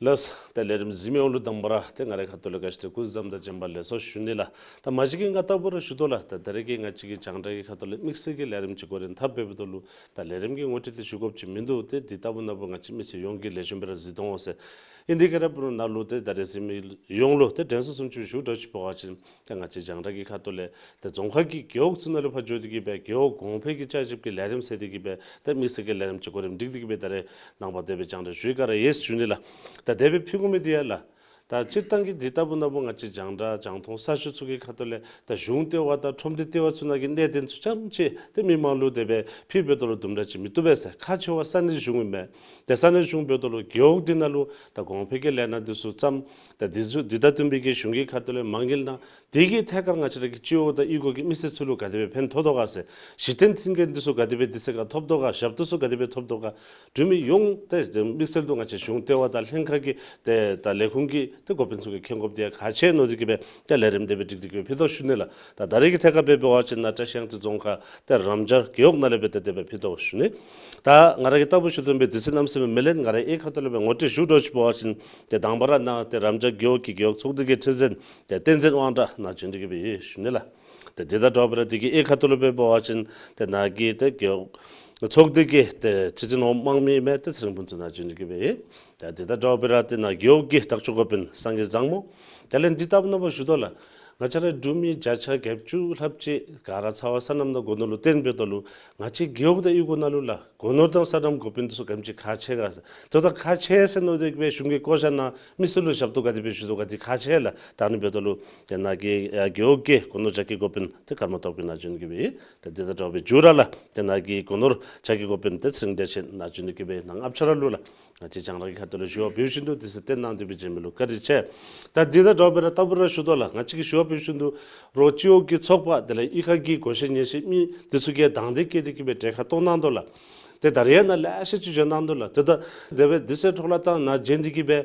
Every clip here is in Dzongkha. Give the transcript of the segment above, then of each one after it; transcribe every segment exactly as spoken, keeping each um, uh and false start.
ལགས། ད་ལས་རིམ་གཟིགས་མི་ཡོངས་ལུ་དང་པ་ར་ཏེ་ང་རའི་ཁ་ཐུག་ལས་ག་ཅི་ཏེ་སྐུ་གཟུགས་བཟང་དང་བྱོན་པ་ལེགས་སོ་ཞུ་ནི་ལགས། ད་མ་གཞི་གི་ང་ལྟ་བུ་ར་ཞུ་དོ་ལགས། ད་ད་རེས་ཀྱི་ང་བཅས་ཀྱི་རྒྱང་བསྒྲགས་ཀྱི་ཁ་ཐུག་ལས་དམིགས་བསལ་གྱི་ལས་རིམ་ཅིག་འགོ་འདྲེན་འཐབ་འབདཝ་ད་ལུ་ད་ལས་རིམ་གྱི་ངོ་སྤྲོད་འདི་ཞུ་དགོཔ་ཅིག་མིན་འདུག། ཏེ་འདི་ལྟ་བུ་ན་བུ་ང་བཅས་མི་སེར་ཡོངས་ཀྱིས་ལེགས་ཤོམ་སྦེ་ར་གཟིགས་གཏང་འོང་ཟེར། ཨིན་དེ་ག་ར་འབད་རུང་ནཱ་ལུ་ཏེ་ད་རེས་གཟིགས་མི་ཡོངས་ལུ་ཏེ་དྲན་གསོ་བཟུམ་ཅིག་ཞུ་དགོཔ་ཅིག་འབད་བ་ཅིན་ཏེ་ང་བཅས་རྒྱང་བསྒྲགས་ཀྱི་ཁ་ཐུག་ལས་ཏེ་རྫོང་ཁག་གི་རྒེད་འོག་ཚུ་ནང་ལུ་ཕར་འགྱོ་སྟེ་གི་སྦེ་རྒེད་འོག་གོང་འཕེལ་གྱི་བསྐྱར་ཞིབ་ཀྱི་ལས་རིམ་ཟེར་ཏེ་གི་སྦེ་ཏེ་དམིགས་བསལ་གྱི་ལས་རིམ་ཅིག་གོ་རིམ་སྒྲིག་སྟེ་གི་སྦེ་ད་རེས་ནངས་པ་དེ་སྦེ་རྒྱང་བསྒྲགས་ཞུ་ཡི་ག་ར་ཡོད་ཞུ་ནི་ལགས། ད་དེ་སྦེ་ཕུལ་དགོ་མི་འདི་ཡང་ལགས། ད་སྤྱིར་བཏང་གི་འདི་ལྟ་བུ་ན་བུ་ང་བཅས་རྒྱང་བསྒྲགས་རྒྱང་མཐོང་གསར་ཤོག་ཚུ་གི་ཁ་ཐུག་ལས་ད་གཞུང་ལྟེ་བ་དང་ཁྲོམ་སྡེ་ལྟེ་བ་ཚུ་ནང་གི་གནད་དོན་ཚུ་ཙམ་ཅིག་ཏེ་མི་མང་ལུ་དེ་སྦེ་ཕུལ་འབདཝ་ད་ལུ་དུམ་གྲ་ཅིག་མི་བཏུབ་པས་ཟེར། ཁག་ཆེ་བ་ས་གནས་གཞུང་ཨིན་མས། ཏེ་ས་གནས་གཞུང་འབདཝ་ད་ལུ་རྒེད་འོག་འདི་ནང་ལུ་ད་གོང་འཕེལ་གྱི་ལས་སྣ་འདི་ཚུ་བརྩམ། ད་འདི་ཚུ་འདི་དང་བསྟུན་པའི་གི་གཞུང་གི་ཁ་ཐུག་ལས་མ་དངུལ་གནང་། དེ་གི་ཐད་ཁར་ང་བཅས་ར་གི་སྤྱི་འོག་དང་གཡུས་སྒོ་གི་མི་སེར་ཚུ་ལུ་ག་དེ་སྦེ་ཕན་ཐོགས་དོ་ག་ཟེར། གཞི་རྟེན་མཐུན་རྐྱེན་འདི་ཚུ་ག་དེ་སྦེ་འདི་ཚུ་ཁར་ཐོབ་དོ་ག། ཞབས་ཏོག་ཚུ་ག་དེ་སྦེ་ཐོབ་དོ་ག། འབྲུག་མི་ཡོངས་ཏེ་དམིགས་བསལ་དུ་ང་བཅས་གཞུང་ལྟེ་བ་དང་ལྷན་ཁག་གི་ཏེ་ད་ལས་ཁུངས་ཀྱི་ཏེ་འགོ་དཔོན་ཚུ་གིས་མཁྱེན་དགོཔ་འདི་ཡང་ཁག་ཆེ་མནོ་སྟེ་གི་སྦེ་ཏེ་ལས་རིམ་དེ་སྦེ་སྒྲིག་སྟེ་གི་སྦེ་ཕུལ་དོ་ཞུ་ནི་ལགས། ད་ད་རེས་ཀྱི་ཐད་ཁར་སྦེ་འབད་བ་ཅིན་ནཱ་བཀྲིས་གཡང་རྩེ་རྫོང་ཁག་ཏེ་རམ་ཇག་རྒེད་འོག་ནང་ལས་སྦེ་ཏེ་དེ་སྦེ་ཕུལ་དོ་ཞུ་ནི། ད་ང་ར་གིས་ལྟ་བུ་ཞུ་དོ་བའི་དུས་ཚོད་གནམ་མེད་ས་མེད་མི་ལེན། ང་རའི་ཨེ་ཁ་ཐུག་ལས་སྦེ་ངོ་སྤྲོད་ཞུ་དོ་ཅིག་འབད་བ་ཅིན་ཏེ་དང་པ་ར་ནཱ་ཏེ་རམ་ཇག་རྒེད་འོག་གི་རྒེད་འོག་ཚོགས་སྡེ་གི་ཁྲི་འཛིན་ཏེ་བསྟན་འཛིན་དབང་གྲགས་ནཱ་བྱོན་ཏེ་གི་སྦེ་ཡོད་ཞུ་ནི་ལགས། ཏེ་དེ་དང་འདྲཝ་སྦེ་ར་དེ་གི་ཨེ་ཁ་ཐུག་ལུ་སྦེ་འབད་བ་ཅིན་ཏེ་ནཱ་གི་ཏེ་རྒེད་འོག་ཚོགས་སྡེ་གི་ཏེ་ཁྲི་འཛིན་འོགམ་དམངས་མི་མས་ཏེ་ཚེ་རིང་ཕུན་ཚོགས་ནཱ་བྱོན་ཏེ་གི་སྦེ་ཡོད། ཏེ་དེ་དང་འདྲཝ་སྦེ་ར་ཏེ་ནཱ་རྒེད་འོག་གི་བདག་སྐྱོང་འགོ་དཔོན་སངས་རྒྱས་བཟང་མོ། དེ་ལས་འདི་ལྟ་བུ་ན་བུ་ཞུ་དོ་ལགས། ང་བཅས་ར་འབྲུག་མི་བརྒྱ་ཆ་བརྒྱད་ཅུ་ལྷགཔ་ཅིག་ག་ར་ཚ་བ་སོ་ནམ་དང་སྒོ་ནོར་ལུ་བརྟེན་འབདཝ་ད་ལུ་ང་བཅས་རྒེད་འོག་དང་གཡུས་སྒོ་ནང་ལུ་ལགས། སྒོ་ནོར་དང་སོ་ནམ་འགོ་དཔོན་འདི་ཚུ་ག་དེམ་ཅིག་ཁག་ཆེ་ག་ཟེར། དོ་ད་ཁག་ཆེ་ཟེར་མནོ་སྟེ་གི་སྦེ་གཞུང་གི་བསྐོ་བཞག་ནང་མི་སེར་ལུ་ཞབས་ཏོག་ག་དེ་སྦེ་ཞུ་དོ་ག་འདི་ཁག་ཆེ་ལགས། ད་ཨ་ནི་འབདཝ་ད་ལུ་ཏེ་ནཱ་གི་ཨ་རྒེད་འོག་གི་སྒོ་ནོར་བྱ་སྐྱེད་འགོ་དཔོན་ཏེ་ཀརྨ་སྟོབས་རྒྱས་ནཱ་བྱོན་ཏེ་གི་སྦེ་ཡོད། ཏེ་དེ་དང་འདྲཝ་སྦེ་མཇུག་ར་ལགས་ཏེ་ནཱ་གི་སྒོ་ནོར་བྱ་སྐྱེད་འགོ་དཔོན་ཏེ་ཚེ་རིང་བདེ་ཆེན་ནཱ་བྱོན་ཏེ་གི་སྦེ་ནཱ་ང་བཅས་ར་ལུ་ལགས། ང་བཅས་རྒྱང་བསྒྲགས་ཀྱི་ཁ་ཐུག་ལས་ཞུ་བ་འབུལ་བཞིན་དུ་དུས་ཚོད་བཏོན་གནང་སྟེ་སྦེ་བྱོན་མི་ལུ་བཀའ་དྲིན་ཆེ། ད་འདི་དང་འདྲཝ་སྦེ་ར་ལྟ་བུ་ར་ཞུ་དོ་ལགས། ང་བཅས་ཀྱིས་ཞུ་བ་འབུལ་བཞིན་དུ་རོགས་སྤྱི་འོག་གི་ཚོགས་པ་དེ་ལས་གཡུས་ཁ་གི་གོ་ཤེས་ཉན་ཤེས་མི་འདི་ཚུ་གིས་དང་འདོད་བསྐྱེད་དེ་གི་སྦེ་གྲལ་ཁར་གཏོགས་གནང་དོ་ལགས། ཏེ་ད་རེས་ཡང་ནཱ་ལེ་ཤ་ཅིག་བྱོན་གནང་དོ་ལགས། ཏེ་ད་དེ་སྦེ་དུས་ཚོད་འཕྲོ་བརླག་བཏང་ནཱ་བྱོན་ཏེ་གི་སྦེ་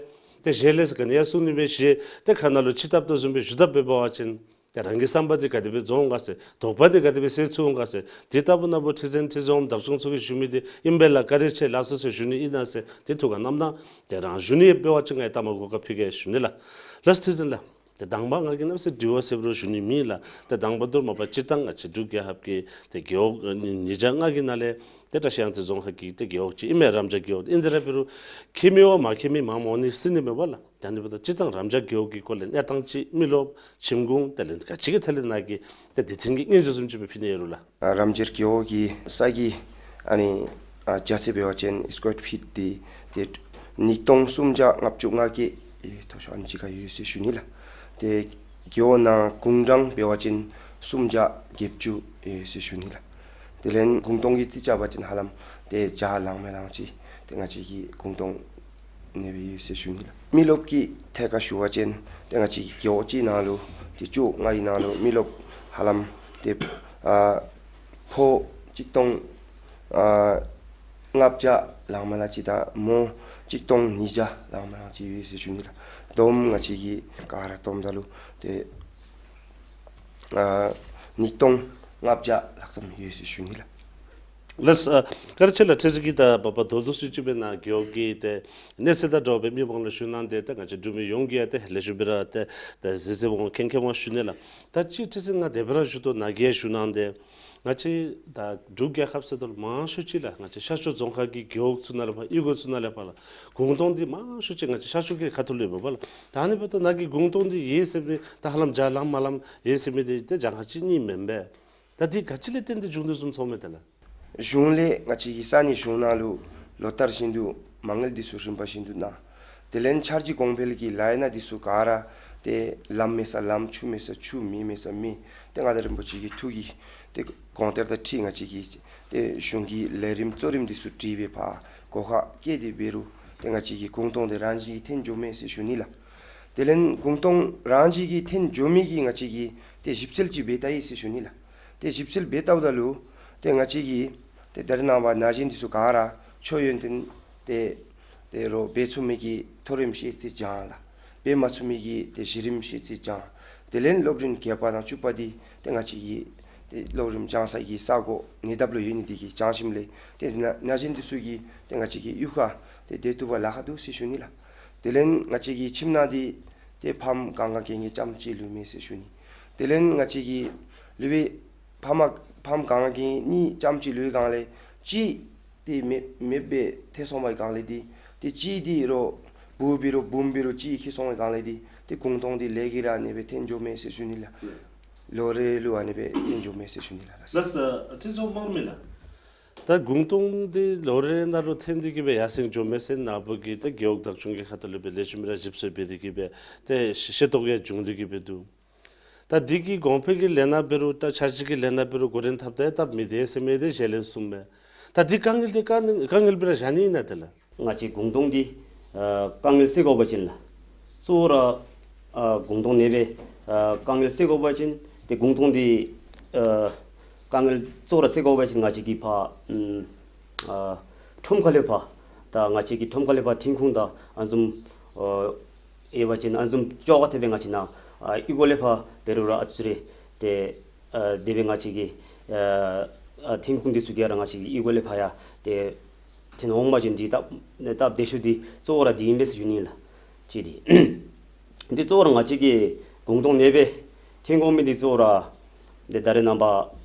ཏེ་གཞན་ལས་ག་ནི་ཡང་གསུང་ནི་མེད་ཞེས་ཏེ་ཁ་ནང་ལུ་ཕྱི་ཐབས་དོ་བཟུམ་སྦེ་ཞུ་དཔ་འབད་བ་ཅིན་ཏེ་རང་གི་བསམ་པ་འདི་ག་དེ་སྦེ་རྫོགས་འོང་ག་ཟེར། དོགས་པ་འདི་ག་དེ་སྦེ་སེལ་ཚུགས་འོང་ག་ཟེར། དེ་ལྟ་བུ་ན་བུ་ཁྲི་འཛིན་ཁྲི་འཛིན་འོགམ་བདག་སྐྱོང་ཚུ་གིས་ཞུ་མི་འདི་ཨིན་པས་ལགས། བཀའ་དྲིན་ཆེ་ལགས་སོ་ཟེར་ཞུ་ནི་ཨིན་ན་ཟེར་ཏེ་ཐུགས་ཁར་བསྣམས་གནང་། ཏེ་རང་ཞུ་ནི་ཡོད་པ་འབད་བ་ཅིན་ང་ཡང་ལྟ་མ་གོ་ཁར་ཕུལ་གེ་ཞུ་ནི་ལགས། ལགས་ཁྲི་འཛིན་ལགས། ཏེ་དང་པ་ང་གིས་གནམ་མེད་ས་མེད་དྲི་བ་ཟེར་རུང་ཞུ་ནི་མེད་ལགས། ཏེ་དང་པ་དུ་མ་པ་སྤྱིར་བཏང་ང་བཅས་འབྲུག་རྒྱལ་ཁབ་ཀྱི་ཏེ་རྒེད་འོག་ཉིས་བརྒྱ་ལྔ་གི་ནང་ལས་ཏེ་བཀྲིས་གཡང་རྩེ་རྫོང་ཁག་གི་ཏེ་རྒེད་འོག་ཅིག་ཨིན་མས། རམ་ཇག་རྒེད་འོག། ཨིན་དེ་ར་འབད་རུང་མཁྱེན་མི་བ་མ་མཁྱེན་མི་མངམ་འོང་ནི་སྲིད་ནི་མས་པ་ལགས། ད་ཨ་ནི་འབདཝ་ད་སྤྱིར་བཏང་རམ་ཇག་རྒེད་འོག་གི་སྐོར་ལས་གནས་སྟངས་ཅིག་མི་རློབས་ཁྱིམ་གུང་དེ་ལས་ག་ཅི་གི་ཐད་ལས་ནཱ་གིས་ཏེ་དེ་ཐེངས་ཀྱི་སྙན་ཞུ་བཟུམ་ཅིག་སྦེ་ཕུལ་ནི་ཡོད་རུང་ལགས། ཨ་རམ་ཇག་རྒེད་འོག་གི་ས་གི་ཨ་ནི་ཨ་རྒྱ་ཚད་འབད་བ་ཅིན་སི་ཀོར་ཕིཊ་འདི་ཏེ་ཉིས་སྟོང་སུམ་བརྒྱ་ལྔ་བཅུ་ང་བརྒྱད་ཨེ་མཐོ་ཤོས་ཨ་ནི་ཅིག་ཁར་ཡོད་ཟེར་ཞུ་ནི་ལགས། ཏེ་རྒེད་འོག་ནང་གུང་གྲངས་འབད་བ་ཅིན་སུམ་བརྒྱ་བརྒྱད་ཅུ་ཡོད་ཟེར་ཞུ་ནི་ལགས། དེ་ལས་གུང་སྟོང་གི་རྩིས་རྐྱབ་པ་ཅིན་ཧ་ལམ་ཏེ་བརྒྱ་ལང་མི་ལང་ཅིག་ཏེ་ང་བཅས་ཀྱི་གུང་སྟོང་ཨ་ནི་སྦེ་ཡོད་ཟེར་ཞུ་ནི་ལགས། མི་རློབས་ཀྱི་ཐད་ཁར་ཞུ་བ་ཅིན་ཏེ་ང་བཅས་ཀྱི་རྒེད་འོག་གཅིག་ནང་ལུ་ཏེ་བཅུ་ལྔ་གི་ནང་ལུ་མི་རློབས་ཧ་ལམ་ཏེ་ཨ་ཕོ་གཅིག་སྟོང་ཨ་ལྔ་བརྒྱ་ལང་མི་ལང་ཅིག་དང་མོ་གཅིག་སྟོང་ཉིས་བརྒྱ་ལང་མི་ལང་ཅིག་ཡོད་ཟེར་ཞུ་ནི་ལགས། བསྡོམས་ང་བཅས་ཀྱིས་ག་ར་བསྡོམ་ད་ལུ་ཏེ་ཨ་ཉིས་སྟོང་ལྔ་བརྒྱ་ལྷག་ཙམ་ཡོད་ཟེར་ཞུ་ནི་ལགས། ལགས། ཨ་བཀའ་དྲིན་ཆེ་ལགས། ཁྲི་འཛིན་གྱིས་ད་བབ་པ་མདོར་བསྡུས་ཅིག་སྦེ་ནཱ་རྒེད་འོག་གི་ཏེ་གནས་ཚུལ་དང་འདྲཝ་སྦེ་མི་མང་ལུ་ཞུ་གནང་སྟེ་ཏེ་ང་བཅས་འབྲུག་མི་ཡོངས་ཀྱིས་ཡང་ཏེ་ལེགས་ཤོམ་སྦེ་ར་ཏེ་ཏེ་གཟིགས་གཟིགསཔ་འོང་མཁྱེན་མཁྱེནམ་འོང་ཞུ་ནི་ལགས། ད་ཅི་ཁྲི་འཛིན་ང་དེ་སྦེ་ར་ཞུ་དོ། ནཱ་གིས་ཞུ་གནང་སྟེ་ང་བཅས་ད་འབྲུག་རྒྱལ་ཁབ་ཟེརཝ་ད་ལུ་མང་ཤོས་ཅིག་ལགས་ང་བཅས་ཤར་ཕྱོགས་རྫོང་ཁག་གི་རྒེད་འོག་ཚུ་ནང་ལས་ཕར་གཡུས་སྒོ་ཚུ་ནང་ལས་ཕར་ལགས་གུང་སྟོང་འདི་མང་ཤོས་ཅིག་ང་བཅས་ཤར་ཕྱོགས་ཀྱི་ཁ་ཐུག་ལས་ཡོདཔ་ལགས། ད་ཨ་ནི་འབདཝ་ད་ནཱ་གི་གུང་སྟོང་འདི་ཡོད་ཟེར་མི་ད་ཧ་ལམ་བརྒྱ་ལང་མ་ལང་ཡོད་ཟེར་མི་འདི་ཏེ་གྱངས་ཁ་གཅིག་གཉིས་མེན་པས། ད་འདི་ག་ཅི་ལས་བརྟེན་ཏེ་བྱུང་དོ་བཟུམ་ཚོར་མས་ཏེ་ལགས། གཞུང་ལས་ང་བཅས་ཀྱི་ས་གནས་གཞུང་ནང་ལུ་ལོ་ལྟར་བཞིན་དུ་མ་དངུལ་འདི་ཚུ་རིམ་པ་བཞིན་དུ་གནང་། དེ་ལས་འཆར་གཞི་གོང་འཕེལ་གྱི་ལཱ་ཡན་འདི་ཚུ་ག་ར་ཏེ་ལམ་མེད་ས་ལམ་ཆུ་མེད་ས་ཆུ་མེ་མེད་ས་མེ་ཏེ་མངའ་བདག་རིན་པོ་ཆེ་གི་ཐུགས་ཀྱི་ཏེ་དགོངས་གཏེར་དང་འཁྲིལ་ང་བཅས་ཀྱིས་ཏེ་གཞུང་གི་ལས་རིམ་གཙོ་རིམ་འདི་ཚུ་བྲིས་སྦེ་ཕར་གོ་ཁ་བསྐྱལ་ཏེ་འབད་རུང་ཏེ་ང་བཅས་ཀྱི་གུང་སྟོང་འདི་རང་བཞིན་གྱིས་ཐོན་འགྱོ་མས་ཟེར་ཞུ་ནི་ལགས། དེ་ལས་གུང་སྟོང་རང་བཞིན་གྱིས་ཐོན་འགྱོ་མི་གི་ང་བཅས་ཀྱིས་ཏེ་ཞིབ་འཚོལ་ཅིག་འབད་བལྟ་ཡི་ཟེར་ཞུ་ནི་ལགས། ཏེ་ཞིབ་འཚོལ་འབད་བལྟཝ་ད་ལུ་ཏེ་ང་བཅས་ཀྱིས་ཏེ་ད་རེས་ནངས་པ་ན་གཞོན་འདི་ཚུ་ག་ར་ཆོས་ཡོན་ཏན་ཏེ་ཏེ་རོགས་འབད་ཚུགས་མི་གིས་མཐོ་རིམ་ཤེས་ཚད་སྦྱང་ལགས། འབད་མ་ཚུགས་མི་གིས་ཏེ་གཞི་རིམ་ཤེས་ཚད་སྦྱང་། དེ་ལས་སློབ་རིམ་བརྒྱད་པ་དང་བཅུ་པ་འདི་ཏེ་ང་བཅས་ཀྱི་ཏེ་སློབ་རིམ་སྦྱང་ས་གི་ས་གོ་ཉེ་འདབས་ལུ་ཡོད་ནི་འདི་གིས་སྦྱང་ཞིནམ་ལས་ཏེ་ན་ན་གཞོན་འདི་ཚུ་གིས་ཏེ་ང་བཅས་ཀྱི་གཡུས་ཁར་ཏེ་སྡོད་བཏུབ་པར་ལཱ་ཁག་འདུག་ཟེར་ཞུ་ནི་ལགས། དེ་ལས་ང་བཅས་ཀྱི་ཁྱིམ་ནང་འདི་ཏེ་ཕམ་གང་ག་གི་ངེ་ལྕམ་ཅིག་ལུས་མས་ཟེར་ཞུ་ནི། དེ་ལས་ང་བཅས་ཀྱི་ལུས་པའི་ཕམ་ཕམ་གང་ག་གི་ངེ་གཉིས་ལྕམ་ཅིག་ལུས་གང་ལས་གཅིག་ཏེ་མེདཔ་མེདཔ་སྦེ་ཐལ་སོང་བའི་གང་ལས་འདི་ཏེ་གཅིག་འདི་རོགས་བུ་འབད་རུང་བུམོ་འབད་རུང་གཅིག་ཁྱིད་སོང་བའི་གང་ལས་འདི་ཏེ་གུང་སྟོང་འདི་ལས་ཀྱི་ར་ཨ་ནི་སྦེ་འཐོན་འགྱོཝ་མས་ཟེར་ཞུ་ནི་ལགས། ལོ་རེ་ལུ་ཨ་ནི་སྦེ་འཐོན་འགྱོཝ་མས་ཟེར་ཞུ་ནི་ལགས། ལགས་སོ། ཁྲི་ཚོ་དམངས་མི་ལགས། ད་གུང་སྟོང་འདི་ལོ་རེ་ནང་ལུ་འཐོན་ཏེ་གི་སྦེ་ཡར་སེང་འགྱོཝ་མས་ཟེར་ནཱ་བུ་གིས་ད་རྒེད་འོག་བདག་སྐྱོང་གི་ཁ་ཐུག་ལས་སྦེ་ལེགས་ཤོམ་ར་ཞིབ་འཚོལ་འབད་དེ་གི་སྦེ་ཏེ་ཤེས་རྟོགས་ཡང་བྱུང་སྟེ་གི་སྦེ་འདུག། ད་འདི་གི་གོང་འཕེལ་གྱི་ལས་སྣ་འབད་རུང་ད་འཆར་གཞི་གི་ལས་སྣ་འབད་རུང་འགོ་འདྲེན་འཐབ་ད་ཡང་སྟབས་མི་བདེ་ཟེར་མི་འདི་ཞལ་ལས་གསུངམ་མས། ད་འདི་དཀའ་ངལ་འདི་དཀའ་ངལ་དཀའ་ངལ་སྦེ་ར་བཞག་ནི་ཨིན་ན་དེ་ལགས། ང་བཅས་གུང་སྟོང་འདི་ཨ་དཀའ་ངལ་སེལ་དགོ་པ་ཅིན་ལགས། གཙོ་བོ་ར་ཨ་གུང་སྟོང་ནད་པའི་ཨ་དཀའ་ངལ་སེལ་དགོ་པ་ཅིན་ཏེ་གུང་སྟོང་འདི་ཨ་དཀའ་ངལ་གཙོ་བོ་ར་སེལ་དགོ་པ་ཅིན་ང་བཅས་ཀྱིས་ཕར་ཨམ་ཨ་ཁྲོམ་ཁ་ལས་ཕར་ད་ང་བཅས་ཀྱིས་ཁྲོམ་ཁ་ལས་ཕར་འཐོན་ཁུངས་དང་ཨ་བཟུམ་ཨ་ཡོད་པ་ཅིན་ཨ་བཟུམ་ཅོག་ཁར་ཐེབས་སྦེ་ང་བཅས་ནཱ་ཨ་གཡུས་སྒོ་ལས་ཕར་འབད་རུང་ར་ཨ་ཙི་རེ་ཏེ་ཨ་དེ་སྦེ་ང་བཅས་ཀྱིས་ཨ་ཨ་འཐོན་ཁུངས་འདི་ཚུ་ག་ར་ང་བཅས་ཀྱིས་གཡུས་སྒོ་ལས་ཕར་ཡང་ཏེ་འཐོན་འོང་པ་ཅིན་འདི་སྟབས་སྟབས་བདེ་ཤོས་འདི་གཙོ་བོ་ར་འདི་ཨིན་པས་ཟེར་ཞུ་ནི་ལགས། གཅིག་འདི། འདི་གཙོ་བོ་ར་ང་བཅས་ཀྱིས་གུང་སྟོང་ནད་པའི་འཐོན་དགོ་མི་འདི་གཙོ་བོ་ར་འདི་ད་རེས་ནངས་པ་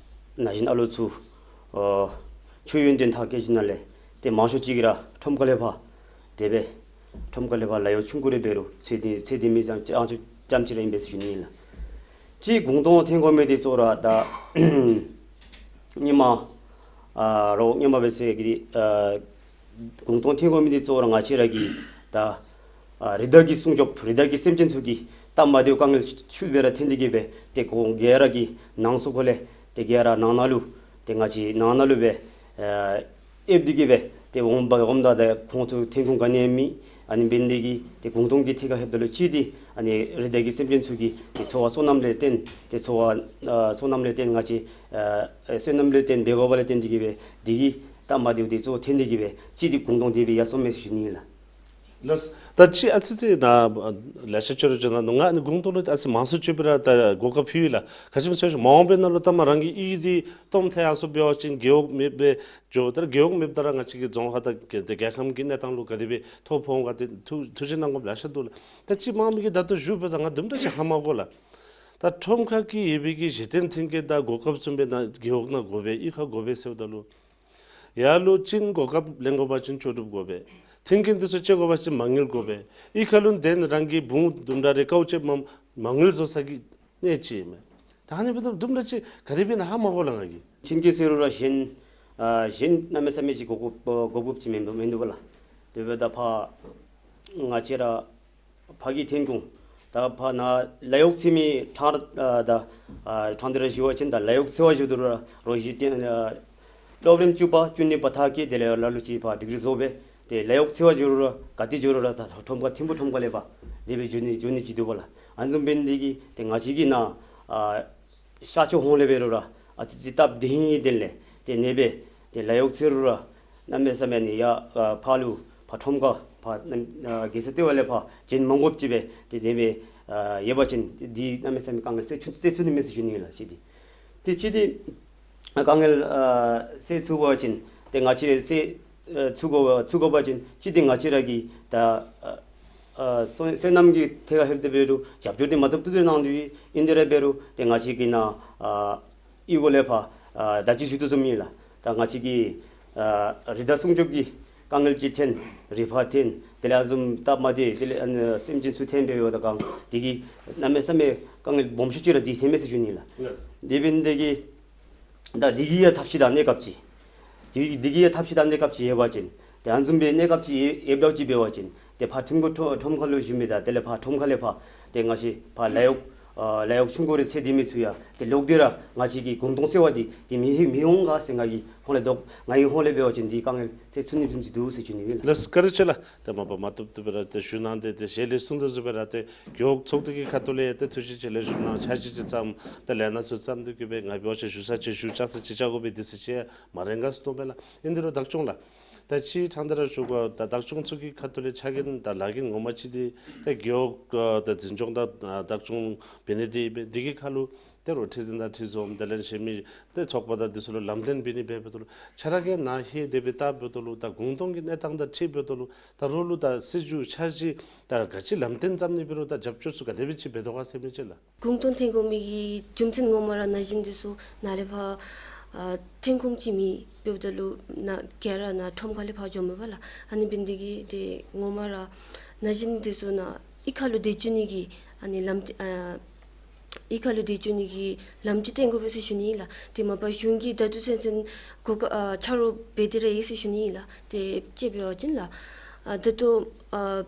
ན་གཞོན་ཨ་ལོ་ཚུ་ཨ་མཆོད་ཡོན་ཏན་མཐའ་བསྐྱལ་ཞིནམ་ལས་ཏེ་མང་ཤོས་ཅིག་གིས་ར་ཁྲོམ་ཁ་ལས་ཕར་དེ་སྦེ་ཁྲོམ་ཁ་ལས་ཕར་ལཱ་གཡོག་ཆུང་ཀུ་རེ་འབད་རུང་ཚེ་འདི་ཚེ་འདི་མི་ཙམ་ཅང་ཅང་ཅིག་ར་ཨིན་པས་ཟེར་ཞུ་ནི་ཨིན་ལགས། གཅིག་གུང་སྟོང་འཐོན་དགོ་མི་འདི་གཙོ་བོ་ར་ད་སྔོན་མ་ཨ་རོགས་སྔོན་མ་སྦེ་ཟེར་གི་ཨ་གུང་སྟོང་འཐོན་དགོ་མི་འདི་གཙོ་བོ་ར་ང་བཅས་ར་གི་ད་ཨ་རི་དྭགས་ཀྱི་སྲུང་སྐྱོབ་རི་དྭགས་ཀྱི་སེམས་ཅན་ཚུ་གི་སྟབས་མ་བདེཝ་དཀའ་ངལ་ཤུལ་སྦེ་ར་འཐོན་ཏེ་གི་སྦེ་ཏེ་ཁོང་ག་ར་གི་ནང་གཟུངས་ཁ་ལས་ཏེ་ག་ར་ནང་ན་ལུ་ཏེ་ང་བཅས་ནང་ན་ལུ་སྦེ་ཨ་ཨེབ་སྟེ་གི་སྦེ་ཏེ་འོངམ་འོངམ་ད་ད་ཁོང་ཚུ་འཐོན་ཁུངས་ག་ནི་ཡང་མེད། ཨ་ནི་འབད་ནི་དེ་གིས་ཏེ་གུང་སྟོང་གི་ཐད་ཁར་ལྷོདཔ་ད་ལུ་གཅིག་འདི་ཨ་ནི་རི་དྭགས་ཀྱི་སེམས་ཅན་ཚུ་གི་ཏེ་འཚོ་བ་སོ་ནམ་ལས་བརྟེན་ཏེ་འཚོ་བ་ཨ་སོ་ནམ་ལས་བརྟེན་ང་བཅས་ཨ་སོ་ནམ་ལས་བརྟེན་འབད་དགོཔ་ལས་བརྟེན་ཏེ་གི་སྦེ་འདི་གིས་སྟབས་མ་བདེཝ་འདི་གཙོ་བོ་འཐོན་ཏེ་གི་སྦེ་གཅིག་འདི་གུང་སྟོང་དེ་སྦེ་ཡར་སོངམ་མས་ཟེར་ཞུ་ནི་ཨིན་ལགས། ལགས། ད་ཅི་ཨ་ཙི་ཅིག་ནཱ་ལེ་ཤ་ཅིག་ར་ཅིག་ནཱ་ང་ཨ་ནི་གུང་སྟོང་ལུ་ཨ་ཙི་མང་སུ་ཅིག་སྦེ་ར་ད་གོ་སྐབས་ཕུལ་ཡི་ལགས། ག་ཅི་སྨོ་ཟེར་བ་ཅིན་མ་འོངས་པའི་ནང་ལུ་ད་མ་རང་གི་གཡུས་འདི་སྟོངམ་ཐལ་ཡང་སོ་འབད་བ་ཅིན་རྒེད་འོག་མེདཔ་སྦེ་འགྱོ། ད་རྒེད་འོག་མེདཔ་ད་ར་ང་བཅས་ཀྱི་རྫོང་ཁག་དང་རྒེད་རྒེད་ཁམས་ཀྱི་གནས་སྟངས་ལུ་ག་དེ་སྦེ་ཐོ་ཕོག་འོང་ག་དེ་ཐུགས་ཐུགས་རྗེ་གནང་དགོཔ་ལེ་ཤ་འདུག་ལགས། ད་ཅི་དམངས་མི་གིས་ད་ལྟོ་ཞུ་བ་ད་ང་དུམ་གྲ་ཅིག་ཧ་མ་གོ་ལགས། ད་ཁྲོམ་ཁ་གི་ཡོད་པའི་གི་གཞི་རྟེན་མཐུན་རྐྱེན་ད་གོ་སྐབས་བཟུམ་སྦེ་ནཱ་རྒེད་འོག་ནང་དགོ་པས་གཡུས་ཁར་དགོ་པས་ཟེརཝ་ད་ལུ་ཡར་ལུ་ཅིན་གོ་སྐབས་ལེན་དགོ་པ་ཅིན་ལྕོགས་གྲུབ་དགོ་པས། མཐུན་རྐྱེན་འདི་ཚུ་སྤྱོད་དགོ་པ་ཅིན་མ་དངུལ་དགོ་པས། གཡུས་ཁ་ལུ་དེ་ནི་རང་གི་བུ་དུམ་གྲ་རེ་དཀའཝ་སྤྱད་མ་མ་དངུལ་བཟོ་ས་གི་གནས་ཅིག་མས། ད་ཨ་ནི་འབདཝ་ད་དུམ་གྲ་ཅིག་ག་དེ་སྦེ་ཨིན་ན་ཧ་མ་གོ་ལགས་ང་གིས། མཐུན་རྐྱེན་ཟེར་རུང་ར་གཞན་ཨ་གཞན་གནམ་མེད་ས་མེད་ཅིག་དགོ་དགོ་དགོ་དགོཔ་ཅིག་མིན་འདུག་མིན་འདུག་པ་ལགས། དེ་འབདཝ་ད་ཕར་ང་བཅས་ར་ཕར་གྱི་འཐོན་ཁུངས་ད་ཕར་ནཱ་ལཱ་གཡོག་འཚོལ་མི་ཕྲང་ཨ་ད་ཨ་ཕྲང་སྟེ་ར་ཞུ་བ་ཅིན་ད་ལཱ་གཡོག་འཚོལ་བར་འགྱོ་དོ་རུང་ར་རོགས་གཞི་རྟེན་ཨ་སློབ་རིམ་བཅུ་པ་བཅུ་གཉིས་པ་མཐར་འཁྱོལ་དེ་ལས་ལ་ལུ་ཅིག་ཕར་ཌིག་རི་བཟོ་སྦེ་ཏེ་ལཱ་གཡོག་འཚོལ་བར་འགྱོ་རུང་ར་ག་ཏེ་འགྱོ་རུང་ར་ད་ཁྲོམ་ཁ་ཐིམ་ཕུ་ཁྲོམ་ཁ་ལས་ཕར་དེ་སྦེ་འགྱོ་ནི་འགྱོ་ནི་ཅིག་འདུག་པ་ལགས། ཨ་ནི་བཟུམ་འབད་ནི་དེ་གིས་ཏེ་ང་བཅས་ཀྱིས་ནཱ་ཨ་ཤར་ཕྱོགས་ཧོང་ལས་འབད་རུང་ར་ཨ་ཙི་ཅིག་སྟབས་བདེ་ཧིང་གི་དོན་ལས་ཏེ་ཨ་ནི་སྦེ་ཏེ་ལཱ་གཡོག་འཚོལ་རུང་ར་གནམ་མེད་ས་མེད་ཨ་ནི་ཡར་ཨ་ཕར་ལུ་ཕར་ཁྲོམ་ཁ་ཕར་གནམ་ཨ་རྒྱལ་ས་ལྟེ་བ་ལས་ཕར་བྱོན་མ་དགོཔ་ཅིག་སྦེ་ཏེ་ཨ་ནི་སྦེ་ཨ་ཡོད་པ་ཅིན་ཏེ་འདི་གནམ་མེད་ས་མེད་དཀའ་ངལ་སེལ་ཚུགས་སེལ་ཚུགས་ནི་མས་ཟེར་ཞུ་ནི་ལགས། གཅིག་འདི། ཏེ་གཅིག་འདི་ཨ་དཀའ་ངལ་ཨ་སེལ་ཚུགས་པ་ཅིན་ཏེ་ང་བཅས་སེལ་ཨ་ཚུགས་དགོ་ཚུགས་དགོ་པ་ཅིན་གཅིག་འདི་ང་བཅས་ར་གི་ད་ཨ་ཨ་སོ་སོ་ནམ་གྱི་ཐད་ཁར་ལྷོདཔ་ད་འབད་རུང་རྒྱབ་སྐྱོར་འདི་མ་ཐོབ་ཐོབ་སྦེ་གནང་སྟེ་ཨིན། དེ་ར་འབད་རུང་ཏེ་ང་བཅས་ཀྱིས་ནཱ་ཨ་གཡུས་སྒོ་ལས་ཕར་ཨ་ད་ཅི་ཞུ་དོ་བཟུམ་ཨིན་ལགས། ད་ང་བཅས་ཀྱི་ཨ་རི་དྭགས་སྲུང་སྐྱོབ་ཀྱི་དཀའ་ངལ་ཅིག་འཐོན་རི་ཕག་འཐོན་དེ་ལས་ཨ་བཟུམ་སྟབས་མ་བདེ་དེ་ལས་ཨ་ནི་སེམས་ཅན་ཚུ་འཐོན་འབདཝ་ད་གང་དེ་གིས་གནམ་མེད་ས་མེད་དཀའ་ངལ་སྦོམ་ཤོས་ཅིག་ར་འདི་འཐོནམ་མས་ཟེར་ཞུ་ནི་ལགས། དེ་འབད་ནི་དེ་གིས་ད་འདི་གི་ཡང་ཐབས་ཤེས་དང་གནས་སྐབས་ཅིག། འདི་འདི་གི་ཡང་ཐབས་ཤེས་དང་གནས་སྐབས་ཅིག་ཡོད་པ་ཅིན་ཏེ་ཨ་ནི་བཟུམ་སྦེ་གནས་སྐབས་ཅིག་ཡོད་ཡོདཔ་ཅིག་འབད་བ་ཅིན་ཏེ་ཕར་ཁྲོམ་ཁ་ཁྲོམ་ཁྲོམ་ཁ་ལུ་བཞུགས་མི་དང་དེ་ལས་ཕར་ཁྲོམ་ཁ་ལས་ཕར་ཏེ་ང་བཅས་ཕར་ལཱ་གཡོག་ཨ་ལཱ་གཡོག་ཆུང་ཀུ་རེ་འཚོལ་སྡོད་མི་ཚུ་ཡང་ཏེ་ལོག་སྟེ་ར་ང་བཅས་ཀྱི་གུང་སྟོང་ཟེར་བ་འདི་ཏེ་མི་མི་འོང་ག་ཟེར་ང་གི་ཧོང་ལས་དོགས་ང་གི་ཧོང་ལས་འབད་བ་ཅིན་འདི་དཀའ་ངལ་སེལ་ཚུགས་ནི་བཟུམ་ཅིག་འདུག་ཟེར་ཞུ་ནི་ཨིན་ལགས། ལགས་བཀའ་དྲིན་ཆེ་ལགས། ད་མ་པ་མ་བཏུབ་བཏུབ་སྦེ་ར་ཏེ་ཞུ་གནང་སྟེ་ཏེ་ཞལ་ལས་གསུངས་དོ་བཟུམ་སྦེ་ར་ཏེ་རྒེད་འོག་ཚོགས་སྡེ་གི་ཁ་ཐུག་ལས་ཏེ་ཐུགས་རྗེ་ཆེ་ལེགས་ཤོམ་གནང་འཆར་གཞི་ཅིག་བརྩམས་ཏེ་ལས་སྣ་ཚུ་བརྩམས་ཏེ་གི་སྦེ་ང་འབད་བ་ཅིན་ཞུ་ས་ཅིག་ཞུ་ཅ་ས་ཅིག་བཅའ་དགོ་པའི་དུས་ཚོད་ཅིག་མ་རན་ག་ཟེར་མནོ་བས་ལགས། ཨིན་དེ་རུང་བདག་སྐྱོང་ལགས། ད་ཅི་ཕྲང་སྟེ་ར་ཞུ་དགོ། ད་བདག་སྐྱོང་ཚུ་གི་ཁ་ཐུག་ལས་ཕྱག་འགན་དང་ལཱ་འགན་ངོ་མ་ཅིག་འདི་ད་རྒེད་འོག་ད་འཛིན་སྐྱོང་དང་བདག་སྐྱོང་འབད་ནི་འདི་འདི་གི་ཁར་ལུ་ད་ རོགས་ཁྲི་འཛིན་དང་ཁྲི་འཛོམས་དེ་ལས་གཞན་མི་ཏེ་ཚོགས་པ་དང་འདི་ཚུ་ལུ་ལམ་སྟོན་འབད་ནི་འབདཝ་ད་ལུ་ཁྱོད་ར་གིས་ནཱ་ལྷོད་དེ་སྦེ་བལྟཝ་ད་ལུ་ད་གུང་སྟོང་གི་གནས་སྟངས་དང་འཁྲིལཝ་ད་ལུ་ད་རོགས་ལུ་ད་སྲིད་བྱུས་འཆར་གཞི་ད་ག་ཅི་ལམ་སྟོན་བརྩམ་ནི་འབད་རུང་ད་རྒྱབ་སྐྱོར་ཚུ་ག་དེ་སྦེ་ཅིག་འབད་དོ་ག་ཟེར་མི་ཅིག་ལགས། གུང་སྟོང་འཐེན་དགོ་མི་གི་རྒྱུ་མཚན་ངོ་མ་ར་ན་གཞོན་འདི་ཚུ་ནཱ་ལས་ཕར་ཨ་འཐོན་ཁུངས་ཅིག་མེད། འབདཝ་ད་ལུ་ནཱ་ག་ར་ནཱ་ཁྲོམ་ཁ་ལས་ཕར་འགྱོ་མི་པ་ལགས། ཨ་ནི་འབད་ནི་འདི་གིས་ཏེ་ངོ་མ་ར་ན་གཞོན་འདི་ཚུ་ནཱ་གཡུས་ཁ་ལུ་སྡོད་བཅུག་ནི་གི་ཨ་ནི་ལམ་ཨ་གཡུས་ཁ་ལུ་སྡོད་བཅུག་ནི་གི་ལམ་ཅིག་སྟོན་དགོ་པས་ཟེར་ཞུ་ནི་ཨིན་ལགས། ཏེ་མ་པ་གཞུང་གིས་ད་ལྟོ་ཚུན་ཚོད་གོ་སྐབས་ཨ་ཆ་རོགས་འབད་དེ་ར་ཡོད་ཟེར་ཞུ་ནི་ཨིན་ལགས། ཏེ་དཔྱེ་འབད་བ་ཅིན་ལགས་ཨ་ད་ལྟོ་ཨ་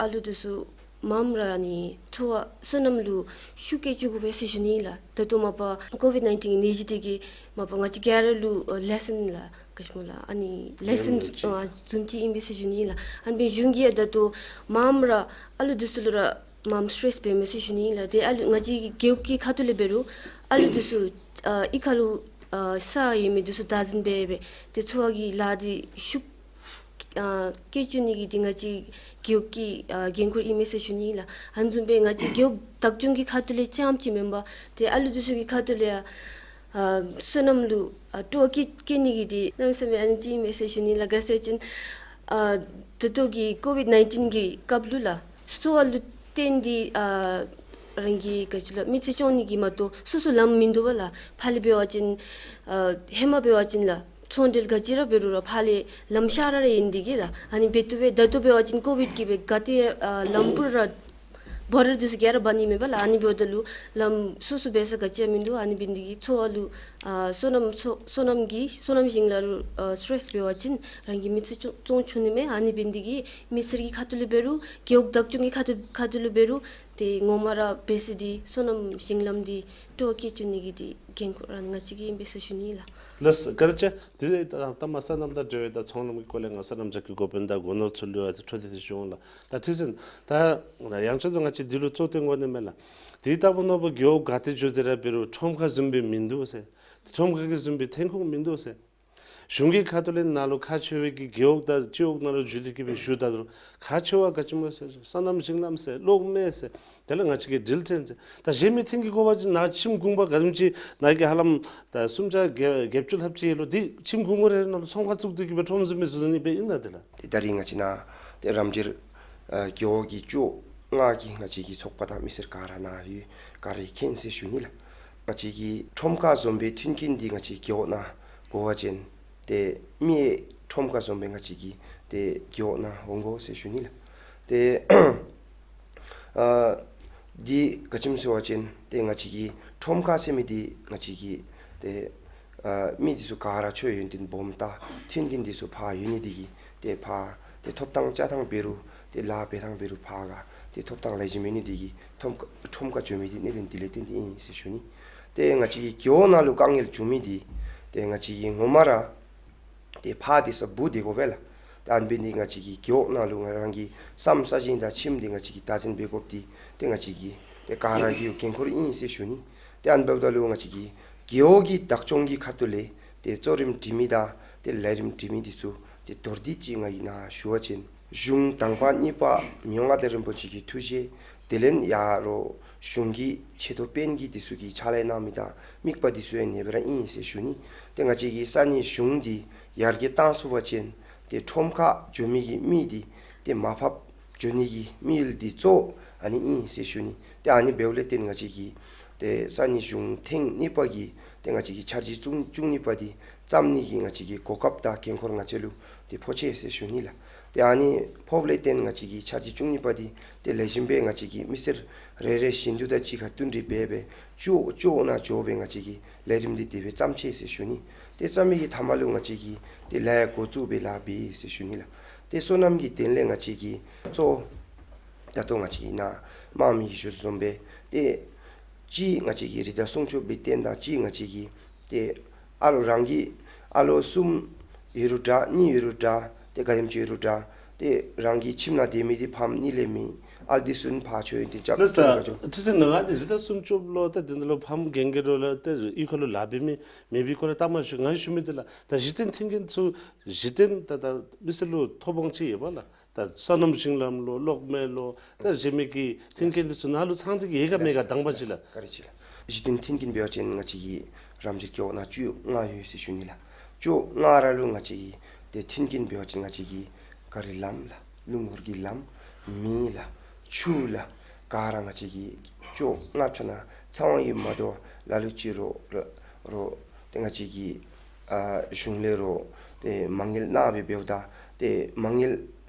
ཨ་ལུ་འདི་ཚུ་མངམ་ར་ནི་འཚོ་བ་སོ་ནམ་ལུ་ཤུགས་བསྐྱེད་བཅུག་དགོ་པས་ཟེར་ཞུ་ནི་ཨིན་ལགས། ད་ལྟོ་མ་པ་ཀོ་ཝིཌ་ནའིན་ཊིན་གི་ནད་གཞི་འདི་གིས་མ་པ་ང་བཅས་ག་ར་ལུ་ཨ་ལེ་སཱན་ལགས་ག་ཅི་སྨོ་ལགས། ཨ་ནི་ལེ་སཱན་ལེ་སཱན་བཟུམ་ཅིག་ཨ་བཟུམ་ཅིག་ཨིན་པས་ཟེར་ཞུ་ནི་ཨིན་ལགས། ཨ་ནི་སྦེ་གཞུང་གིས་ཡང་ད་ལྟོ་མངམ་ར་ཨ་ལུ་འདི་ཚུ་ལུ་ར་མངམ་སི་ཊེ་སི་འབད་མས་ཟེར་ཞུ་ནི་ཨིན་ལགས། ཏེ་ཨ་ལུ་ང་བཅས་ཀྱི་རྒེད་འོག་གི་ཁ་ཐུག་ལས་འབད་རུང་ཨ་ལུ་འདི་ཚུ་ཨ་གཡུས་ཁ་ལུ་ཨ་ས་ཡོད་མི་འདི་ཚུ་བདག་འཛིན་འབད་སྦེ་ཏེ་འཚོ་བ་གི་ལཱ་འདི་ཤུགས་ཨ་བསྐྱེད་བཅུག་ནི་གི་འདི་ང་བཅས་རྒེད་འོག་གི་ཨ་འགན་ཁུར་ཨིན་མས་ཟེར་ཞུ་ནི་ཨིན་ལགས། ཨ་ནི་བཟུམ་སྦེ་ང་བཅས་རྒེད་འོག་བདག་སྐྱོང་གི་ཁ་ཐུག་ལས་རྐྱངམ་ཅིག་མེན་པར་ཏེ་ཨ་ལུ་འདི་ཚུ་གི་ཁ་ཐུག་ལས་ཡང་ཨ་སོ་ནམ་ལུ་ཨ་སྤྲོ་བ་བསྐྱེད་བསྐྱེད་ནི་གི་འདི་གནམ་མེད་ས་མེད་ཨ་ནི་ཅིག་ཨིན་མས་ཟེར་ཞུ་ནི་ལགས། ག་ཟེར་བ་ཅིན་ཨ་ད་ལྟོ་གི་ཀོ་ཝིཌ་ནའིན་ཊིན་གི་སྐབས་ལུ་ལགས་འཚོ་བ་ལུ་བརྟེན་ཏེ་ཨ་རང་གི་ག་ཅི་ལོ་མི་ཚེ་སྐྱོང་ནི་གི་མ་གཏོགས་སོ་སོ་ལམ་མིན་འདུག་པ་ལགས། ཕར་ལས་འབད་བ་ཅིན་ཨ་ཧེ་མ་འབད་བ་ཅིན་ལགས་ཚོང་འབྲེལ་ག་ཅི་ར་འབད་རུང་ར་ཕར་ལས་ལམ་ཤར་ར་ཨིན་འདི་གིས་ལགས། ཨ་ནི་འབད་དེ་སྦེ་ད་ལྟོ་འབད་བ་ཅིན་ཀོ་ཝིཌ་གིས་སྦེ་ག་ཏེ་ཨ་ལམ་བུ་ར་བོ་ཌར་འདི་ཚུ་ག་ར་འབག་ནི་མེད་པ་ལགས། ཨ་ནི་འབདཝ་ད་ལུ་ལམ་སོ་སོ་འབད་ས་ག་ཅི་ཡང་མིན་འདུག། ཨ་ནི་འབད་ནི་འདི་གིས་འཚོ་བ་ལུ་ཨ་སོ་ནམ་སོ་སོ་ནམ་གྱི་སོ་ནམ་ཞིང་ལཱ་ལུ་ཨ་སི་ཊེ་སི་འབད་བ་ཅིན་རང་གི་མི་ཚེ་སྐྱོང་སྐྱོང་ཚུགས་ནི་མས། ཨ་ནི་འབད་ནི་འདི་གིས་མི་སེར་གྱི་ཁ་ཐུག་ལས་འབད་རུང་རྒེད་འོག་བདག་སྐྱོང་གི་ཁ་ཐུག་ཁ་ཐུག་ལས་འབད་རུང་ཏེ་ངོ་མ་ར་འབད་ས་འདི་སོ་ནམ་ཞིང་ལམ་འདི་སྤྲོ་བ་བསྐྱེད་བཅུག་ནི་གི་འདི་འགན་ཁུར་ར་ང་བཅས་ཀྱི་ཨིན་པས་ཟེར་ཞུ་ནི་ལགས། ལགས་སོ་བཀའ་དྲིན་ཆེ། དེ་ལས་ད་ད་མ་སོ་ནམ་དང་འབྲེལ་བའི་ད་ཚོང་ལམ་གྱི་སྐོར་ལས་ང་སོ་ནམ་རྒྱགས་ཀྱི་འགོ་དཔོན་དང་སྒོ་ནོར་ཚུ་ལུ་ཡང་འཕྲོ་མཐུད་དེ་ཞུ་འོང་ལགས། ད་ཁྲི་འཛིན་ད་ཡང་ཆོས་དུ་ང་བཅས་འདི་ལུ་གཙོ་བོ་སྟོན་དགོ་ནི་མས་ལགས། དེ་ལྟ་བུ་ནོར་བུ་རྒེད་འོག་ག་ཏེ་འགྱོ་སྟེ་ར་འབད་རུང་ཁྲོམ་ཁ་བཟུམ་སྦེ་མིན་འདུག་ཟེར། ཁྲོམ་ཁ་གི་བཟུམ་སྦེ་ཐོན་ཁུངས་མིན་འདུག་ཟེར། གཞུང་གི་ཁ་ཐུག་ལས་ནཱ་ལུ་ཁག་ཆེ་བའི་གི་རྒེད་འོག་དང་སྤྱི་འོག་ནང་ལུ་འགྱོ་སྟེ་གི་སྦེ་ཞུཝ་ད་ལུ་ཁག་ཆེ་བ་ག་ཅི་སྨོ་ཟེར་སོ་ནམ་ཞིང་ལམ་ཟེར་གློག་མེ་ཟེར་དེ་ལས་ང་བཅས་ཀྱི་ཌིལ་ཊེན་ཟེར། ད་གཞན་མི་ཐོན་གྱི་དགོ་པ་ཅིན་ནཱ་ཁྱིམ་གུང་པ་ག་དེམ་ཅིག་ནཱ་གི་ཧ་ལམ་ད་སུམ་བརྒྱ་བརྒྱད་བརྒྱད་ཅུ་ལྷགཔ་ཅིག་ཡོད་ལོ། དེ་ཁྱིམ་གུང་པ་རེ་རེ་ནང་ལུ་ཚོང་ཁང་བཙུགས་ཏེ་གི་སྦེ་ཁྲོམ་བཟུམ་སྦེ་བཟོ་ནི་སྦེ་ཨིན་ན། དེ་ལས་ཏེ་ད་རིས་ང་བཅས་ནཱ་ཏེ་རམ་འབྱེད་ཨ་རྒེད་འོག་གི་ཅོག་ལྔ་གི་ང་བཅས་ཀྱི་ཚོགས་པ་དང་མི་སེར་ག་ར་ནཱ་ཡོད། ག་ར་མཁྱེན་ཟེར་ཞུ་ནི་ལགས། ང་བཅས་ཀྱི་ཁྲོམ་ཁ་བཟུམ་སྦེ་མཐུན་རྐྱེན་འདི་ང་བཅས་རྒེད་འོག་ནང་དགོ་པ་ཅིན་ཏེ་མི་ཡང་ཁྲོམ་ཁ་བཟུམ་སྦེ་ང་བཅས་ཀྱི་ཏེ་རྒེད་འོག་ནང་འོང་དགོ་ཟེར་ཞུ་ནི་ལགས། ཏེ་ཨ་འདི་ག་ཅི་སྨོ་ཟེར་བ་ཅིན་ཏེ་ང་བཅས་ཀྱི་ཁྲོམ་ཁ་ཟེར་མི་འདི་ང་བཅས་ཀྱི་ཏེ་ཨ་མི་འདི་ཚུ་ག་ར་ཆོས་ཡོན་ཏན་སྦོམ་དང་མཐུན་རྐྱེན་འདི་ཚུ་ཕར་ཡོད་ནི་འདི་གིས་ཏེ་ཕར་ཏེ་ཐོབ་ཐང་བཅའ་ཐངས་འབད་རུང་ཏེ་ལཱ་འབད་ཐངས་འབད་རུང་ཕར་ག་ཏེ་ཐོབ་ཐངས་ལེགས་ཤོམ་ཡོད་ནི་འདི་གིས་ཁྲོམ་ཁ་ཁྲོམ་ཁ་འགྱོ་མི་འདི་གནད་དོན་འདི་ལས་བརྟེན་ཏེ་ཨིན་ཟེར་ཞུ་ནི། ཏེ་ང་བཅས་ཀྱི་རྒེད་འོག་ནང་ལུ་དཀའ་ངལ་བྱུང་མི་འདི་ཏེ་ང་བཅས་ཀྱི་ངོ་མ་ར་ཏེ་ཕར་སྡོད་ས་སྦུག་སྡོད་དགོ་པས་ལགས། ཏེ་ཨ་ནི་འབད་ནི་འདི་ང་བཅས་ཀྱི་རྒེད་འོག་ནང་ལུ་ང་རང་གི་ས་གནས་ས་གཞི་དང་ཁྱིམ་འདི་ང་བཅས་ཀྱིས་བདག་འཛིན་འབད་དགོཔ་འདི་ཏེ་ང་བཅས་ཀྱི་ཏེ་ག་ར་གི་འགན་ཁུར་ཨིན་ཟེར་ཞུ་ནི། ཏེ་ཨ་ནི་འབདཝ་ད་ལུ་ང་བཅས་ཀྱི་རྒེད་འོག་གི་བདག་སྐྱོང་གི་ཁ་ཐུག་ལས་ཏེ་གཙོ་རིམ་སྒྲིག་མི་དང་ཏེ་ལས་རིམ་སྒྲིག་མི་འདི་ཚུ་ཏེ་མདོར་བསྡུས་ཅིག་ང་གིས་ནཱ་ཞུ་བ་ཅིན་གཞུང་དང་པ་གཉིས་པ་མི་དབང་མངའ་བདག་རིན་པོ་ཆེ་གི་ཐུགས་བཞེད་དེ་ལས་ཡར་ལུ་གཞུང་གི་ཆེ་མཐོ་དཔོན་གྱི་འདི་ཚུ་གིས་ཕྱག་ལཱ་གནང་མི་དང་དམིགས་པ་འདི་ཚུ་ཡང་ནེ་སྦེ་ར་ཨིན་ཟེར་ཞུ་ནི། ཏེ་ང་བཅས་ཀྱི་ས་གནས་གཞུང་འདི་ཡར་རྒྱས་བཏང་ཚུགས་པ་ཅིན་ཏེ་ཁྲོམ་ཁ་འགྱོ་མི་གི་མི་འདི་ཏེ་མར་ཕབ་འགྱོ་ནི་གི་དམིགས་ཡུལ་འདི་གཙོ་བོ་ཨ་ནི་ཨིན་ཟེར་ཞུ་ནི། ཏེ་ཨ་ནི་འབདཝ་ལས་བརྟེན་ང་བཅས་ཀྱི་ཏེ་ས་གནས་གཞུང་ཐེངས་གཉིས་པ་གི་ཏེ་ང་བཅས་ཀྱི་འཆར་གཞི་བཅུ་བཅུ་གཉིས་པ་འདི་བརྩམ་ནི་གི་ང་བཅས་ཀྱི་གོ་སྐབས་དང་འགན་ཁུར་ང་བཅས་ལུ་ཏེ་ཕོག་ཅི་ཟེར་ཞུ་ནི་ལགས། ཏེ་ཨ་ནི་ཕོགཔ་ལས་བརྟེན་ང་བཅས་ཀྱི་འཆར་གཞི་བཅུ་གཉིས་པ་འདི་ཏེ་ལེགས་ཤོམ་སྦེ་ང་བཅས་ཀྱི་མི་སེར་རེ་རེ་བཞིན་དུ་དང་གཅིག་ཁར་བསྟུན་གྲོས་འབད་སྦེ་ཅོག་ཅོག་ནང་འགྱོ་སྦེ་ང་བཅས་ཀྱིས་ལས་རིམ་འདི་དེ་སྦེ་བརྩམ་ཅི་ཟེར་ཞུ་ནི། ཏེ་བརྩམ་མི་གི་མཐའ་མ་ལུ་ང་བཅས་ཀྱིས་ཏེ་ལཱ་འགོ་བཙུགས་སྦེ་ལཱ་འབད་ཟེར་ཞུ་ནི་ལགས། ཏེ་སོ་ནམ་གྱི་དོན་ལས་ང་བཅས་ཀྱིས་གཙོ་བོ་ད་ལྟོ་ང་བཅས་ཀྱིས་ནཱ་དམངས་མི་གིས་ཞུ་དོ་བཟུམ་སྦེ་ཏེ་གཅིག་ང་བཅས་ཀྱིས་རི་དྭགས་སྲུང་སྐྱོབ་པའི་དོན་དང་གཅིག་ང་བཅས་ཀྱིས་ཏེ་ཨ་ལོ་རང་གི་ཨ་ལོ་གསུམ་ཡོད་རུང་འདྲ་གཉིས་ཡོད་རུང་འདྲ་ཏེ་ག་དེམ་ཅིག་ཡོད་རུང་འདྲ་ཏེ་རང་གི་ཁྱིམ་ནང་སྡོད་མི་འདི་ཕམ་གཉིས་ལས་མེད། ཨ་ལོ་འདི་ཚུ་ནི་ཕར་ཆོས་ཡོན་ཏན་རྐྱབ་ལགས་སོ། ཁྲི་འཛིན་ང་གིས་རི་དྭགས་སྲུང་སྐྱོབ་ལུ་ཏེ་འདི་ནང་ལུ་ཕམ་རྒན་རྒས་རོགས་ལུ་ཏེ་གཡུས་ཁ་ལུ་ལཱ་འབད་མི་མེད་པའི་སྐོར་ལས་ལྟ་མ་ཞུ། ང་གིས་ཞུ་མི་འདི་ལགས་ད་གཞི་རྟེན་མཐུན་རྐྱེན་ཚུ་གཞི་རྟེན་ད་ད་མི་སེར་ལུ་ཐོབ་དབང་ཅིག་ཡོད་པ་ལགས། ད་སོ་ནམ་ཞིང་ལམ་ལོ་གློག་མེ་ལོ་ད་གཞན་མི་གི་མཐུན་རྐྱེན་འདི་ཚུ་ནཱ་ལུ་ཚང་སྟེ་གི་ཡོད་ག་མེད་ག་དང་པ་ཅིག་ལགས། བཀའ་དྲིན་ཆེ་ལགས། གཞི་རྟེན་མཐུན་རྐྱེན་འབད་བ་ཅིན་ང་བཅས་ཀྱི་རབ་འབྱམས་རྒེད་འོག་ནང་བཅུ་ལྔ་ཡོད་ཟེར་ཞུ་ནི་ལགས། བཅུ་ལྔ་ར་ལུ་ང་བཅས་ཀྱི་ཏེ་མཐུན་རྐྱེན་འབད་བ་ཅིན་ང་བཅས་ཀྱི་ག་རི་ལམ་ལགས། ལུང་ཧོར་གྱི་ལམ་མེ་ལགས། ཆུ་ལགས། ག་ར་ང་བཅས་ཀྱི་བཅུ་ལྔ་ཆ་ནང་ཚང་བ་ཨིནམ་མ་དོ་ལ་ལུ་ཅིག་རོགས་རོགས་ཏེ་ང་བཅས་ཀྱི་ཨ་གཞུང་ལས་རོགས་ཏེ་མ་དངུལ་གནང་སྦེ་འབདཝ་ད་ཏེ་མ་དངུལ་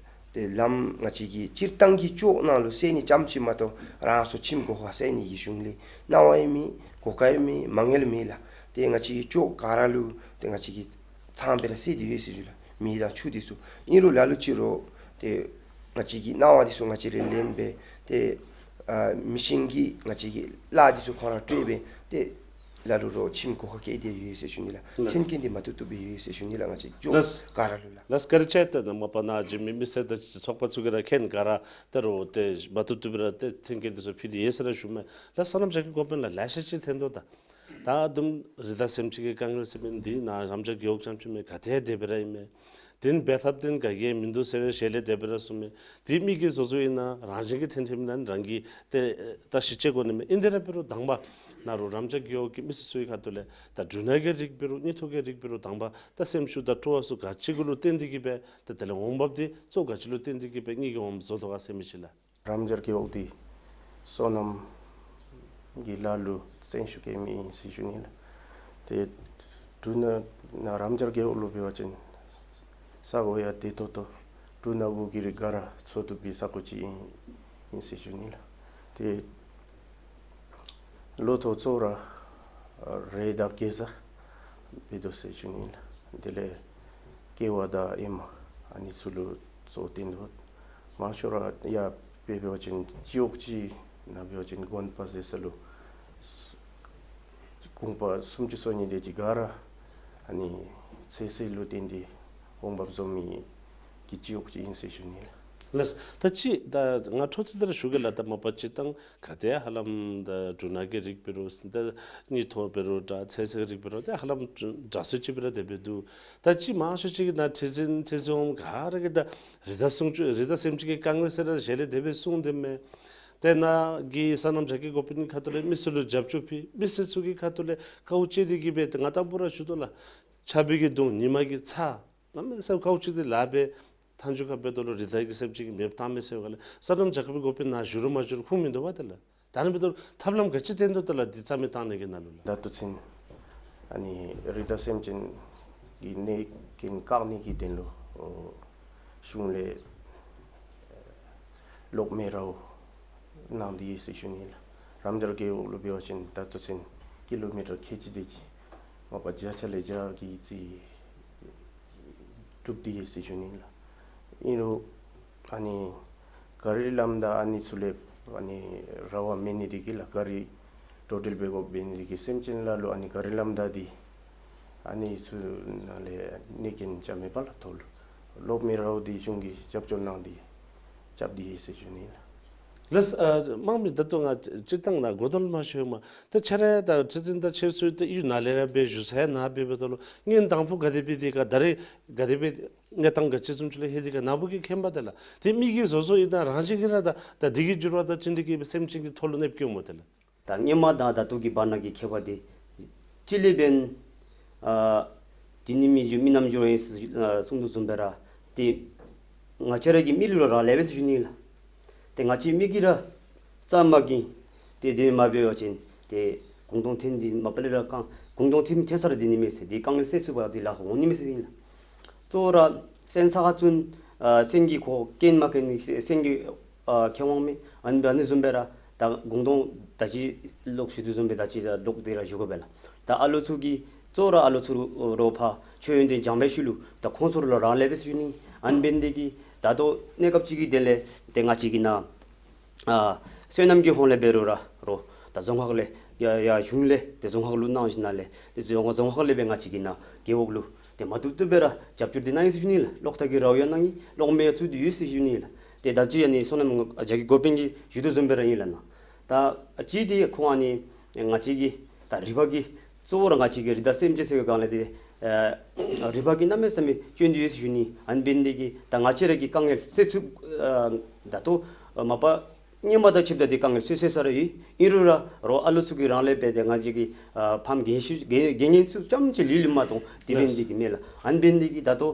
ཏེ་ལམ་ང་བཅས་ཀྱི་སྤྱིར་བཏང་གི་ཅོག་ནང་ལུ་སེལ་ནི་ཙམ་ཅིག་མ་གཏོགས་རང་སོ་ཁྱིམ་སྒོ་ཁར་སེལ་ནི་གི་གཞུང་ལས་གནང་བ་ཡང་མེད། གོ་སྐབས་ཡང་མེད། མ་དངུལ་མེད་ལགས། ཏེ་ང་བཅས་ཀྱི་ཅོག་ག་ར་ལུ་ཏེ་ང་བཅས་ཀྱིས་ཚང་སྦེ་ར་སེལ་ཏེ་ཡོད་ཟེར་ཞུ་ལགས། མེ་དང་ཆུ་འདི་ཚུ་ཨིན་རུང་ལ་ལུ་ཅིག་རོགས་ཏེ་ང་བཅས་ཀྱིས་གནང་བ་འདི་ཚུ་ང་བཅས་ར་ལེན་སྦེ་ཏེ་ཨ་མི་ཤིན་གྱིས་ང་བཅས་ཀྱི་གླ་འདི་ཚུ་ཁོང་ར་སྤྲོད་སྦེ་ཏེ་ལ་ལུ་རོགས་ཁྱིམ་སྒོ་ཁར་བསྐྱལ་ཏེ་ཡོད་ཟེར་ཞུ་ནི་ལགས། ལགས། མཐུན་རྐྱེན་འདི་མ་བཏུབ་བཏུབ་སྦེ་ཡོད་ཟེར་ཞུ་ནི་ལགས། ང་བཅས་ཅོག་ལགས། ག་ར་ལུ་ལགས། ལགས། བཀའ་དྲིན་ཆེ། ད་ནཱ་མ་པ་ནཱ་གཞི་མི་མི་སེར་དང་ཚོགས་པ་ཚུ་གིས་ར་མཁྱེན་ག་ར་ད་རུང་ཏེ་མ་བཏུབ་བཏུབ་སྦེ་ར་ཏེ་མཐུན་རྐྱེན་འདི་ཚུ་ཕུལ་ཏེ་ཡོད་ཟེར་ར་ཞུ་མས། ལགས། སོ་ནམ་རྒྱ་སྐྱེད་འགོ་དཔོན་ལགས། ལེ་ཤ་ཅིག་འཐོན་དོ། ད་ད་དུམ་རི་དྭགས་སེམས་ཅན་གྱི་དཀའ་ངལ་ཟེར་མི་འདི་ནཱ་རབ་འབྱམས་རྒེད་འོག་རྐྱངམ་ཅིག་མེན། ག་ཏེ་དེ་སྦེ་ར་ཨིན་མས། དེ་ནི་འབད་ཐབས་དེ་ནི་ག་གིས་མིན་འདུག་ཟེར་བའི་ཞལ་ལས་དེ་སྦེ་ར་གསུངས་མས། དེ་མི་གིས་བཟོ་བཟོཝ་ཨིན་ན་རང་བཞིན་གྱིས་ཐོན་ཐོནམ་ཨིན་ན་རང་གིས་ཏེ་ད་ཞིབ་དཔྱད་དགོ་ནི་མས། ཨིན་དེ་ར་འབད་རུང་དང་པ་ནཱ་རུ་རབ་འབྱམས་རྒེད་འོག་གི་མི་སེར་ཚུ་གི་ཁ་ཐུག་ལས་ད་འབྲུ་སྣ་གི་རིགས་འབད་རུང་རྙིང་ཐོག་གི་རིགས་འབད་རུང་དང་པ་ད་སེམས་ཤུགས་དང་སྤྲོ་བ་ཚུ་ག་ཅི་གུ་ལུ་བརྟེན་ཏེ་གིས་སྦེ་ད་དེ་ལས་འོང་འབབ་འདི་གཙོ་ག་ཅི་ལུ་བརྟེན་ཏེ་གིས་སྦེ་ངེ་གི་འོང་འབབ་བཟོ་དོ་ག་ཟེར་མི་ཅིག་ལགས། རབ་འབྱམས་རྒེད་འོག་འདི་སོ་ནམ་གྱི་ལཱ་ལུ་བརྩོན་ཤུགས་བསྐྱེད་མི་ཨིན་ཟེར་ཞུ་ནི་ལགས། ཏེ་འབྲུ་སྣ་ནཱ་རབ་འབྱམས་རྒེད་འོག་ལུ་འབད་བ་ཅིན་ས་གོ་ཡང་བདེ་ཏོག་ཏོ་འབྲུ་སྣ་གི་རིགས་ག་ར་འཚོ་བཏུབ་པའི་ས་གོ་ཅིག་ཨིན་ཨིན་ཟེར་ཞུ་ནི་ལགས། ཏེ་ལོ་ཐོག་གཙོ་བོ་ར་རེད་དང་གེ་ཛ་འབད་དོ་ཟེར་ཞུ་ནི་ལགས། དེ་ལས་ཀེ་བ་དང་ཨེ་མ་ཨ་ནི་ཚུ་ལུ་གཙོ་བོ་བཏོན་དོ། མང་ཤོས་ར་ཡར་འབད་བ་ཅིན་སྤྱི་འོག་ཅིག་ནང་འབད་བ་ཅིན་དགོན་པ་ཟེར་ས་ལུ་དགོན་པ་སུམ་ཅུ་སོ་གཉིས་དེ་ཅིག་ག་ར་ཨ་ནི་ཚོད་བསྲེ་ལུ་བརྟེན་ཏེ་འོང་འབབ་བཟོ་མི་གི་སྤྱི་འོག་ཅིག་ཨིན་ཟེར་ཞུ་ནི་ལགས། ལགས། ད་ཅི་ད་ང་འཕྲོ་མཐུད་དེ་ར་ཞུ་གེ་ལགས། ད་མ་པ་སྤྱིར་བཏང་ག་ཏེ་ཧ་ལམ་ད་འབྲུ་སྣ་གི་རིགས་འབད་རུང་ད་རྙིང་ཐོག་འབད་རུང་ད་ཚོད་བསྲེ་གི་རིགས་འབད་རུང་ད་ཧ་ལམ་འདྲ་སུ་ཅིག་སྦེ་ར་དེ་སྦེ་འདུག། ད་ཅི་མང་ཤོས་ཅིག་གིས་ནཱ་ཁྲི་འཛིན་ཁྲི་འཛིན་འོགམ་ག་ར་གིས་ད་རི་དྭགས་སྲུང་སྐྱོབ་རི་དྭགས་སེམས་ཅན་གྱི་དཀའ་ངལ་ཟེར་ར་ཞལ་ལས་དེ་སྦེ་གསུངས་དེ་མས། ཏེ་ནཱ་གི་སོ་ནམ་རྒྱ་སྐྱེད་འགོ་དཔོན་གྱི་ཁ་ཐུག་ལས་མི་སེར་ལུ་རྒྱབ་སྐྱོར་ཕུལ། མི་སེར་ཚུ་གི་ཁ་ཐུག་ལས་དཀའཝ་སྤྱད་དེ་གིས་སྦེ་ཏེ་ང་དང་པ་ར་ཞུ་དོ་ལགས། ཆརཔ་གི་གདུང་ཉི་མ་གི་ཚ་གནམ་མེད་ས་མེད་དཀའཝ་སྤྱད་དེ་ལཱ་འབད་མཐའ་མཇུག་ཁར་འབད་དོ་ལོ་རི་དྭགས་ཀྱི་སེམས་ཅན་གྱིས་མེདཔ་བཏང་མས་ཟེར་བའི་སྒང་ལས་སོ་ནམ་རྒྱ་སྐྱེད་འགོ་དཔོན་ནཱ་བཞུགས་རུང་མ་བཞུགས་རུང་ཁུངས་མིན་འདུག་པ་ཏེ་ལགས། ད་ནི་འབད་དོ་ཐབས་ལམ་ག་ཅི་བཏོན་དོ་ཏེ་ལགས་འདི་རྩ་མེད་བཏང་ནི་གི་ནང་ལུ་ལགས། ད་ལྟོ་ཚུན་ཨ་ནི་རི་དྭགས་སེམས་ཅན་གྱི་གནོད་སྐྱོན་བཀག་ནི་གི་དོན་ལུ་ཨོ་གཞུང་ལས་གློག་མེ་རཝ་གནང་སྟེ་ཡོད་ཟེར་ཞུ་ནི་ལགས། རབ་འབྱམས་རྒེད་འོག་ལུ་འབད་བ་ཅིན་ད་ལྟོ་ཚུན་ཀི་ལོ་མི་ཊར་ཁལ་གཅིག་དེ་ཅིག་མ་པ་བརྒྱ་ཆ་ལས་བརྒྱ་གི་རྩིས་གྲུབ་སྟེ་ཡོད་ཟེར་ཞུ་ནི་ལགས། ཨིན་རུང་ཨ་ནི་ག་རི་ལམ་དང་ཨ་ནི་ཚུ་ལས་ཨ་ནི་ར་བ་མེད་ནི་དེ་གིས་ལགས། ག་རི་འགྲོ་འགྲུལ་འབད་དགོཔ་འབད་ནི་དེ་གིས་སེམས་ཅན་ལ་ལུ་ཨ་ནི་ག་རི་ལམ་དང་འདི་ཨ་ནི་ཚུ་ནང་ལས་གནོད་སྐྱོན་རྐྱབ་མས་པ་ལགས། ཐོག་ལུ་གློག་མེ་རཝ་འདི་གཞུང་གིས་རྒྱབ་སྐྱོར་གནང་སྟེ་རྐྱབ་སྟེ་ཡོད་ཟེར་ཞུ་ནི་ལགས། ལགས། ཨ་དམངས་མི་ད་ལྟོ་ང་སྤྱིར་བཏང་ནཱ་གོ་དོན་མ་ཤེས་མས། ད་ཁྱེད་ར་ད་ཁྲི་འཛིན་དང་ཁྱེད་ཚུ་ད་གཡུས་ནང་ལས་ར་འབད་བཞུགས་ས་ནཱ་འབད་འབདཝ་ད་ལུ་གཉེན་དང་པོ་ག་དེ་སྦེ་དེ་ག་ད་རེས་ག་དེ་སྦེ་གནས་སྟངས་ག་ཅི་བཟུམ་ཅིག་ལུ་ལྷོད་དེ་ག་ནཱ་བུ་གིས་མཁྱེན་པ་ཏེ་ལགས། ཏེ་མི་གིས་བཟོ་བཟོཝ་ཨིན་ན་རང་བཞིན་གྱིས་ར་ད་ད་འདི་གི་འགྱུར་བ་དང་བསྟུན་ཏེ་གིས་སེམས་ཅན་གྱི་ཐོག་ལུ་གནོདཔ་བཀལཝ་མས་ཏེ་ལགས། ད་སྔོན་མ་དང་ད་ལྟོ་གི་བར་ན་གི་ཁྱད་པར་འདི་ཅི་ལས་འབདན་ཨ་འདི་ནི་མི་རྒྱུ་མི་རྣམས་རྒྱུ་ར་ཨིན་ཟེར་ཨ་གསུངས་དོ་བཟུམ་སྦེ་ར་ཏེ་ང་བཅས་ར་གི་མི་ལུ་ར་རག་ལས་པས་ཟེར་ཞུ་ནི་ལགས། ཏེ་ང་བཅས་མི་གིས་ར་རྩ་མ་གིན་ཏེ་དེ་མ་འབད་བ་ཅིན་ཏེ་གུང་སྟོང་ཐོན་འདི་མ་པ་ལས་ར་དཀའ་གུང་སྟོང་ཐོན་ཐོན་ས་ར་འདི་ནི་མེད་ཟེར། ཏེ་དཀའ་ངལ་སེལ་ཚུགས་པ་འདི་ལཱ་ཁག་འོང་ནི་མས་ཟེར་ཨིན་ལགས། གཙོ་བོ་ར་སོན་ས་ཁར་ཚུན་ཨ་སོན་གྱི་ཁོ་རྐྱེན་མ་ཁེལ་ནི་སོན་གྱི་ཨ་ཁེ་དབང་མེད། ཨ་ནི་ཨ་ནི་བཟུམ་སྦེ་ར་ད་གུང་སྟོང་ད་ཅི་ལོག་ཞུ་དོ་བཟུམ་སྦེ་ད་ཅི་ད་ལོག་སྟེ་ར་བཞུགས་དགོ་པས་ལགས། ད་ཨ་ལོ་ཚུ་གི་གཙོ་བོ་ར་ཨ་ལོ་ཚུ་རོགས་ཕར་མཆོད་ཡོན་དེ་སྦྱང་བའི་ཤུལ་ལུ་ད་ཁོང་ཚུ་ར་ལུ་རག་ལས་པས་ཟེར་ཞུ་ནི། ཨ་ནི་འབད་ནི་དེ་གིས་ད་ལྟོ་གནས་སྐབས་ཅིག་གི་དོན་ལས་ཏེ་ང་བཅས་ཀྱི་ནཱ་ཨ་སོ་ནམ་གྱི་ཧོངས་ལས་འབད་རུང་ར་རོགས་ད་རྫོང་ཁག་ལས་ཡར་ཡར་གཞུང་ལས་ཏེ་རྫོང་ཁག་ལུ་གནང་ཞིནམ་ལས་ཏེ་རྫོང་རྫོང་ཁག་ལས་སྦེ་ང་བཅས་ཀྱི་ནཱ་རྒེད་འོག་ལུ་ཏེ་མ་བཏུབ་བཏུབ་སྦེ་ར་རྒྱབ་སྐྱོར་འདི་གནང་ཡི་ཟེར་ཞུ་ནི་ལགས། གློག་ཐག་གི་རཝ་ཡང་གནང་ཡི། གློག་མེ་ཡང་བཙུགས་ཏེ་ཡོད་ཟེར་ཞུ་ནི་ལགས། ཏེ་ད་ཅི་ཨ་ནི་སོ་ནམ་རྒྱ་སྐྱེད་འགོ་དཔོན་གྱིས་ཞུ་དོ་བཟུམ་སྦེ་ར་ཨིན་ལགས་ནཱ། ད་ཅི་འདི་ཁོང་ཨ་ནི་ང་བཅས་ཀྱི་ད་རི་པ་གི་གཙོ་བོ་ར་ང་བཅས་ཀྱི་རི་དྭགས་སེམས་ཅན་ཟེར་བའི་སྒང་ལས་ཏེ་ཨ་རི་པ་གིས་གནམ་མེད་ས་མེད་སྐྱོན་འདི་ཡོད་ཟེར་ཞུ་ནི། ཨ་ནི་འབད་ནི་དེ་གིས་ད་ང་བཅས་ར་གི་དཀའ་ངལ་སེལ་ཚུགས་ཨ་ད་ལྟོ་མ་པ་ སྔོན་མ་དང་ཕྱདཔ་ད་དེ་དཀའ་ངལ་སེལ་སེལ་ས་ར་ཨིན། ཨིན་རུང་ར་རོགས་ཨ་ལུ་ཚུ་གིས་རང་ལས་འབད་དེ་ང་བཅས་ཀྱི་ཨ་ཕམ་རྒན་ཤོས་རྒན་རྒན་ངན་ཚུ་རྐྱངམ་ཅིག་ལུས་ལུས་མ་གཏོགས་དེ་འབད་ནི་དེ་གིས་མེད་ལགས། ཨ་ནི་འབད་ནི་དེ་གིས་ད་ལྟོ་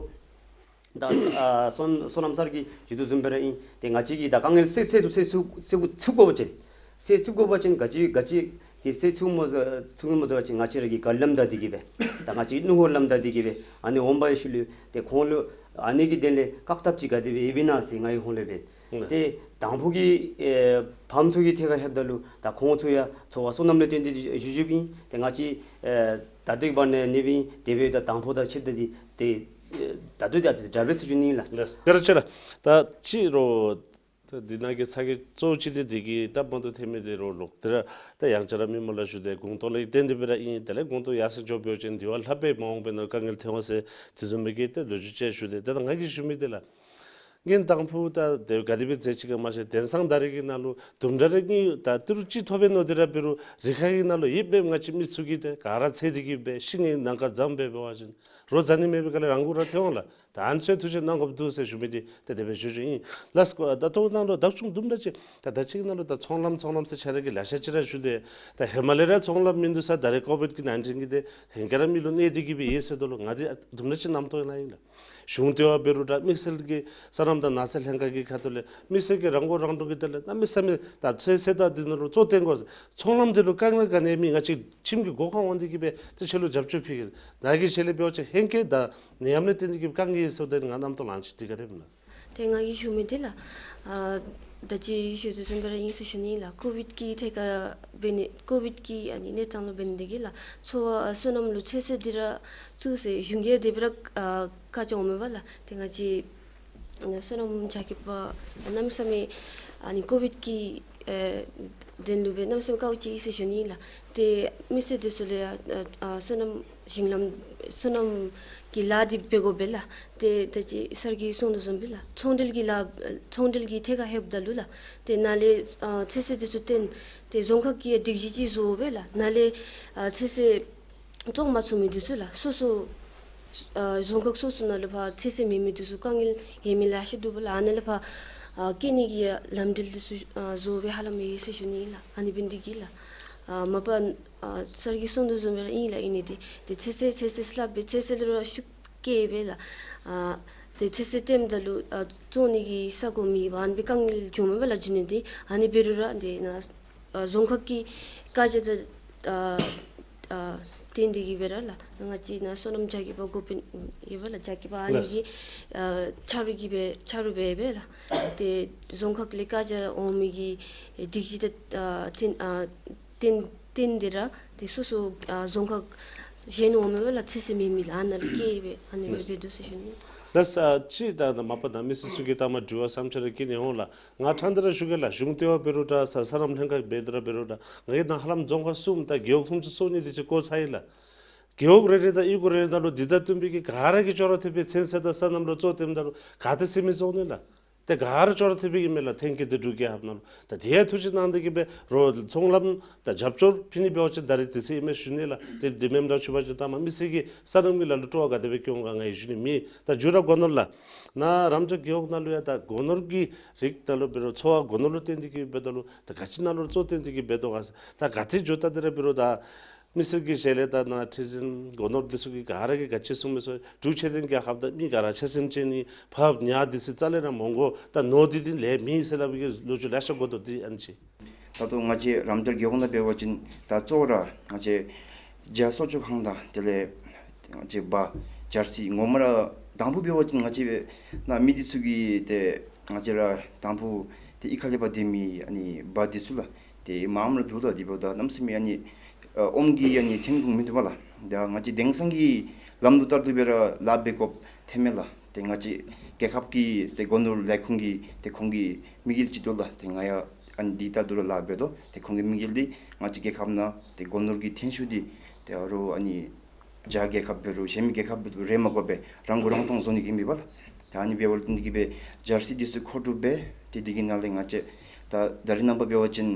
ད་ཨ་བསོད་བསོད་ནམས་སར་གྱིས་ཞུ་དོ་བཟུམ་སྦེ་ར་ཨིན། ཏེ་ང་བཅས་ཀྱིས་ད་དཀའ་ངལ་སེལ་སེལ་ཚུགས་སེལ་ཚུགས་སེལ་ཚུགས་དགོ་པ་ཅིན་སེལ་ཚུགས་དགོ་པ་ཅིན་ག་ཅི་ག་ཅི་གིས་སེལ་ཚུགས་མ་ཚུགས་ཚུགས་མ་ཚུགས་པ་ཅིན་ང་བཅས་ར་གི་ག་ལམ་ད་དེ་གིས་སྦེ་ད་ང་བཅས་ཀྱི་ནུ་ཧོ་ལམ་ད་དེ་གིས་སྦེ་ཨ་ནི་འོང་བའི་ཤུལ་ལུ་ཏེ་ཁོང་ལུ་ཨ་ནི་གི་དོན་ལས་བཀག་ཐབས་ཅིག་ག་དེ་སྦེ་ཡོདཔ་ཨིན་ན་ཟེར་ངེའི་ཧོང་ལས་སྦེ། ལགས། ཏེ་དང་ཕུ་གི་ཨེ་ཕམ་ཚུ་གི་ཐད་ཁར་ལྷོདཔ་ད་ལུ་ད་ཁོང་ཚུ་ཡང་ཚོར་བ་བསོད་ནམས་ལུ་བརྟེན་ཏེ་བཞུགས་བཞུགསཔ་ཨིན། ཏེ་ང་བཅས་ཨེ་ད་ལྟོའི་བར་ན་ནི་སྦེ་དེ་སྦེ་ད་དང་ཕུ་དང་ཕྱདཔ་ད་དེ་ཏེ་ཨེ་ད་ལྟོ་ད་ཅི་འདྲ་སྦེ་ཟེར་ཞུ་ནི་ལགས། ལགས། དེ་ར་ཅིག་ར་ད་ཅི་རུང་ད་འདི་ནང་གི་ཚ་གྱང་གཙོ་བོ་ཅིག་འདི་འདི་གིས་སྟབས་མ་བདེཝ་ཐོན་མི་འདི་རུང་ལོག་སྟེ་ར་ད་ཡང་བསྐྱར་ར་མི་མང་ལུ་ཞུ་སྟེ་དགོངས་དོན་ལུ་བརྟེན་ཏེ་སྦེ་ར་ཨིན། དེ་ལས་དགོངས་དོན་ཡར་སེང་འགྱོ་འབད་བ་ཅིན་དེ་བ་ལྷག་པའི་མ་འོངས་པའི་ནང་དཀའ་ངལ་ཐོན་འོང་ཟེར་དེ་བཟུམ་མའི་གི་ཏེ་ལོ་རྒྱུས་ཅིག་ཞུ་སྟེ། ད་ད་ང་གིས་ཞུ་མི་འདི་ལགས། ངེའི་དང་ཕུ་ད་དེ་ག་དེ་སྦེ་མཛད་ཅི་ག་མ་ཤེས། དེང་སང་ད་རེས་ཀྱི་ནང་ལུ་དུམ་གྲ་རེ་གཉིས་ད་ཏི་རུ་ཅིག་ཐོབ་པའི་ནང་དེ་ར་འབད་རུང་རི་ཁ་གི་ནང་ལུ་ཡོད་པའི་ང་བཅས་མི་ཚུ་གིས་ཏེ་ག་ར་འཚོལ་ཏེ་གི་སྦེ་ཤིང་གི་ནང་ཁར་འཛོམས་སྦེ་འབད་བ་ཅིན་རོགས་འཛོམས་ནི་མེད་པའི་སྒང་ལས་རང་མགོ་རང་ཐོན་འོང་ལགས། ད་ཨ་ནི་ཚུ་ཐུགས་ཞིབ་གནང་དགོཔ་འདུག་ཟེར་ཞུ་མི་འདི་ཏེ་དེ་སྦེ་ཞུ་ཞུཝ་ཨིན་ལགས། ད་ལྟོ་ནང་ལུ་དག་ཆུང་དུམ་གྲ་ཅིག་ད་ད་ཅི་གི་ནང་ལུ་ད་ཚོང་ལམ་ཚོང་ལམ་ཟེར་ཆ་ར་གིས་ལེ་ཤ་ཅིག་ར་ཞུ་སྟེ་ད་ཧེ་མ་ལས་ར་ཚོང་ལམ་མིན་འདུག་ས། ད་རེས་ཀོ་བིཌ་གི་ནའིན་ཊིན་གྱིས་ཏེ་ཧེང་སྐལ་ར་མི་ལུ་གནོད་དེ་གི་སྦེ་ཡོད་ཟེར་དོ་ལོ། ང་འདི་དུམ་གྲ་ཅིག་རྣམ་རྟོག་ནང་ཨིན་ལགས། གཞུང་ལྟེ་བ་འབད་རུང་ད་དམིགས་བསལ་གྱི་སོ་ནམ་དང་ནགས་ཚལ་ལྷན་ཁག་གི་ཁ་ཐུག་ལས་དམིགས་བསལ་གྱི་རང་མགོ་རང་འདྲོངས་ཀྱི་ཐད་ལས་གནམ་མེད་ས་མེད་ད་ཚོད་བསྲེ་དང་འདི་ནང་ལུ་གཙོ་བོ་བཏོན་དགོ་ཟེར། ཚོང་ལམ་འདི་ལུ་དཀའ་ངལ་ག་ནི་མེད། ང་བཅས་ཁྱིམ་གྱི་སྒོ་ཁར་འོང་སྟེ་གི་སྦེ་ཏེ་ཁྱོད་ལུ་རྒྱབ་སྐྱོར་ཕུལ་གེ། ནཱ་གི་ཆེད་ལས་འབད་བ་ཅིན་ཧེང་སྐལ་དང་ནད་ཡམས་ལས་བརྟེན་ཏེ་གི་དཀའ་ངལ་ཡོད་ཟེར་ཏེ་ང་རྣམ་རྟོག་ལངས་ཅི། འདི་ག་དེ་སྦེ་ཨིན་ན། ཏེ་ང་གིས་ཞུ་མི་འདི་ལགས། ཨ་ད་ཅི་ཞུ་དོ་བཟུམ་སྦེ་ར་ཨིན་ཟེར་ཞུ་ནི་ལགས། ཀོ་བིཌ་ཀྱི་ཐད་ཁར་འབད་ནི་ཀོ་བིཌ་ཀྱི་ཨ་ནི་གནས་སྟངས་ལུ་འབད་ནི་འདི་གིས་ལགས། ཚོ་བ་ཨ་བསོད་ནམས་ལུ་ཚོད་བསྲེ་འདི་ར་བཙུགས་ཟེར་གཞུང་གིས་དེ་སྦེ་ར་ཨ་བཀའ་རྒྱ་འོང་མས་པ་ལགས། ཏེ་ང་བཅས་ཨ་བསོད་ནམས་རྒྱ་སྐྱེད་པ་གནམ་མེད་ས་མེད་ཨ་ནི་ཀོ་བིཌ་ཀྱི་ཨེ་དོན་ལུ་སྦེ་གནམ་མེད་ས་མེད་དཀའཝ་སྤྱད་ཡི་ཟེར་ཞུ་ནི་ལགས། ཏེ་མི་སེར་འདི་ཚུ་ལུ་ཡང་ཨ་ཨ་བསོད་ནམས་ཞིང་ལམ་བསོད་ནམས་ཀྱི་ལཱ་འདི་འབད་དགོ་པས་ལགས། ཏེ་ད་ཅི་སར་གྱིས་གསུངས་དོ་བཟུམ་སྦེ་ལགས། ཚོང་འབྲེལ་གྱི་ལཱ་ཚོང་འབྲེལ་གྱི་ཐད་ཁར་ལྷོདཔ་ད་ལུ་ལགས། ཏེ་ནཱ་ལས་ཨ་ཚོད་བསྲེ་འདི་ཚུ་བཏོན་ཏེ་རྫོང་ཁག་གི་སྒྲིག་གཞི་ཅིག་བཟོ་དགོ་པས་ལགས། ནཱ་ལས་ཨ་ཚོད་བསྲེ་བཙོང་མ་ཚུགས་མི་འདི་ཚུ་ལགས། སོ་སོ་ཨ་རྫོང་ཁག་སོ་སོ་ནང་ལུ་ཕར་ཚོད་བསྲེ་མེད་མི་འདི་ཚུ་དཀའ་ངལ་ཡོད་མི་ལེ་ཤ་འདུག་པ་ལགས། ཨ་ནཱ་ལས་ཕར་ཨ་བསྐྱལ་ནི་གི་ལམ་འགྲུལ་འདི་ཚུ་ཨ་བཟོ་སྦེ་ཧ་ལམ་ཡོད་ཟེར་ཞུ་ནི་ལགས། ཨ་ནི་འབད་ནི་འདི་གིས་ལགས། ཨ་མ་པ་ཨ་སར་གྱིས་གསུངས་དོ་བཟུམ་སྦེ་ར་ཨིན་ལགས། ཨིན་ནི་འདི་ཏེ་ཚོད་བསྲེ་ཚོད་བསྲེ་ཟེར་སླབ་སྦེ་ཚོད་བསྲེ་ལུ་ར་ཤུགས་བསྐྱེད་སྦེ་ལགས། ཨ་ཏེ་ཚོད་བསྲེ་བཏོནམ་ད་ལུ་ཨ་བཙོང་ནི་གི་ས་གོ་མེད་པར་ཨ་ནི་སྦེ་དཀའ་ངལ་བྱུངམ་མས་པ་ལགས། རྒྱུ་ནོར་འདི་ཨ་ནི་འབད་རུང་ར་འདི་ནཱ་ཨ་རྫོང་ཁག་གི་བཀའ་རྒྱ་དང་ཨ་ཨ་བརྟེན་ཏེ་གི་སྦེ་ར་ལགས། ང་བཅས་ནཱ་བསོད་ནམས་རྒྱ་སྐྱེད་པ་འགོ་དཔོན་ཡོད་པ་ལགས། རྒྱ་སྐྱེད་པ་ཨ་ནི་གི་ཨ་ཕྱག་རོགས་ཀྱི་སྦེ་ཕྱག་རོགས་འབད་སྦེ་ལགས། ཏེ་རྫོང་ཁག་ལས་བཀའ་རྒྱ་འོང་མི་གི་སྒྲིག་གཞི་དང་ཨ་བརྟེན་ཨ་བརྟེན་བརྟེན་ཏེ་ར་ཏེ་སོ་སོ་ཨ་རྫོང་ཁག་གཞན་འོང་མི་སྦེ་ལགས་ཚོད་བསྲེ་མེད་མི་ལགས་ཨ་ནཱ་ལུ་བསྐྱལ་སྦེ་ཨ་ནི་སྦེ་འབད་དོ་ཟེར་ཞུ་ནི། ལགས། ཨ་ཅི་ད་ད་མ་པ་ད་མི་སེར་ཚུ་གིས་ད་མ་དྲི་བ་བསམ་འཆར་ར་བསྐྱལ་ནི་འོང་ལགས། ང་ཕྲང་སྟེ་ར་ཞུ་གེ་ལགས། གཞུང་ལྟེ་བ་འབད་རུང་ད་ས་སོ་ནམ་ལྷན་ཁག་འབད་དེ་ར་འབད་རུང་ད་ང་གིས་ནཱ་ཧ་ལམ་རྫོང་ཁག་གསུམ་ད་རྒེད་འོག་སུམ་ཅུ་སོ་གཉིས་དེ་ཅིག་བསྐོར་ཚར་ཡི་ལགས། རྒེད་འོག་རེ་རེ་དང་གཡུས་སྒོ་རེ་རེ་ནང་ལུ་འདི་དང་བསྟུན་པའི་གི་ག་ར་གིས་ཅོག་ར་འཐདཔ་སྦེ་ཚོད་བསྲེ་དང་སོ་ནམ་ལུ་གཙོ་བཏོནམ་ད་ལུ་ག་ཏེ་ཟད་མི་བཙོང་ནི་ལགས། ཏེ་ག་ར་ཅོག་ར་འཐདཔ་སྦེ་གི་མས་ལགས། ཐོན་སྐྱེད་དེ་འབྲུག་རྒྱལ་ཁབ་ནང་ལུ། ད་དེ་ཡང་ཐུགས་ཞིབ་གནང་སྟེ་གི་སྦེ་རོགས་ཚོང་ལམ་དང་རྒྱབ་སྐྱོར་ཕུལ་ནི་འབད་བ་ཅིན་ད་རེས་དུས་ཚོད་ཨིན་མས་ཞུ་ནི་ལགས། ཏེ་དེ་མེནམ་ད་ཞུ་བ་ཅིན་ད་མ་མི་སེར་གྱིས་སོ་ནམ་གྱི་ལཱ་ལུ་སྤྲོ་བ་ག་དེ་སྦེ་སྐྱེ་འོང་ག་ང་གིས་ཞུ་ནི་མེད། ད་མཇུག་ར་སྒོ་ནོར་ལགས། ནཱ་རམ་ཅོ་རྒེད་འོག་ནང་ལུ་ཡང་ད་སྒོ་ནོར་གྱི་རིགས་ནང་ལུ་འབད་རུང་འཚོ་བ་སྒོ་ནོར་ལུ་བརྟེན་ཏེ་གི་འབད་དོ་ལོ། ད་ག་ཅི་ནང་ལུ་གཙོ་བཏོན་ཏེ་གི་འབད་དོ་ག་ཟེར། ད་ག་ཏེ་འགྱོ་ད་དེ་ར་འབད་རུང་ད་མི་སེར་གྱི་ཞལ་ལས་ད་ནཱ་ཁྲི་འཛིན་སྒོ་ནོར་འདི་ཚུ་གིས་ག་ར་གིས་ག་ཅི་གསུངམ་མས་ཟེར། འབྲུག་ཆོས་ལྡན་རྒྱལ་ཁབ་ད་མི་ག་ར་ཆ་སེམས་ཅན་ཨིན། ཕབ་ཉལ་འདི་ཚུ་རྩ་ལས་ར་མི་དགོ། ད་ནོར་འདི་འདི་ལས་མེད་ཟེར་སླབ་པའི་གི་ལོ་རྒྱུས་ལེ་ཤ་གོ་དོ། འདི་ཨ་ནི་ཅིག། ད་ལྟོ་ང་བཅས་རམ་ཅོ་རྒེད་འོག་ནང་འབད་བ་ཅིན་ད་གཙོ་བོ་ར་ང་བཅས་བྱ་གསོ་བཅོས་ཁང་དང་དེ་ལས་ང་བཅས་འབའ་འབྱར་སིལ་ངོ་མ་ར་དང་ཕུ་འབད་བ་ཅིན་ང་བཅས་ནཱ་མི་འདི་ཚུ་གིས་ཏེ་ང་བཅས་ར་དང་ཕུ་ཏེ་གཡུས་ཁ་ལས་ཕར་སྡོད་མི་ཨ་ནི་འབའ་འདི་ཚུ་ལགས། ཏེ་མངམ་ར་འདུག་ལགས། དེ་འབདཝ་ད་གནམ་མེད་ས་མེད་ཨ་ནི་ཨ་ཨོམ་གྱིས་ཨ་ནི་འཐོན་ཁུངས་མིན་འདུག་པ་ལགས། ད་ང་བཅས་དེང་སང་གི་ལམ་ལུགས་ལྟར་དུ་སྦེ་ར་ལཱ་འབད་དགོཔ་ཐོན་མས་ལགས། ཏེ་ང་བཅས་རྒྱལ་ཁབ་ཀྱི་ཏེ་སྒོ་ནོར་ལས་ཁུངས་ཀྱི་ཏེ་ཁོང་གི་དམིགས་ཡུལ་ཅིག་འདུག་ལགས། ཏེ་ང་ཡང་ཨ་ནི་འདི་ལྟར་དུ་ར་ལཱ་འབད་དོ། ཏེ་ཁོང་གི་དམིགས་ཡུལ་འདི་ང་བཅས་རྒྱལ་ཁབ་ནང་ཏེ་སྒོ་ནོར་གྱི་ཐོན་ཤུགས་འདི་ཏེ་ཨ་རོགས་ཨ་ནི་རྒྱ་རྒྱལ་ཁབ་འབད་རུང་གཞན་མི་རྒྱལ་ཁབ་འབད་རུང་རེ་མ་དགོ་པར་རང་མགོ་རང་འདྲོངས་བཟོ་ནི་གི་མས་པ་ལགས། ད་ཨ་ནི་འབདཝ་ལས་བརྟེན་ཏེ་གི་སྦེ་འབྱར་སིལ་འདི་ཚུ་མཁོ་སྒྲུབ་འབད། ཏེ་འདི་གི་ནང་ལས་ང་བཅས་ད་ད་རེས་ནངས་པ་འབད་བ་ཅིན་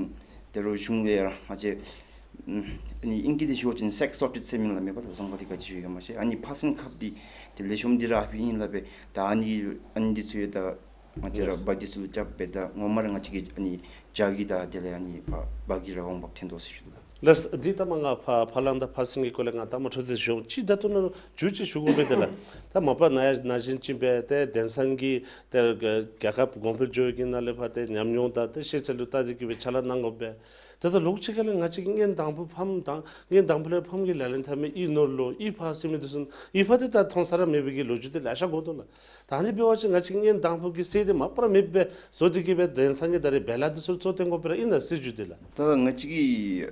ད་རུང་གཞུང་ལས་ར་ང་བཅས་ཨ་ནི་ཨིང་སྐད་དེ་ཞུ་བ་ཅིན་སེཀ་སོར་ཊེཌ་ཟེར་མི་ལགས་མས་པ་ལགས། རྫོང་ཁ་ལས་ག་ཅི་ཞུ་ཡི་ག་མ་ཤེས། ཨ་ནི་ཕ་སེན་ཁབ་འདི་ཏེ་ལེགས་ཤོམ་འདི་ར་ཨ་ཕི་ཨིན་ལགས་པས། ད་ཨ་ནི་ཨ་ནི་འདི་ཚུ་ཡང་ད་ ང་བཅས་ར་ལགས། འབག་འདི་ཚུ་རྐྱབ་སྦེ་ད་ངོ་མ་ར་ང་བཅས་ཀྱིས་ཨ་ནི་ཇ་གི་དང་དེ་ལས་ཨ་ནི་འབག་འབག་གི་ར་འོང་འབབ་འཐོན་དོ་ཟེར་ཞུ་དོ་ལགས། ལགས། འདི་ལྟ་མ་ང་ཕ་ཕ་ལང་དང་ཕ་སེང་གི་སྐོར་ལས་ང་ལྟ་མ་འཕྲོ་མཐུད་ཞུ་འོང་། ཅིག་ད་ལྟོ་ནཱ་ར་མཇུག་ཅིག་ཞུ་དགོ་པས་ཏེ་ལགས། ད་མ་པ་ནཱ་ཡང་ན་གཞོན་ཅིག་སྦེ་ཏེ་དེང་སང་གི་ཏེ་རྒྱལ་ཁབ་གོང་འཕེལ་འགྱོ་བའི་གི་ནང་ལས་ཕར་ཏེ་ཉམས་མྱོང་དང་ཏེ་ཤེས་ཚད་ལུ་བལྟ་སྟེ་གི་སྦེ་ཕྱག་ལཱ་གནང་དགོ་པས། ད་ལྟོ་ལོག་ཅིག་ཁ་ལས་ང་བཅས་ཀྱིས་སྔོན་དང་ཕུ་ཕམ་དང་སྔོན་དང་ཕུ་ལས་ཕམ་གྱི་ལག་ལེན་འཐབ་མི་ཨི་ནོར་ལོ་ཨི་ཕ་ཟེར་མི་འདི་ཚུ་ཨི་ཕ་འདི་ད་མཐོང་ས་ར་མེད་པའི་གི་ལོ་རྒྱུས་འདི་ལེ་ཤ་གོ་དོ་ལགས། ད་ཨ་ནི་འབད་བ་ཅིན་ང་བཅས་ཀྱིས་སྔོན་དང་ཕུ་གི་སྲོལ་འདི་མ་པ་ར་མེདཔ་སྦེ་བཟོ་སྟེ་གི་སྦེ་དེང་སང་གི་ད་རེས་འབད་ལཱ་འདི་ཚུ་གཙོ་བོ་བཏོན་དགོ་པས་ར་ཨིན་ན་ཟེར་ཞུ་དེ་ལགས། ད་ང་བཅས་ཀྱིས་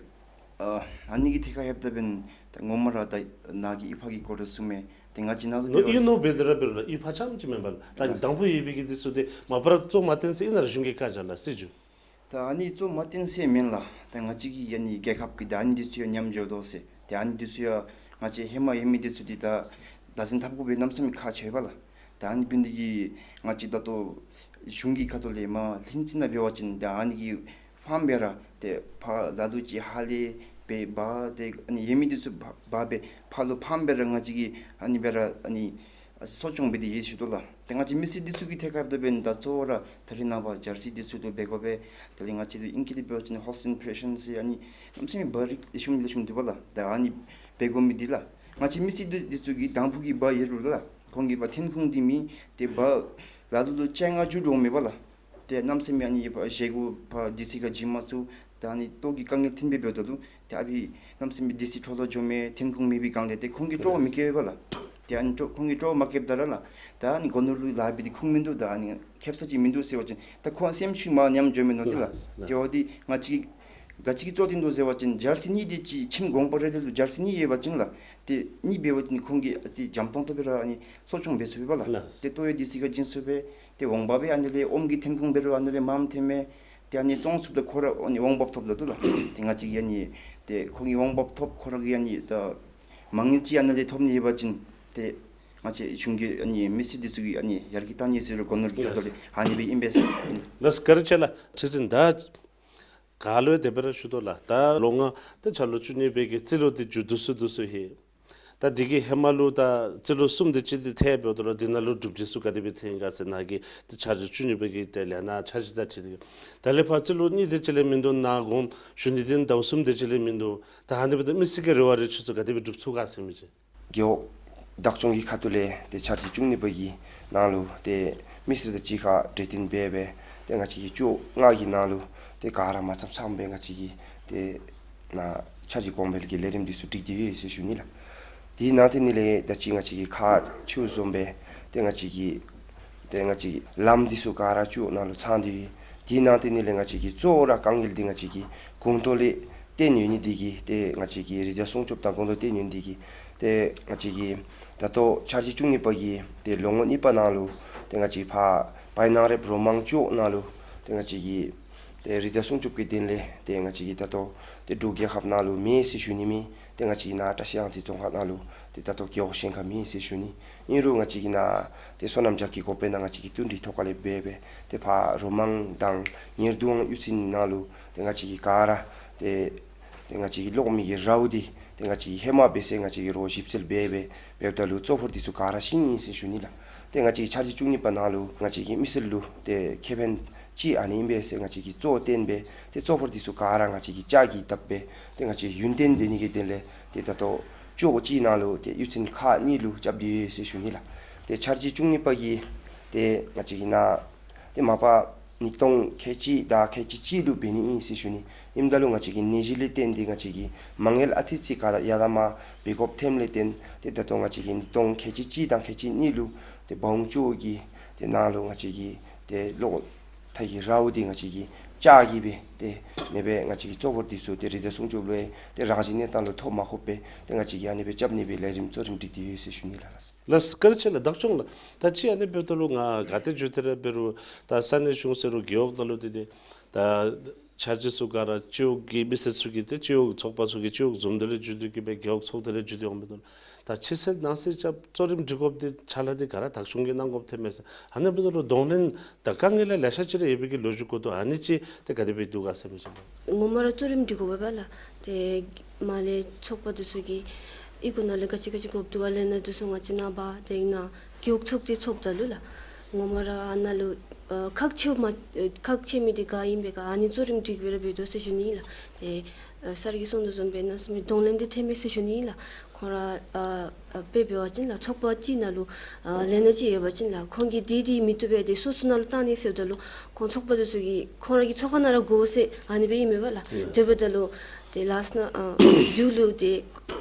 ཨ་ཨ་ནི་གི་ཐད་ཁར་ལྷོདཔ་ད་འབདན་ད་ངོ་མ་ར་ད་ནཱ་གི་ཨི་ཕ་གི་སྐོར་ར་གསུངས་མས། ཏེ་ང་བཅས་ནཱ་ལུ་ནོ་འབད་བ་ཨི་ནོ་འབད་དེ་ར་འབད་རུང་ལགས་ཨི་ཕ་རྐྱངམ་ཅིག་མེན་པར་ལགས། ད་ལགས། དང་ཕུ་ཡོད་པའི་གི་འདི་ཚུ་འདི་མ་པ་ར་གཙོ་མ་བཏོན་ཟེར་ཨིན་ན་ར་གཞུང་གི་བཀའ་རྒྱ་ལགས་ཟེར་ཞུ། ད་ཨ་ནི་གཙོ་མ་བཏོན་ཟེར་མེན་ལགས། ད་ང་བཅས་ཀྱི་ཨ་ནི་རྒྱལ་ཁབ་ཀྱི་ད་ཨ་ནི་འདི་ཚུ་ཡང་ཉམས་འགྱོ་དོ་ཟེར། ཏེ་ཨ་ནི་འདི་ཚུ་ཡང་ང་བཅས་ཧེ་མ་ཡོད་མི་འདི་ཚུ་འདི་ད་བདག་འཛིན་འཐབ་དགོ་པའི་གནམ་མེད་ས་མེད་ཁག་ཆེ་བས་ལགས། ད་ཨ་ནི་འབད་ནི་འདི་གིས་ང་བཅས་ད་ལྟོ་གཞུང་གི་ཁ་ཐུག་ལས་མར་ལྷན་ཅིག་ནང་འབད་བ་ཅིན་ད་ཨ་ནི་གི་ཕམ་སྦེ་ར་ཏེ་ཕར་ལ་ལུ་ཅིག་ཧ་ལས་སྦེ་འབག་སྟེ་ཨ་ནི་ཡོད་མི་འདི་ཚུ་འབག་འབག་སྦེ་ཕར་ལུ་ཕམ་སྦེ་ར་ང་བཅས་ཀྱིས་ཨ་ནི་སྦེ་ར་ཨ་ནི་གསོ་སྐྱོང་འབད་དེ་ཡོད་ཟེར་ཞུ་དོ་ལགས། ཏེ་ང་བཅས་མི་སེར་འདི་ཚུ་གི་ཐད་ཁར་ལྷོདཔ་ད་འབདན་ད་གཙོ་བོ་ར་ད་རེས་ནངས་པ་ཇར་སི་འདི་ཚུ་ལུ་འབད་དགོ་པས། དེ་ལས་ང་བཅས་ལུ་ཨིང་སྐད་ལས་འབད་བ་ཅིན་ཧོར་སི་ཨིམ་པྲེ་ཤཱན་ཟེར་ཨ་ནི་གནམ་མེད་ས་མེད་འབག་རིགས་ལེགས་ཤོམ་ལེགས་ཤོམ་འདུག་པ་ལགས། ད་ཨ་ནི་འབད་དགོ་མི་འདི་ལགས། ང་བཅས་མི་སེར་འདི་འདི་ཚུ་གིས་དང་ཕུ་གི་འབག་ཡོད་རུང་ལགས། ཁོང་གིས་འབག་འཐོན་ཁུངས་འདི་མེད། ཏེ་འབག་ལ་ལུ་ལུ་བཅོ་ལྔ་བཅུ་འགྱོཝ་མས་པ་ལགས། ཏེ་གནམ་མེད་ས་མེད་ཨ་ནི་ཕར་བཞེས་སྒོ་ཕར་ཌི་སི་ཁར་བྱིན་མ་ཚུགས། ད་ཨ་ནི་ལྟོ་གི་དཀའ་ངལ་ཐོན་སྦེ་འབདཝ་ད་ལུ་ཏེ་ཨ་ཕི་གནམ་མེད་ས་མེད་ཌི་སི་འཕྲོ་བརླག་འགྱོཝ་མས། འཐོན་ཁུངས་མེད་པའི་སྒང་ལས་ཏེ་ཁོང་གིས་སྤྲོ་བ་མི་བསྐྱེད་པས་ལགས། ཏེ་ཨ་ནི་སྤྲོ་ཁོང་གིས་སྤྲོ་བ་མ་བསྐྱེདཔ་ད་ར་ལགས། ད་ཨ་ནི་སྒོ་ནོར་ལུ་ལཱ་འབད་དེ་ཁུངས་མིན་འདུག། ད་ཨ་ནི་ཁེབ་ས་ཅིག་མིན་འདུག་ཟེར་བ་ཅིན་ད་ཁོང་སེམས་ཤུལ་མ་ཉམས་འགྱོཝ་མས་མནོ་སྟེ་ལགས། ལགས། ཏེ་འོ་འདི་ང་བཅས་ག་ཅི་གིས་གཙོ་བོ་བཏོན་དོ་ཟེར་བ་ཅིན་ཇར་སི་གཉིས་འདི་ཅིག་ཁྱིམ་གུང་པ་རེ་རེ་ལུ་ཇར་སི་གཉིས་ཡོད་པ་ཅིན་ལགས། ཏེ་གཉིས་འབད་བ་ཅིན་ཁོང་གིས་ཨ་ཙི་འཇམ་ཏོང་ཏོ་སྦེ་ར་ཨ་ནི་གསོ་སྐྱོང་འབད་ཚུགས་པས་ལགས། ལགས། ཏེ་ལྟོ་ཡང་ཌི་སི་ཁར་བྱིན་ཚུགས་པས། ཏེ་འོང་འབབ་ཡང་ཨ་ནི་ལས་ཨོམ་གྱི་འཐོན་ཁུངས་འབད་རུང་ཨ་ནི་ལས་མངམ་འཐོནམ་མས། ཏེ་ཨ་ནི་བཙོང་ཚུགསཔ་ད་ཁོ་ར་ཨ་ནི་འོང་འབབ་ཐོབ་ད་འདུག་ལགས། ཏེ་ང་བཅས་ཀྱིས་ཨ་ནི་ཏེ་ཁོང་གི་འོང་འབབ་ཐོབ་ཁོ་ར་གི་ཨ་ནི་ད་མ་དངུལ་ཅིག་ཨ་ནི་ལས་ཐོབ་ནི་ཡོད་པ་ཅིན་ཏེ་ང་བཅས་གཞུང་གིས་ཨ་ནི་མི་སེར་འདི་ཚུ་གི་ཨ་ནི་ཡར་རྒྱས་གཏང་ནི་ཟེར་རུང་སྒོ་ནོར་གྱི་ཁ་ཐུག་ལས་ཨ་ནི་སྦེ་ཨིན་པས་ཟེར། ལགས། བཀའ་དྲིན་ཆེ་ལགས། ཁྲི་འཛིན་ད་ག་ལུ་དེ་སྦེ་ར་ཞུ་དོ་ལགས། ད་ལོ་ལྔ་ད་འཆར་ལོ་བཅུ་གཉིས་པའི་གི་རྩིས་ལོ་འདི་མཇུག་བསྡུ་སུ་བསྡུ་སུ་ཧེ། ད་འདི་གི་ཧེ་མ་ལུ་ད་རྩིས་ལོ་གསུམ་དེ་ཅིག་འདི་ཐལ་འབདཝ་ད་ལུ་འདི་ནང་ལུ་གྲུབ་འབྲས་ཚུ་ག་དེ་སྦེ་ཐོན་ཡི་ག་ཟེར་ནཱ་གི་ད་འཆར་གཞི་བཅུ་གཉིས་པའི་གི་ཏེ་ལས་སྣ་འཆར་གཞི་དང་འཁྲིལ་ཏེ་ད་ལས་ཕར་རྩིས་ལོ་གཉིས་དེ་ཅིག་ལས་མིན་འདུག། ནཱ་དགོངས་ཞུ་ནི་འདི་ཟླཝ་གསུམ་དེ་ཅིག་ལས་མིན་འདུག། ད་ཨ་ནི་འབདཝ་ད་མི་སེར་གྱི་རེ་བ་རེ་ཆེ་ཚུ་ག་དེ་སྦེ་འགྲུབ་ཚུགས་ག་ཟེར་མི་ཅིག། རྒེད་འོག་བདག་སྐྱོང་གི་ཁ་ཐུག་ལས་ཏེ་འཆར་གཞི་བཅུ་གཉིས་པ་གི་ནང་ལུ་ཏེ་མི་སེར་དང་གཅིག་ཁར་གྲོས་བསྟུན་འབད་སྦེ་ཏེ་ང་བཅས་ཀྱིས་བཅུ་ལྔ་གི་ནང་ལུ་ཏེ་ག་ར་མ་འཆམ་འཆམ་སྦེ་ང་བཅས་ཀྱིས་ཏེ་ནཱ་འཆར་གཞི་གོང་འཕེལ་གྱི་ལས་རིམ་འདི་ཚུ་སྒྲིག་སྟེ་ཡོད་ཟེར་ཞུ་ནི་ལགས། དེ་ནང་དེ་ནི་ལས་ད་ཅི་ང་བཅས་ཀྱིས་ཁག་ཆེཝ་བཟུམ་སྦེ་ཏེ་ང་བཅས་ཀྱིས་ཏེ་ང་བཅས་ལམ་འདི་ཚུ་ག་ར་བཅུག་ནང་ལུ་ཚང་སྟེ་ཡོད། དེ་ནང་དེ་ནི་ལས་ང་བཅས་ཀྱི་གཙོ་བོ་ར་དཀའ་ངལ་འདི་ང་བཅས་ཀྱི་གོང་ཐོག་ལས་བཏོན་ཡོད་ནི་འདི་གིས་ཏེ་ང་བཅས་ཀྱི་རི་དྭགས་སྲུང་སྐྱོབ་དང་གོང་ཐོག་བཏོན་ཡོད་ནི་འདི་གིས་ཏེ་ང་བཅས་ཀྱིས་ད་ལྟོ་འཆར་གཞི་བཅུ་གཉིས་པ་གི་ཏེ་ལོ་ངོ་གཉིས་པ་ནང་ལུ་ཏེ་ང་བཅས་ཕར་བའི་ནང་རེབ་རོ་མང་ལྕོག་ནང་ལུ་ཏེ་ང་བཅས་ཀྱིས་ཏེ་རི་དྭགས་སྲུང་སྐྱོབ་ཀྱི་དོན་ལས་ཏེ་ང་བཅས་ཀྱིས་ད་ལྟོ་ཏེ་འབྲུག་རྒྱལ་ཁབ་ནང་ལུ་མེད་ཟེར་ཞུ་ནི་མེད། ཏེ་ང་བཅས་ཀྱི་ནཱ་བཀྲིས་གཡང་རྩེ་རྫོང་ཁག་ནང་ལུ་ཏེ་ད་ལྟོ་རྒེད་འོག་གཞན་ཁར་མེད་ཟེར་ཞུ་ནི། ཨིན་རུང་ང་བཅས་ཀྱི་ནཱ་ཏེ་སོ་ནམ་རྒྱགས་ཀྱི་དགོ་པའི་ནང་ང་བཅས་ཀྱིས་བསྟུན་གྲོས་ཐོག་ཁ་ལས་འབད་སྦེ་ཏེ་ཕར་རོ་མང་དང་ཉེར་བདུན་གཡུས་ཚན་ནང་ལུ་ཏེ་ང་བཅས་ཀྱིས་ག་ར་ཏེ་ཏེ་ང་བཅས་ཀྱི་གློག་མེ་གི་རཝ་འདི་ཏེ་ང་བཅས་ཀྱིས་ཧེ་མ་འབད་ས་ང་བཅས་ཀྱིས་རོགས་ཞིབ་འཚོལ་འབད་སྦེ་འབདཝ་ད་ལུ་གཙོ་ཕོར་འདི་ཚུ་ག་ར་ཤིང་ཨིན་ཟེར་ཞུ་ནི་ལགས། ཏེ་ང་བཅས་ཀྱི་འཆར་གཞི་བཅུ་གཉིས་པ་ནང་ལུ་ང་བཅས་ཀྱིས་མི་སེར་ལུ་ཏེ་ཁེ་ཕན་ཅིག་ཨ་ནི་ཨིན་པས་ཟེར་ང་བཅས་ཀྱིས་གཙོ་བོ་བཏོན་སྦེ་ཏེ་གཙོ་ཕོར་འདི་ཚུ་ག་ར་ང་བཅས་ཀྱིས་ལྕགས་ཀྱིས་བཏབ་སྦེ་ཏེ་ང་བཅས་ཡུན་བརྟན་སྡོད་ནི་གི་དོན་ལས་ཏེ་ད་ལྟོ་ལྕོག་གཅིག་ནང་ལུ་ཏེ་གཡུས་ཚན་ཁག་གཉིས་ལུ་རྐྱབ་སྟེ་ཡོད་ཟེར་ཞུ་ནི་ལགས། ཏེ་འཆར་གཞི་བཅུ་གཉིས་པ་གི་ཏེ་ང་བཅས་ཀྱི་ནཱ་ཏེ་མ་པ་ཉིས་སྟོང་ཁལ་གཅིག་དང་ཁལ་གཅིག་གཅིག་ལུ་འབད་ནི་ཨིན་ཟེར་ཞུ་ནི། ཨིནམ་ད་ལུ་ང་བཅས་ཀྱི་ནད་གཞི་ལས་བརྟེན་ཏེ་ང་བཅས་ཀྱི་མ་དངུལ་ཨ་ཙི་ཙི་ག་ར་ཡར་དང་མར་འབད་དགོཔ་ཐོནམ་ལས་བརྟེན་ཏེ་ད་ལྟོ་ང་བཅས་ཀྱིས་ཉིས་སྟོང་ཁལ་གཅིག་གཅིག་དང་ཁལ་གཅིག་གཉིས་ལུ་ཏེ་འབའ་ཧུང་ལྕོག་གི་ཏེ་ནང་ལུ་ང་བཅས་ཀྱིས་ཏེ་གློག་ཐག་གི་རཝ་འདི་ང་བཅས་ཀྱིས་ལྕགས་ཀྱི་སྦེ་ཏེ་མེན་པར་ང་བཅས་ཀྱིས་གཙོ་བོ་འདི་ཚུ་ཏེ་རི་དྭགས་སྲུང་སྐྱོབ་ལུ་ཏེ་རང་བཞིན་གནས་སྟངས་ལུ་ཐོ་མ་ཁོབ་པས། ཏེ་ང་བཅས་ཀྱིས་ཨ་ནི་སྦེ་རྐྱབ་ནི་སྦེ་ལས་རིམ་གཙོ་རིམ་སྒྲིག་སྟེ་ཡོད་ཟེར་ཞུ་ནི་ལགས། ལགས་བཀའ་དྲིན་ཆེ་ལགས། བདག་སྐྱོང་ལགས། ད་ཅི་ཨ་ནི་འབདཝ་ད་ལུ་ང་ག་ཏེ་འགྱོ་སྟེ་ར་འབད་རུང་ད་ས་གནས་གཞུང་ཟེར་རུང་རྒེད་འོག་ནང་ལུ་ཏེ་ཏེ་ད་འཆར་གཞི་ཚུ་ག་ར་སྤྱི་འོག་གི་མི་སེར་ཚུ་གིས་ཏེ་སྤྱི་འོག་ཚོགས་པ་ཚུ་གིས་སྤྱི་འོག་འཛོམས་འདུ་ལས་བརྒྱུད་དེ་གི་སྦེ་རྒེད་འོག་ཚོགས་སྡེ་ལས་བརྒྱུད་དེ་འོང་མི་འདུག། ད་ཕྱི་སེལ་ནང་སེལ་རྐྱབ་གཙོ་རིམ་སྒྲིག་དགོཔ་འདི་ཕྱག་ལཱ་འདི་ག་ར་བདག་སྐྱོང་གིས་གནང་དགོཔ་ཐོནམ་མས་ཟེར། ཨ་ནི་འབདཝ་ད་ལུ་གདོང་ལེན་ད་དཀའ་ངལ་ལེ་ཤ་ཅིག་ར་ཡོད་པའི་གི་ལོ་རྒྱུས་གོ་དོ། ཨ་ནི་ཅིག་ཏེ་ག་དེ་སྦེ་འདུག་ག་ཟེར་མི་ཅིག་ལགས། ངོ་མ་ར་གཙོ་རིམ་སྒྲིག་དགོ་པས་ལགས། ཏེ་མར་ལས་ཚོགས་པ་འདི་ཚུ་གིས་ཨི་གུ་ནང་ལས་ག་ཅི་ག་ཅི་དགོཔ་འདུག་ག་ལས་ན་འདི་ཚུ་ང་བཅས་ནཱ་འབག་སྟེ་ཨིན་ན་རྒེད་འོག་ཚོགས་སྡེ་ཚོགསཔ་ད་ལུ་ལགས། ངོ་མ་ར་ཨ་ནཱ་ལུ་ ཨ་ཁག་ཆེ་མ་ཨ་ཁག་ཆེ་མི་འདི་ག་ཨིན་པས་ག་ཨ་ནི་གཙོ་རིམ་སྒྲིག་སྦེ་ར་འབད་དོ་ཟེར་ཞུ་ནི་ལགས། ཏེ་ཨ་སར་གྱིས་གསུང་དོ་བཟུམ་སྦེ་གནམ་མེད་ས་མེད་གདོང་ལེན་འདི་ཐོནམ་མས་ཟེར་ཞུ་ནི་ལགས། ཁོང་ར་ཨ་ཨ་དཔེ་འབད་བ་ཅིན་ལགས་ཚོགས་པ་ཅིག་ནང་ལུ་ཨ་ལས་སྣ་ཅིག་ཡོད་པ་ཅིན་ལགས་ཁོང་གིས་འདི་འདི་མི་བཏུབ་པས་ཏེ་སོ་སོ་ནང་ལུ་བཏང་ནི་ཟེརཝ་ད་ལུ་ཁོང་ཚོགས་པ་འདི་ཚུ་གིས་ཁོང་ར་གི་ཚོགས་ཁང་ནང་ར་དགོ་ཟེར་ཨ་ནི་སྦེ་ཨིན་མས་པ་ལགས། ཡ། དེ་འབདཝ་ད་ལུ་ཏེ་ལས་སྣ་ཨ་མཇུག་ལུ་ཏེ་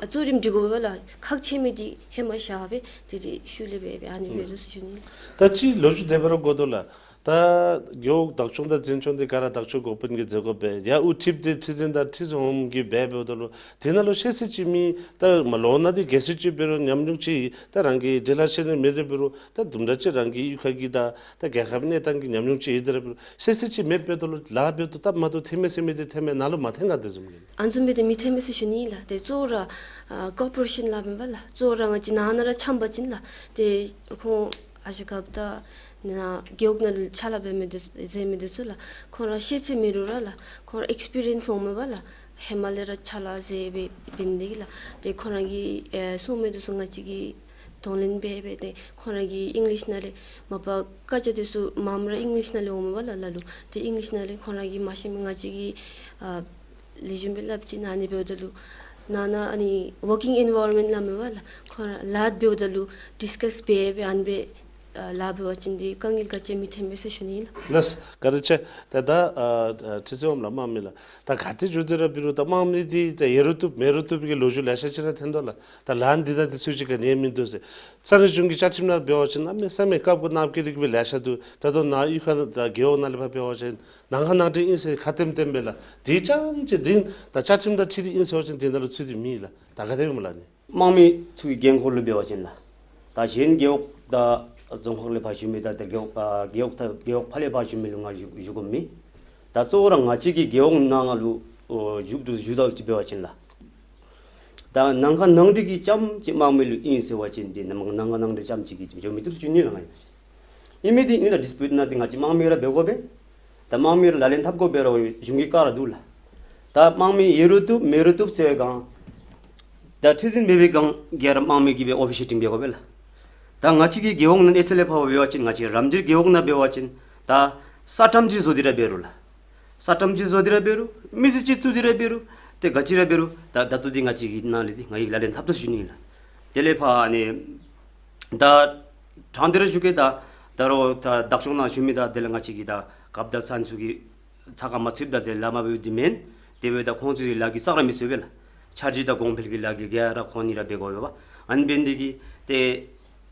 ཨ་གཙོ་རིམ་སྒྲིག་དགོ་པས་ལགས། ཁག་ཆེ་མི་འདི་ཧེ་མ་བཞག་སྦེ་ཏེ་ཏེ་ཤུལ་ལས་འབད་སྦེ་ཨ་ནི་འབད་དོ་ཟེར་ཞུ་ནི་ལགས། ད་ཅི་ལོ་རྒྱུས་དེ་སྦེ་ར་གོ་དོ་ལགས། ད་རྒེད་འོག་བདག་སྐྱོང་དང་འཛིན་སྐྱོང་འདི་ག་ར་བདག་སྐྱོང་འགོ་དཔོན་གྱིས་མཛད་དགོ་པས། ཡར་དབུ་ཁྲིདཔ་འདི་ཁྲི་འཛིན་དང་ཁྲི་འཛིན་འོགམ་གྱིས་འབད་འབདཝ་ད་ལུ་དེ་ནང་ལུ་ཤེས་ཚད་ཅིག་མེད། ད་མ་ལོ་ན་འདི་གལ་སྲིད་ཅིག་འབད་རུང་ཉམས་མྱོང་ཅིག་ད་རང་གི་འབྲེལ་ལ་ཤེས་ནི་མེད་དེ་འབད་རུང་ད་དུམ་གྲ་ཅིག་རང་གི་གཡུས་ཁ་གི་ད་ད་རྒྱལ་ཁབ་གནས་སྟངས་ཀྱི་ཉམས་མྱོང་ཅིག་ཡོད་དེ་ར་འབད་རུང་ཤེས་ཚད་ཅིག་མེདཔ་འབདཝ་ད་ལུ་ལཱ་འབདཝ་ད་སྟབས་མ་བདེཝ་ཐོན་མས་ཟེར་མི་འདི་ཐོན་མས། ནཱ་ལུ་མ་ཐོན་ག་དེ་བཟུམ་གྱི། ཨ་ནི་བཟུམ་སྦེ་ཏེ་མི་ཐོན་མས་ཟེར་ཞུ་ནི་ལགས། ཏེ་གཙོ་བོ་ར་ཨ་ཀོར་པོ་རེ་ཤཱན་ལཱ་མས་པ་ལགས། གཙོ་བོ་ར་ང་བཅས་ནང་ན་ར་འཁྱམས་པ་ཅིན་ལགས་ཏེ་ཁོང་ཨ་ཞང་རྒཔོ་དང་ནཱ་རྒེད་འོག་ནང་ལུ་ཕྱག་ལཱ་འབད་མི་འདི་མཛད་མི་འདི་ཚུ་ལགས་ཁོང་ར་ཤེས་ཚད་མེད་རུང་ར་ལགས་ཁོང་ར་ཨེགསི་པི་རི་ཡནསི་འོང་མས་པ་ལགས། ཧེ་མ་ལས་ར་ཕྱག་ལཱ་མཛད་སྦེ་འབད་ནི་འདི་གིས་ལགས། ཏེ་ཁོང་ར་གིས་ཨེ་གསུང་མི་འདི་ཚུ་ང་བཅས་ཀྱིས་གདོང་ལེན་འབད་སྦེ་ཏེ་ཁོང་ར་གིས་ཨིང་ལིཤ་ནང་ལས་མ་པ་སྐད་ཆ་འདི་ཚུ་མངམ་ར་ཨིང་ལིཤ་ནང་ལས་འོང་མས་པ་ལགས་ལ་ལུ། ཏེ་ཨིང་ལིཤ་ནང་ལས་ཁོང་ར་གིས་མ་ཤེས་མི་ང་བཅས་ཀྱིས་ཨ་ལེགས་ཤོམ་སྦེ་སླབ་ཅི། ཨ་ནི་འབདཝ་ད་ལུ་ནང་ན་ཨ་ནི་ཝར་ཀིང་ཨེན་ཝའི་རོན་མེནཊ་སླབ་མས་པ་ལགས། ཁོང་ར་ལཱ་འབདཝ་ད་ལུ་ཌིསི་ཀཱས་འབད་སྦེ་ཨ་ནི་སྦེ་ཨ་ལཱ་འབད་བ་ཅིན་འདི་དཀའ་ངལ་ག་ཅི་མི་ཐོན་པས་ཟེར་ཞུ་ནི་ལགས། ལགས་བཀའ་དྲིན་ཆེ། ད་ད་ཨ་ཁྲི་འཛིན་འོགམ་ལགས་དམངས་མི་ལགས། ད་ག་ཏེ་འགྱོ་དེ་ར་འབད་རུང་ད་དམངས་མི་འདི་ད་ཡོད་རུང་བཏུབ་མེད་རུང་བཏུབ་ཀྱི་ལོ་རྒྱུས་ལེ་ཤ་ཅིག་ར་ཐོན་དོ་ལགས། ད་ལཱ་འདི་ད་དེ་ཚུ་ཅིག་ག་ནི་ཡང་མིན་འདུག་ཟེར། ས་གནས་གཞུང་གི་བཅའ་ཁྲིམས་ནང་འབད་བ་ཅིན་གནམ་མེད་ས་མེད་དཀར་པོ་ནགཔོ་བཀོད་དེ་གི་སྦེ་ལེ་ཤ་འདུག། ད་ལྟོ་ནཱ་གཡུས་ཁ་དང་རྒེད་འོག་ནང་ལས་ཕར་འབད་བ་ཅིན་ནང་ཁ་ནང་འགྲིག་ཨིན་ཟེར་ཁ་བསྟནམ་བསྟནམ་སྦེ་ལགས། དེ་རྐྱངམ་ཅིག་འདི་ད་བཅའ་ཁྲིམས་དང་འཁྲིལ་ཏེ་ཨིན་ཟེར་བ་ཅིན་དེ་ནང་ལུ་ཚུད་དེ་མེད་ལགས། ད་ག་དེ་སྦེ་སྨོ་ལགས་ནི། དམངས་མི་ཚུ་གི་འགན་ཁུར་ལུ་འབད་བ་ཅིན་ལགས། ད་གཞན་རྒེད་འོག་དང་རྫོང་ཁག་ལས་ཕར་བཞུགས་མི་དང་ཏེ་རྒེད་འོག་ཨ་རྒེད་འོག་ད་རྒེད་འོག་ཕར་ལས་ཕར་བཞུགས་མི་ལུ་ང་བཞུགས་བཞུགས་དགོ་མི། ད་གཙོ་བོ་ར་ང་བཅས་ཀྱི་རྒེད་འོག་ནང་ལུ་ཨོ་བཞུགས་དོ་བཞུགས་དོ་ཅིག་འབད་བ་ཅིན་ལགས། ད་ནང་ཁ་ནང་འགྲིག་གི་རྐྱངམ་ཅིག་དམངས་མི་ལུ་ཨིན་ཟེར་བ་ཅིན་འདི་ནང་ནང་ཁ་ནང་འགྲིག་རྐྱངམ་ཅིག་གིས་འགྱོ་མི་བཏུབ་ཟེར་ཞུ་ནི་ལགས་ང་གིས། ཨིན་མི་འདི་ཨིན་ལགས། ཌིསི་པིའུཊ་ནང་འདི་ང་བཅས་དམངས་མི་ར་འབད་དགོ་པས། ད་དམངས་མི་ར་ལག་ལེན་འཐབ་དགོ་པས་ར་གཞུང་གིས་བཀག་ར་འདུག་ལགས། ད་དམངས་མི་ཡོད་རུང་བཏུབ་མེད་རུང་བཏུབ་ཟེར་བའི་སྒང་ད་ཁྲི་འཛིན་འབད་བའི་སྒང་ག་ར་དམངས་མི་གིས་སྦེ་ཨོ་ཕི་ཤི་ཊིང་འབད་དགོ་པས་ལགས། ད་ང་བཅས་ཀྱི་རྒེད་འོག་ནང་ཨེ་སི་ལས་ཕར་འབད་བ་ཅིན་ང་བཅས་རམ་འདི་རྒེད་འོག་ནང་འབད་བ་ཅིན་ད་ས་ཊམ་ཅིག་བཟོ་སྟེ་ར་འབད་རུང་ལགས། ས་ཊམ་ཅིག་བཟོ་སྟེ་ར་འབད་རུང་མི་སེར་ཅིག་བཙུགས་ཏེ་ར་འབད་རུང་ཏེ་ག་ཅི་ར་འབད་རུང་ད་ད་ལྟོ་འདི་ང་བཅས་ཀྱི་ནང་ལས་འདི་ང་གིས་ལག་ལེན་འཐབ་དོ་ཟེར་ཞུ་ནི་ལགས། དེ་ལས་ཕར་ཨ་ནི་ད་དྲང་སྟེ་ར་ཞུ་གེ། ད་ད་རུང་ད་བདག་སྐྱོང་ནང་བཞུགས་མི་དང་དེ་ལས་ང་བཅས་ཀྱི་ད་རྒཔོ་དང་ཚུན་ཚོད་ཀྱི་ཚ་ཁ་མ་ཚུདཔ་ད་དེ་ལཱ་མ་འབདཝ་འདི་མེན། དེ་འབདཝ་ད་ཁོང་ཚུ་གི་ལཱ་གི་ས་ར་མི་ཚུད་པས་ལགས། འཆར་གཞི་དང་གོང་འཕེལ་གྱི་ལཱ་གི་ག་ར་ཁོང་གཉིས་ར་འབད་དགོ་པས། ཨ་ནི་འབད་ནི་འདི་གིས་ཏེ་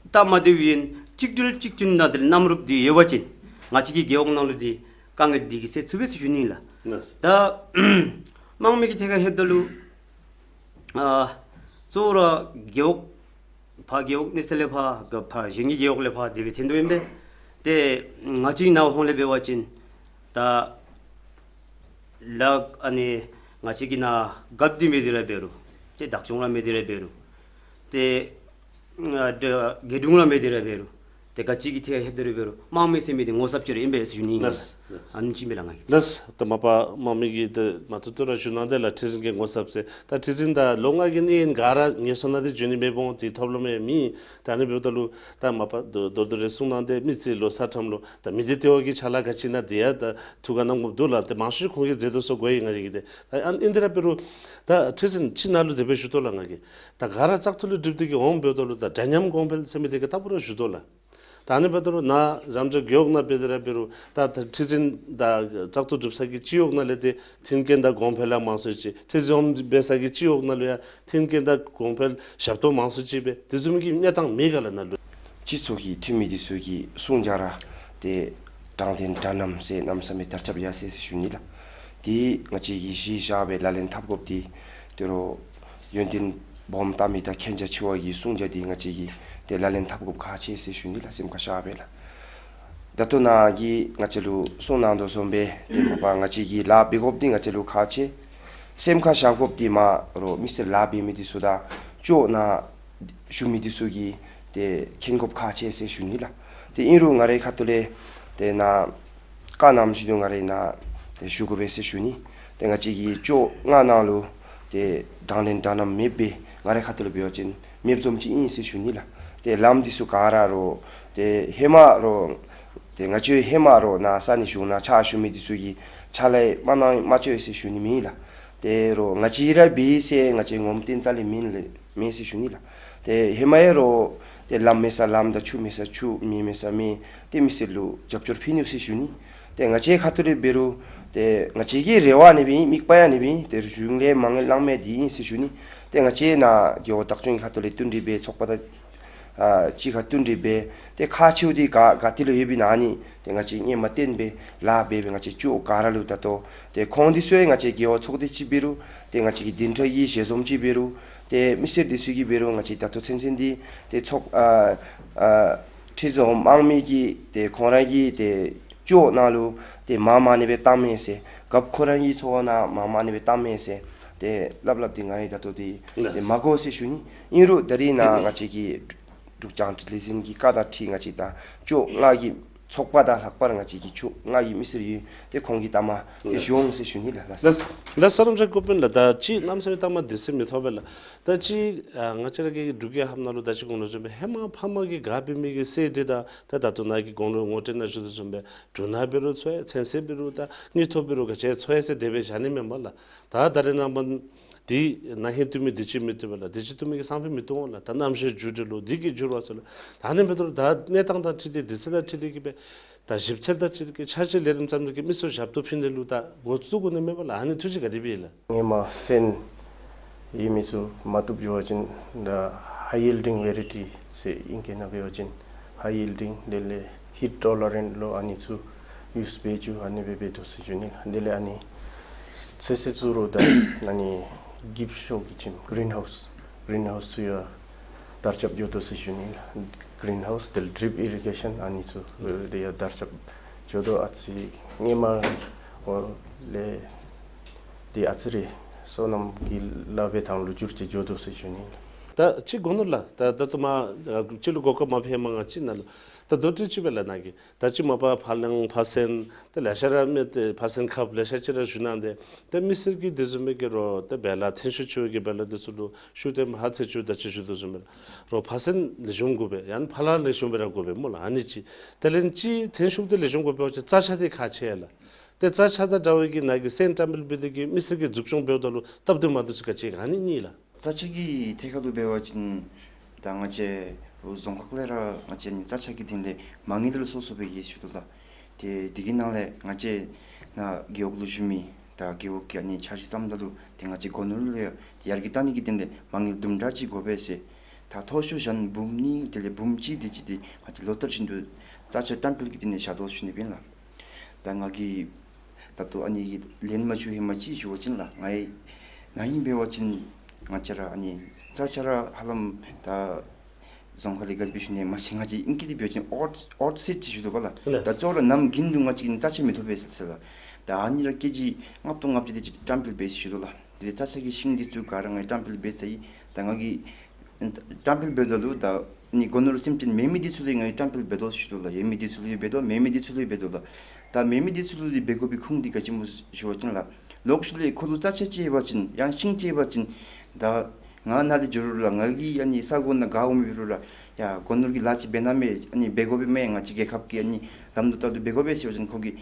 སྟབས་མ་བདེཝ་ཨིན། གཅིག་སྒྲིལ་གཅིག་མཐུན་དང་དེ་ལས་མཉམ་རུབ་འདི་ཡོད་པ་ཅིན་ང་བཅས་ཀྱི་རྒེད་འོག་ནང་ལུ་འདི་དཀའ་ངལ་འདི་གིས་སེལ་ཚུགས་པས་ཟེར་ཞུ་ནི་ལགས། ལགས། ད་དམངས་མི་གི་ཐད་ཁར་ལྷོདཔ་ད་ལུ་ཨ་གཙོ་བོ་ར་རྒེད་འོག་ཕར་རྒེད་འོག་ཨེ་སི་ལས་ཕར་ག་ཕར་གཞན་གྱི་རྒེད་འོག་ལས་ཕར་དེ་སྦེ་ཐོན་དོ་ཨིན་པས། ཏེ་ང་བཅས་ནཱ་ཧོང་ལས་འབད་བ་ཅིན་ད་ལཱ་ཨ་ནི་ང་བཅས་ཀྱི་ནཱ་རྒཔོ་འདི་མེད་དེ་ར་འབད་རུང་ཏེ་བདག་སྐྱོང་ར་མེད་དེ་ར་འབད་རུང་ཏེ་ཨ་ད་དགེ་འདུན་ར་མེད་དེ་ར་འབད་རུང་ཏེ་ག་ཅི་གི་ཐད་ལྷོདཔ་ད་ར་འབད་རུང་དམངས་མི་ཟེར་མི་འདི་ངོ་ཚབ་ཅིག་ར་ཨིན་པས་ཟེར་ཞུ་ནི་ཨིན་ལགས། ལགས། ཨ་ནི་ཅིག་མས་ལགས་ང་གིས། ལགས། ད་མ་པ་དམངས་མི་གིས་ད་མ་ཐུབ་ཐུབ་ར་ཞུ་གནང་དེས་ལགས། ཁྲི་འཛིན་གྱི་ངོ་ཚབ་ཟེར། ད་ཁྲི་འཛིན་ད་ལོ་ལྔ་གི་གནས་ཡུན་ག་ར་ངལ་གསོ་ནང་འདི་འགྱོ་ནི་མེདཔ་འོང་། དེ་ཐོབ་ལམ་ཡང་མེད། ད་ཨ་ནི་འབདཝ་ད་ལུ་ད་མ་པ་མདོར་མདོར་བསྡུས་ར་གསུང་གནང་དེས། མི་རྩིས་ལོ་ས་ཁྲམ་ལོ་ད་མི་སྡེ་ལྟེ་བ་གི་ཕྱག་ལཱ་ག་ཅི་ཨིན་ན་དེ་ཡང་ད་ཐུགས་ཁར་བསྣམ་དགོཔ་འདུག་ལགས། ཏེ་མང་ཤོས་ཁོང་གིས་མཛད་དོ་ཟེར་གོ་ཡི། ང་གིས་ཏེ་ད་ཨ་ནི་ཨིན་དེ་ར་འབད་རུང་ད་ཁྲི་འཛིན་ཅིག་ནཱ་ལུ་དེ་སྦེ་ཞུ་དོ་ལགས་ང་གིས། ད་ག་ར་བཙག་འཐུ་ལུ་འགྲུབ་སྟེ་གི་འོངམ་འབདཝ་ད་ལུ་ད་འདྲ་མཉམ་གོང་འཕེལ་ཟེར་མི་དེ་གི་ལྟ་བུ་ར་ཞུ་དོ་ལགས། ད་ཨ་ནི་འབདཝ་ད་ལུ་ནཱ་རམ་འབྲི་རྒེད་འོག་ནང་འབད་དེ་ར་འབད་རུང་ད་ད་ཁྲི་འཛིན་དང་བཙག་འཐུ་གྲུབ་ས་གི་སྤྱི་འོག་ནང་ལས་ཏེ་མཐུན་རྐྱེན་དང་གོང་འཕེལ་ཡང་མང་སུ་ཅིག། ཁྲི་འཛིན་འོགམ་འབད་ས་གི་སྤྱི་འོག་ནང་ལུ་ཡང་མཐུན་རྐྱེན་དང་གོང་འཕེལ་ཞབས་ཏོག་མང་སུ་ཅིག་སྦེ་དེ་བཟུམ་གྱི་གནས་སྟངས་མེད་ག་ལགས་ནཱ་ལུ། སྤྱི་ཚོགས་ཀྱི་འཐུས་མི་འདི་ཚུ་གི་གསུང་བྱ་ར་ཏེ་དྲང་བདེན་དྲང་གནས་ཟེར་གནམ་མེད་ས་མེད་དར་ཁྱབ་ཡར་སོ་ཡི་ཟེར་ཞུ་ནི་ལགས། དེ་ང་བཅས་ཀྱིས་གཞི་བཞག་སྦེ་ལག་ལེན་འཐབ་དགོཔ་འདི་དོ་རུང་ཡོན་ཏན་སྦོམ་བལྟ་མི་དང་མཁྱེན་རྒྱ་ཆེ་བ་གི་གསུང་བྱ་འདི་ང་བཅས་ཀྱིས་ཏེ་ལག་ལེན་འཐབ་དགོཔ་ཁག་ཆེ་ཟེར་ཞུ་ནི་ལགས། སེམས་ཁར་བཞག་སྦེ་ལགས། ད་ལྟོ་ནཱ་གིས་ང་བཅས་ལུ་གསུང་གནང་དོ་བཟུམ་སྦེ་ཏེ་མ་པ་ང་བཅས་ཀྱིས་ལཱ་འབད་དགོཔ་འདི་ང་བཅས་ལུ་ཁག་ཆེ། སེམས་ཁར་བཞག་དགོཔ་འདི་མ་རོགས་མི་སེར་ལཱ་འབད་མི་འདི་ཚུ་དང་ཅོག་ནང་བཞུགས་མི་འདི་ཚུ་གིས་ཏེ་མཁྱེན་དགོཔ་ཁག་ཆེ་ཟེར་ཞུ་ནི་ལགས། ཏེ་ཨིན་རུང་ང་རའི་ཁ་ཐུག་ལས་ཏེ་ནཱ་བཀའ་གནང་ཞིནམ་ལས་ང་རའི་ནཱ་ཏེ་ཞུ་དགོ་པས་ཟེར་ཞུ་ནི། ཏེ་ང་བཅས་ཀྱི་ཅོག་ལྔ་ནང་ལུ་ཏེ་དྲང་བདེན་དྲང་གནས་མེདཔ་སྦེ་ང་རའི་ཁ་ཐུག་ལས་འབད་བ་ཅིན་མེདཔ་བཟུམ་ཅིག་ཨིན་ཟེར་ཞུ་ནི་ལགས། ཏེ་ལམ་འདི་ཚུ་ག་ར་རོགས་ཏེ་ཧེ་མ་རོགས་ ཏེ་ང་བཅས་ཧེ་མ་རོགས་ནཱ་ས་གནས་གཞུང་ནང་ཕྱག་ཞུ་མི་འདི་ཚུ་གིས་ཕྱག་ལཱ་མ་གནང་མ་བཅོ་ཟེར་ཞུ་ནི་མེན་ལགས། ཏེ་རོགས་ང་བཅས་ར་འབད་ཟེར་ང་བཅས་ངོམ་ཏེ་རྩ་ལས་མེན་ལགས་མེན་ཟེར་ཞུ་ནི་ལགས། ཏེ་ཧེ་མ་ཡང་རོགས་ཏེ་ལམ་མེད་ས་ལམ་དང་ཆུ་མེད་ས་ཆུ་མེ་མེད་ས་མེ་ཏེ་མི་སེར་ལུ་རྒྱབ་སྐྱོར་ཕུལ་ནུག་ཟེར་ཞུ་ནི། ཏེ་ང་བཅས་ཁ་ཐུག་ལས་འབད་རུང་ཏེ་ང་བཅས་ཀྱི་རེ་བ་ཨ་ནི་སྦེ་ཨིན། དམིགས་པ་ཡང་ཨ་ནི་སྦེ་ཨིན། ཏེ་གཞུང་ལས་མ་དངུལ་བླངས་མི་འདི་ཨིན་ཟེར་ཞུ་ནི། ཏེ་ང་བཅས་ནཱ་རྒེད་འོག་བདག་སྐྱོང་གི་ཁ་ཐུག་ལས་བསྟུན་གྲོས་འབད་ཚོགས་པ་དང་ཨ་གཅིག་ཁར་བསྟུན་གྲོས་འབད་ཏེ་ཁག་ཆེཝ་འདི་ག་ག་ཏེ་ལུ་ཡོདཔ་ཨིན་ན་ཨ་ནི་ཏེ་ང་བཅས་སྔོན་མ་བཏོན་སྦེ་ལཱ་འབད་སྦེ་ང་བཅས་ཅོག་ག་ར་ལུ་ད་ལྟོ་ཏེ་ཁོང་འདི་ཚུ་ཡང་ང་བཅས་རྒེད་འོག་ཚོགས་སྡེ་ཅིག་འབད་རུང་ཏེ་ང་བཅས་ཀྱི་བདུན་ཕྲག་གི་ཞལ་འཛོམས་ཅིག་འབད་རུང་ཏེ་མི་སེར་འདི་ཚུ་གིས་འབད་རུང་ང་བཅས་ད་ལྟོ་ཚུན་ཚོད་འདི་ཏེ་ཚོགས་ཨ་ཨ་ཁྲི་འཛོམས་དམངས་མི་གིས་ཏེ་ཁོང་ར་གི་ཏེ་ཅོག་ནང་ལུ་ཏེ་མར་མར་ཨ་ནི་སྦེ་བཏངམ་མས་ཟེར། རྒཔོ་ཁོ་ར་གི་ཚོགས་ནང་མར་མར་ཨ་ནི་སྦེ་བཏངམ་མས་ཟེར་ཏེ་སླབ་སླབ་སྟེ་ང་ཡང་ད་ལྟོ་འདི་ལགས། ཏེ་མ་གོ་ཟེར་ཞུ་ནི། ཨིན་རུང་ད་རིས་ནཱ་ང་བཅས་ཀྱི་འབྲུག་རྒྱང་བསྒྲགས་ལས་འཛིན་གྱི་བཀའ་དང་འཁྲིལ་ང་བཅས་ད་ཅོག་ལྔ་གི་ཚོགས་པ་དང་ལྷག་པར་ང་བཅས་ཀྱི་ཅོག་ལྔ་གི་མི་སེར་ཡོད། ཏེ་ཁོང་གི་གཏམ་དེ་ཞུ་འོང་ཟེར་ཞུ་ནི་ལགས། ལགས། ལགས་སོ་རིན་པོ་ཆེ་འགོ་དཔོན་ལགས། ད་ཅི་གནམ་མེད་ས་མེད་གཏམ་དེ་ཚུ་མི་ཐོགས་པས་ལགས། ད་ཅི་ཨ་ང་བཅས་ར་གི་འབྲུག་རྒྱལ་ཁབ་ནང་ལུ་ད་ཅི་གོང་ལུ་བཟུམ་སྦེ་ཧེ་མ་ཕ་མ་གིས་ག་འབད་མི་གི་སྲོལ་འདི་དང་ད་ད་ལྟོ་ནཱ་གི་གོང་ལུ་ངོ་སྤྲོད་ནང་ཞུ་དོ་བཟུམ་སྦེ་འབྲུ་སྣ་འབད་རུང་འཚོ་ཡི། ཚོད་བསྲེ་འབད་རུང་ད་དངུལ་ཐོག་འབད་རུང་ག་ཅི་འཚོ་ཡི་ཟེར་དེ་སྦེ་བཞག་ནི་མེན་པས་ལགས། ད་ད་རེས་ནངས་པ་འདི་ན་ཧིང་བཏུབ་མི་འདི་ཅིག་མི་བཏུབ་པས་ལགས། འདི་ཅིག་བཏུབ་མི་གི་སང་ཕོད་མི་བཏུབ་འོང་ལགས། ད་གནམ་གཤིས་འགྱུར་འགྲོས་ལུ་འདི་གིས་འགྱུར་བ་ཚུ་ལགས། ད་ཨ་ནི་འབདཝ་ད་ལུ་ད་གནས་སྟངས་དང་འཁྲིལ་ཏེ་དུས་ཚོད་དང་འཁྲིལ་ཏེ་གི་སྦེ་ད་ཞིབ་འཚོལ་དང་འཁྲིལ་ཏེ་གི་འཆར་གཞི་ལས་རིམ་བརྩམས་ཏེ་གི་མི་ཚུ་ཞབས་ཏོག་ཕུལ་ནི་ལུ་ད་འགོ་བཙུགས་དགོ་ནི་མས་པ་ལགས། ཨ་ནི་ཐུགས་བཞེད་ག་དེ་སྦེ་ཡོད་ལགས། ཧེ་མ་སོན་ཡོད་མི་ཚུ་མ་བཏུབ་འགྱོ་བ་ཅིན་ད་ཧའི་ཡིལ་ཌིང་ཝེ་རའི་ཊི་ཟེར་ཨིང་སྐད་ནང་འབད་བ་ཅིན་ཧའི་ཡིལ་ཌིང་དེ་ལས་ཧིཊ་ཊོ་ལ་རེནཊ་ལོ་ཨ་ནི་ཚུ་ཡུསི་འབད་བཅུག། ཨ་ནི་སྦེ་འབད་དོ་ཟེར་ཞུ་ནི་ལགས། དེ་ལས་ཨ་ནི་ཚོད་བསྲེ་བཙུགས་རུང་ད་ཨ་ནི་འགྱིབ་ཤོག་གི་ཁྱིམ་གི་རིན་ཧའུསི་གི་རིན་ཧའུསི་ཚུ་ཡང་དར་ཁྱབ་འགྱོ་དོ་ཟེར་ཞུ་ནི་ལགས། གི་རིན་ཧའུསི་དེ་ལས་ཌྲིབ་ཨི་རི་གེ་ཤཱན་ཨ་ནི་ཚུ་དེ་ཡང་དར་ཁྱབ་འགྱོ་དོ། ཨ་ཙི་སྔོན་མ་འོ་ལས་དེ་ཨ་ཙི་རེ་སོ་ནམ་གྱི་ལཱ་འབད་ཐངས་ལུ་འགྱུར་བཅོས་འགྱོ་དོ་ཟེར་ཞུ་ནི་ལགས། ད་ཅི་སྒོ་ནོར་ལགས། ད་ད་ལྟོ་མ་ཅིག་ལུ་གོ་སྐབས་མ་ཕུལ་མ་ང་བཅས་ནཱ་ལུ་ད་དོ་འགྲེལ་ཅིག་སྦེ་ལགས་ནཱ་གི་ད་ཅི་མ་པ་ཕ་ལང་ཕ་སེན་ད་ལེ་ཤ་ར་མེད། ཏེ་ཕ་སེན་ཁབ་ལེ་ཤ་ཅིག་ར་ཞུ་གནང་སྟེ་ད་མི་སེར་གྱིས་དེ་བཟུམ་མའི་གི་རོགས་ད་འབད་ལགས་ཐོན་ཤུགས་ཆེ་བའི་གི་འབད་ལགས་དེ་ཚུ་ལུ་ཤུགས་ཏེ་ཧ་ཚེ་ཆུ་ད་ཅི་ཞུ་དོ་བཟུམ་སྦེ་རོགས་ཕ་སེན་ལེགས་ཤོམ་དགོ་པས། ཡང་ཕ་ལང་ལེགས་ཤོམ་སྦེ་ར་དགོ་པས་སྨོ་ལགས། ཨ་ནི་ཅིག་དེ་ལས་ཅིག་ཐོན་ཤུགས་དེ་ལེགས་ཤོམ་དགོ་པས་འོ་ཅིག་རྩྭ་ཆག་དེ་ཁག་ཆེ་ལགས། ཏེ་རྩྭ་ཆག་དང་འདྲ་བའི་གི་ནཱ་གི་སོན་བཀྲམ་སྤེལ་འབད་དེ་གི་མི་སེར་གྱིས་འཛུགས་སྐྱོང་འབདཝ་ད་ལུ་སྟབས་བདེ་མ་བདེ་ཚུ་ག་ཅི་ག་ཨ་ནི་གཉིས་ལགས། རྩྭ་ཆག་གི་ཐད་ཁར་ལུ་འབད་བ་ཅིན་ད་ང་བཅས་རྫོང་ཁག་ལས་ར་ང་བཅས་ནི་རྩྭ་ཆག་གི་དོན་ལས་མ་དངུལ་དེ་ལུ་སོ་སོ་སྦེ་ཡོད་ཞུ་དོ་ལགས། ཏེ་དེ་གི་ནང་ལས་ང་བཅས་ནཱ་རྒེད་འོག་ལུ་བཞུགས་མི་ད་རྒེད་འོག་གི་ཨ་ནི་འཆར་གཞི་བརྩམ་ད་ལུ་ཏེ་ང་བཅས་སྒོ་ནོར་ལུ་ཡང་ཏེ་ཡར་རྒྱས་གཏང་ནི་གི་དོན་ལས་མ་དངུལ་དུམ་གྲ་ཅིག་དགོ་པས་ཟེར། ད་མཐོ་ཤོས་གཞན་འབུམ་གཉིས་དེ་ལས་འབུམ་གཅིག་དེ་ཅིག་དེ་ང་བཅས་ལོ་ལྟར་བཞིན་དུ་རྩྭ་ཆག་བཀྲམ་སྤེལ་གྱི་དོན་ལས་བཞག་དོ་ཞུ་ནི་ཨིན་ལགས། ད་ང་གིས་ད་ལྟོ་ཨ་ནི་གི་ལན་མ་ཞུ་ཧེ་མ་ཅིག་ཞུ་བ་ཅིན་ལགས། ང་ཡང་ན་ཧིང་འབད་བ་ཅིན་ང་བཅས་ར་ཨ་ནི་རྩྭ་ཆག་ར་ཧ་ལམ་ད་རྫོང་ཁག་ལས་ག་དེ་སྦེ་ཞུ་ནི་མ་ཤེས། ང་བཅས་ཨིང་སྐད་དེ་འབད་བ་ཅིན་ཨོཌ་ཨོཌ་སིཌ་ཅིག་ཞུ་དོ་པ་ལགས། ལགས། ད་ཅོག་ར་གནམ་དགུན་དུ་ང་བཅས་ཀྱིས་རྩྭ་ཆག་མི་ཐོབ་པས་ཟེར་ལགས། ད་ཨ་ནི་ར་ཀེ་ཇི་ལྔ་བརྒྱ་ལྔ་བརྒྱ་དེ་ཅིག་བཀྲམ་སྤེལ་འབད་ཟེར་ཞུ་དོ་ལགས། དེ་ལས་རྩྭ་ཆག་གི་ཤིང་འདི་ཚུ་ག་ར་ང་བཀྲམ་སྤེལ་འབད་ཚར་ཡི། ད་ང་གིས་བཀྲམ་སྤེལ་འབདཝ་ད་ལུ་ད་ནི་སྒོ་ནོར་སེམས་ཅན་མེད་མི་འདི་ཚུ་ལུ་ང་གིས་བཀྲམ་སྤེལ་འབད་དོ་ཞུ་དོ་ལགས། ཡོད་མི་འདི་ཚུ་ལུ་འབད་དོ། མེད་མི་འདི་ཚུ་ལུ་འབད་དོ་ལགས། ད་མེད་མི་འདི་ཚུ་ལུ་འདི་འབད་དགོ་པའི་ཁུངས་འདི་ག་ཅི་སྨོ་ཞུ་བ་ཅིན་ལགས། ལོག་ཤུལ་ལས་ཁོ་ལུ་རྩྭ་ཆག་ཅིག་ཡོད་པ་ཅིན་ཡང་ཤིང་ཅིག་ཡོད་པ་ཅིན་ད་ང་ནཱ་ལས་འགྱོ་རུང་ལགས། ང་གིས་ཨ་ནི་ས་གོ་ནང་ག་འོང་མི་འབད་རུང་ལགས། ཡ་སྒོ་ནོར་གྱི་ལཱ་ཅིག་འབད་ན་མེད། ཨ་ནི་འབད་དགོ་པས་མེན། ང་བཅས་རྒྱལ་ཁབ་ཀྱི་ཨ་ནི་ལམ་ལུགས་ལྟར་དུ་འབད་དགོ་པས་ཟེར་བ་ཅིན་ཁོ་གིས་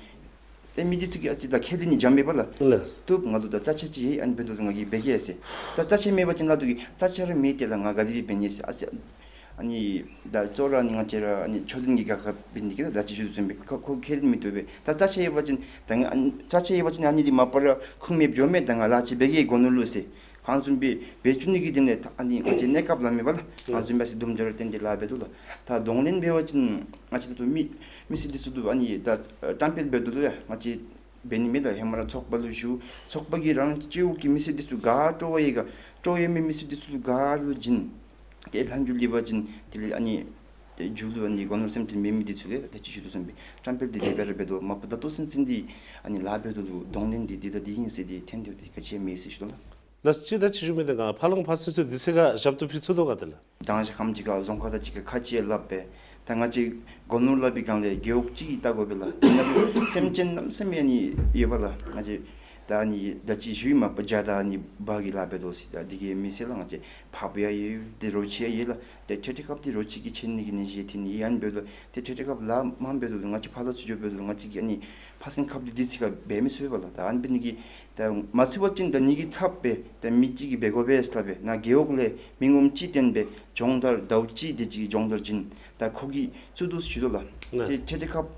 ཏེ་མི་འདི་ཚུ་གིས་ཨ་ཙི་ད་ཁས་ལེན་ནི་འཇམ་མས་པ་ལགས། ལགས། ལྟོས་ང་ལུ་ད་རྩྭ་ཆག་ཅིག་ཡོད། ཨ་ནི་འབད་དོ་ང་གིས་འབད་གེ་ཟེར། ད་རྩྭ་ཆག་མེད་པ་ཅིན་ལགས་དོ་གིས་རྩྭ་ཆག་ར་མེད་དེ་ལགས། ང་ག་དེ་སྦེ་འབད་ནི་ཟེར། ཨ་ཙི་ཨ་ནི་ད་ཅོག་ར་ནི་ང་བཅས་ར་ཨ་ནི་ཆོས་དོན་གྱི་དགའ་ཁ་འབད་ནི་དེ་གིས་ད་ཅི་ཞུ་དོ་བཟུམ་སྦེ་ཁོ་ཁས་ལེན་མི་བཏུབ་པས། ད་རྩྭ་ཆག་ཡོད་པ་ཅིན་ད་ང་ཨ་ནི་རྩྭ་ཆག་ཡོད་པ་ཅིན་ཨ་ནི་འདི་མ་པ་ར་ཁུངས་མེདཔ་འགྱོཝ་མས། ད་ང་ལཱ་ཅིག་འབད་གེ་སྒོ་ནོར་ལུ་ཟེར། ཁོང་བཟུམ་སྦེ་འབད་བཅུག་ནི་གི་དོན་ལས་ད་ཨ་ནི་ང་བཅས་གནས་སྐབས་ལ་མེད་པ་ལགས། ཁོང་བཟུམ་སྦེ་ཨ་ཙི་དུམ་གྲ་ར་བཏོན་ཏེ་ལཱ་འབད་དོ་ལགས། ད་གདོང་ལེན་འབད་བ་ཅིན་ང་བཅས་ད་ལྟོ་མི་མི་སེར་འདི་ཚུ་ལུ་ཨ་ནི་ད་བཀྲམ་སྤེལ་འབད་དོ་ལགས། ཡ་ང་བཅས་འབད་ནི་མེད་ལགས། ཧེ་མ་ར་ཚོགས་པ་ལུ་ཞུ། ཚོགས་པ་གིས་རང་སྤྱི་འོག་གི་མི་སེར་འདི་ཚུ་ག་སྤྲོ་བ་ཡོད་ག་སྤྲོ་ཡོད་མི་མི་སེར་འདི་ཚུ་ལུ་ག་ལུ་བྱིན། ཏེ་ལྷག་མཇུག་ལུ་འབད་བ་ཅིན་དེ་ལས་ཨ་ནི་ཏེ་མཇུག་ལུ་ཨ་ནི་སྒོ་ནོར་སེམས་ཅན་མེད་མི་འདི་ཚུ་ལུ་ད་ཅི་ཞུ་དོ་བཟུམ་སྦེ་བཀྲམ་སྤེལ་འདི་དེ་སྦེ་ར་འབད་དོ། མ་པ་ད་ལྟོ་ཚུན་ཚོད་འདི་ཨ་ནི་ལཱ་འབད་དོ་ལུ་གདོང་ལེན་འདི་འདི་ད་འདི་ཨིན་ཟེར་འདི་ཐོན་ཏེ་འདི་ག་ཅི་ཡང་མེད་ཟེར་ཞུ་དོ་ལགས། ལགས་ཅི་ད་ཅི་ཞུ་མི་འདི་ག་ཕ་ལང་ཕ་སེན་ཚུ་འདི་ཚུ་ག་ཞབས་ཏོག་ཕུལ་ཚུགས་དོ་ག་དེ་ལགས། དང་ཞག་ཁམས་ཅིག་ཁར་རྫོང་ཁག་དང་གཅིག་ཁར་ཁ་ཅིག་སླབ་པས། ད་ང་བཅས་སྒོ་ནོར་སླབ་པའི་སྒང་ལས་རྒེད་འོག་གཅིག་གིས་བལྟ་དགོ་པས་ལགས། དེ་ནང་ལུ་སེམས་ཅན་གནམ་མེད་ས་མེད་ཨ་ནི་ཡོད་པ་ལགས། ང་བཅས་ ད་ཨ་ནི་ད་ཅི་ཞུ་ཡི་མ་པ་བྱ་དང་ཨ་ནི་བ་གི་ལཱ་འབད་དོ་ཟེར། ད་འདི་གིས་མི་སེར་ལུ་ང་བཅས་ཕགཔ་ཡང་ཡོད། ཏེ་རོ་ཁྱི་ཡང་ཡོད་ལགས། ཏེ་འཕྲལ་འཕྲལ་སྐབས་འདི་རོ་ཁྱི་གི་མཆེད་ནི་གི་ནད་གཞི་ཐོན་ནི་ཨིན་འབདཝ་ད་ཏེ་འཕྲལ་འཕྲལ་སྐབས་ལཱ་མངམ་འབདཝ་ད་ང་བཅས་ཕར་ཚུར་འགྱོ་འབདཝ་ད་ང་བཅས་ཀྱི་ཨ་ནི་ཕ་སེང་ཁབ་འདི་དུས་ཚོད་ཁར་འབད་མི་ཚུགས་པས་ལགས། ད་ཨ་ནི་འབད་ནི་གིས་ད་མ་ཚུགས་པ་ཅིན་ད་ནི་གི་ཚབ་སྦེ་ད་མི་ཅིག་གིས་འབད་དགོ་པས་ཟེར་སླབ་སྦེ་ནཱ་རྒེད་འོག་ལས་མི་ངོམ་གཅིག་བཏོན་སྦེ་སྦྱོང་བརྡར་ཟླཝ་གཅིག་དེ་ཅིག་སྦྱོང་བརྡར་བྱིན། ད་ཁོ་གིས་བཙུགས་དོ་ཟེར་ཞུ་དོ་ལགས། ཏེ་འཕྲལ་འཕྲལ་སྐབས་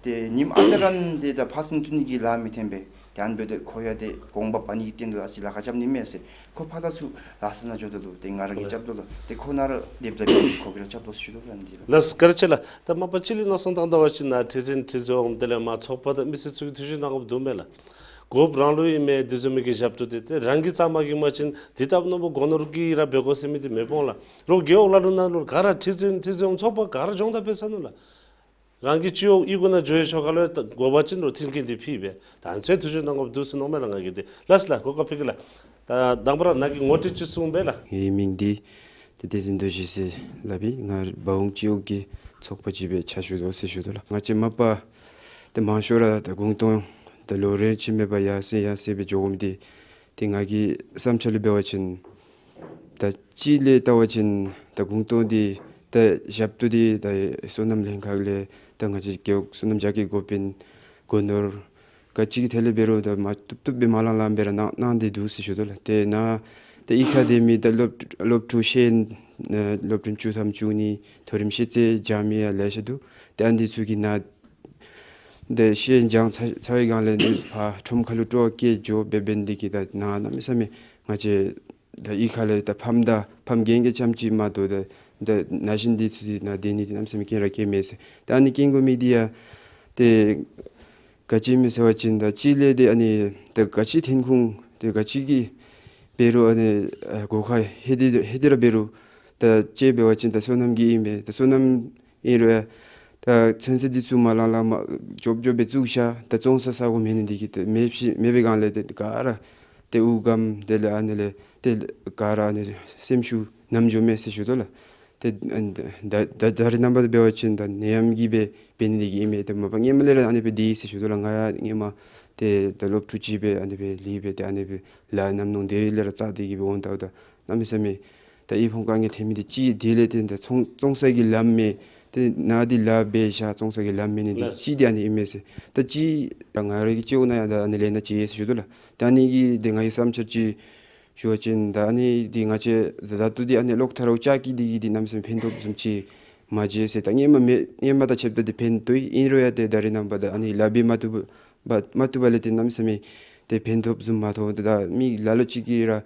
ཏེ་ཉིནམ་ཨ་རྟག་ར་ཏེ་ད་ཕ་སེང་བཏོན་ནི་གི་ལཱ་མི་ཐོན་པས། ཏེ་ཨ་ནི་འབདཝ་ད་ཁོ་ཡང་ཏེ་དགོངས་པ་འབག་ནི་གི་སྟེང་དུ་ཨ་ཙི་ལཱ་ཁག་རྐྱབ་ནི་མས་ཟེར། ཁོ་ཕར་ཚུར་ལཱ་ས་ནང་འགྱོ་དོ་ལོ། ཏེ་ང་ར་གིས་རྐྱབ་དོ་ལོ། ཏེ་ཁོ་ནཱ་ར་སྡོདཔ་ད་ཁོ་གིས་ར་རྐྱབ་དོ་ཟེར་ཞུ་དོ་ལགས། འདི་ལགས། ལགས་བཀའ་དྲིན་ཆེ་ལགས། ད་མ་པ་ཅིག་ལས་མནོ་བསམ་བཏང་ད་པ་ཅིན་ནཱ་ཁྲི་འཛིན་ཁྲི་འཛིན་འོགམ་དེ་ལས་མར་ཚོགས་པ་དང་མི་སེར་ཚུ་གིས་ཐུགས་ཞིབ་གནང་དགོཔ་འདུག་མས་ལགས། དགོཔ་རང་ལུ་ཨིན་མས། དེ་བཟུམ་མའི་གི་ཞབས་ཏོག་འདི་ཏེ་རང་གིས་རྩ་མ་འགེངས་པ་ཅིན་འདི་ལྟ་བུ་ནོར་བུ་སྒོ་ནོར་གྱིས་ར་འབད་དགོ་ཟེར་མི་འདི་མེདཔ་འོང་ལགས། རོགས་རྒེད་འོག་ལ་ལུ་ནཱ་ལུ་ག་ར་ཁྲི་འཛིན་ཁྲི་འཛིན་འོགམ་ཚོགས་པ་ག་ར་སྦྱོང་བརྡར་འབད་ཚར་ནུག་ལགས། རང་གི་སྤྱི་འོག་གཡུས་སྒོ་ནང་འགྱོ་བའི་ཤུལ་ཁ་ལུ་ད་དགོ་པ་ཅིན་རོགས་མཐུན་རྐྱེན་འདི་ཕུལ་སྦེ་ད་ཨ་ནི་ཚུ་ཐུགས་ཞིབ་གནང་དགོཔ་འདུག་ཟེར་མནོཝ་མས་ལགས་ང་གིས་འདི། ལགས་ལགས། གོ་སྐབས་ཕུལ་གེ་ལགས། ད་དང་པ་ར་ནཱ་གི་ངོ་སྤྲོད་ཅིག་གསུངས་པས་ལགས། ངེའི་མིང་འདི་ཏེ་བསྟན་འཛིན་རྡོ་རྗེ་ཟེར་སླབ་ཨིན། ང་སྦ་འོང་སྤྱི་འོག་གི་ཚོགས་པ་ཅིག་སྦེ་ཕྱག་ཞུ་དོ་ཟེར་ཞུ་དོ་ལགས། ང་བཅས་མ་པ་ཏེ་མང་ཤོས་ར་ད་གུང་སྟོང་ད་ལོ་རེ་ཕྱེད་མེད་པར་ཡར་སེང་ཡར་སེང་སྦེ་འགྱོ་འོངམ་འདི་ཏེ་ང་གི་བསམ་འཆར་ལུ་འབད་བ་ཅིན་ད་སྤྱི་ལས་བལྟ་བ་ཅིན་ད་གུང་སྟོང་འདི་ད་ཞབས་ཏོག་འདི་ད་སོ་ནམ་ལྷན་ཁག་ལས་ད་ང་བཅས་རྒེད་འོག་སོ་ནམ་རྒྱ་སྐྱེད་འགོ་དཔོན་སྒོ་ནོར་ག་ཅི་གི་ཐད་ལས་འབད་རུང་ད་མ་བཏུབ་བཏུབ་སྦེ་མ་ལང་ལངམ་སྦེ་ར་གནང་གནང་སྟེ་འདུག་ཟེར་ཞུ་དོ་ལགས། ཏེ་ནཱ་ཏེ་གཡུས་ཁར་སྡོད་མི་ད་སློབ་སློབ་ཕྲུག་ཤེས་ཡོན་ཨེ་སློབ་ཕྲུག་བཅུ་ཐམ་བཅུ་གཉིས་མཐོ་རིམ་ཤེས་ཚད་སྦྱང་མི་ཡང་ལེ་ཤ་འདུག། ཏེ་ཨ་ནི་ཚུ་གིས་ནཱ་ཏེ་ཤེས་ཡོན་སྦྱང་ཚར་ཚར་བའི་སྒང་ལས་ཏེ་ཕར་ཁྲོམ་ཁ་ལུ་སྤྲོ་བ་བསྐྱེད་འགྱོ་འབད་འབད་ནི་འདི་གིས་ད་ནཱ་གནམ་མེད་ས་མེད་ང་བཅས་ད་གཡུས་ཁ་ལས་ད་ཕམ་ད་ཕམ་རྒན་རྒས་རྐྱངམ་ཅིག་མ་གཏོགས་ད་ད་ན་གཞོན་འདི་ཚུ་འདི་ནཱ་སྡོད་ནི་འདི་གནམ་མེད་ས་མེད་རྐྱངམ་ར་རྐྱངམ་མས་ཟེར། ད་ཨ་ནི་རྐྱེན་དགོ་མི་འདི་ཡང་ཏེ་ག་ཅི་སྨོ་ཟེར་བ་ཅིན་ད་སྤྱི་ལས་འདི་ཨ་ནི་ད་ག་ཅི་ཐོན་ཁུངས་ཏེ་ག་ཅི་གིས་འབད་རུང་ཨ་ནི་ཨ་སྒོ་ཁར་ལྷོད་དེ་ལྷོད་དེ་ར་འབད་རུང་ད་ཅིག་འབད་བ་ཅིན་ད་སོ་ནམ་གྱི་ཨིན་པས། ད་སོ་ནམ་ཨིན་རུང་ཡང་ད་ཚོད་བསྲེ་འདི་ཚུ་མ་ལང་ལངམ་རྐྱབ་རྐྱབ་སྦེ་བཙུགས་བཞག། ད་བཙོང་ས་ས་སྒོ་མེད་ནི་འདི་གིས་ཏེ་མེདཔ་ཅིག་མེད་པའི་སྒང་ལས་ཏེ་ག་ར་ཏེ་དབུགས་སྐམ་དེ་ལས་ཨ་ནི་ལས་ཏེ་ག་ར་ཨ་ནི་སེམས་ཤུགས་ནམ་འགྱོཝ་མས་ཟེར་ཞུ་དོ་ལགས། ཏེ་ཨ་ནི་ད་ད་ད་རེས་ནངས་པ་འབད་བ་ཅིན་ད་ནད་ཡམས་ཀྱིས་སྦེ་འབད་ནི་འདི་གིས་ཨིན་མས། ཏེ་མ་པ་སྔོན་མ་ལས་ར་ཨ་ནི་སྦེ་སྡོད་ཡི་ཟེར་ཞུ་དོ་ལགས། ང་ཡང་སྔོན་མ་ཏེ་ད་སློབ་ཕྲུག་ཅིག་སྦེ་ཨ་ནི་སྦེ་ལུས་སྦེ་ཏེ་ཨ་ནི་སྦེ་ལཱ་ནམ་ནོ་དེ་ལས་ར་བཙག་སྟེ་གིས་སྦེ་འོང་ད་ད་གནམ་མེད་ས་མེད་ད་ཨི་ཕོང་དཀའ་ངལ་ཐོན་མི་འདི་ཅིག་དེ་ལས་ཏེ་ད་བཙོང་བཙོང་ས་གི་ལམ་མེད། ཏེ་ནཱ་འདི་ལཱ་འབད་བཞག་བཙོང་ས་གི་ལམ་མེད་ནི་འདི་ལགས། ཅིག་འདི་ཨ་ནི་ཨིན་མས་ཟེར། ད་ཅིག་ད་ང་རའི་གི་སྤྱི་འོག་ནང་ཡང་ད་ཨ་ནི་ལས་ནཱ་ཅིག་ཡོད་ཟེར་ཞུ་དོ་ལགས། ད་ཨ་ནི་གི་འདི་ང་གི་བསམ་འཆར་ཅིག་ཞུ་བ་ཅིན་ད་ཨ་ནི་འདི་ང་བཅས་ད་ད་ལྟོ་འདི་ཨ་ནི་གློག་ཐག་རཝ་ལྕགས་ཀྱི་འདི་གིས་འདི་གནམ་མེད་ས་མེད་ཕན་ཐོགས་བཟུམ་ཅིག་མ་མཇལ་ཟེར། ད་སྔོན་མ་མེད་སྔོན་མ་དང་ཕྱདཔ་ད་འདི་ཕན་ཐོགས་ཨིན་རུང་ཡང་ཏེ་ད་རེས་ནངས་པ་ད་ཨ་ནི་ལཱ་འབད་མ་བཏུབ་པ་མ་བཏུབ་པ་ལས་ཏེ་གནམ་མེད་ས་མེད་ཏེ་ཕན་ཐོགས་བཟུམ་མ་མཐོང་། ཏེ་ད་མི་ལ་ལུ་ཅིག་གིས་ར་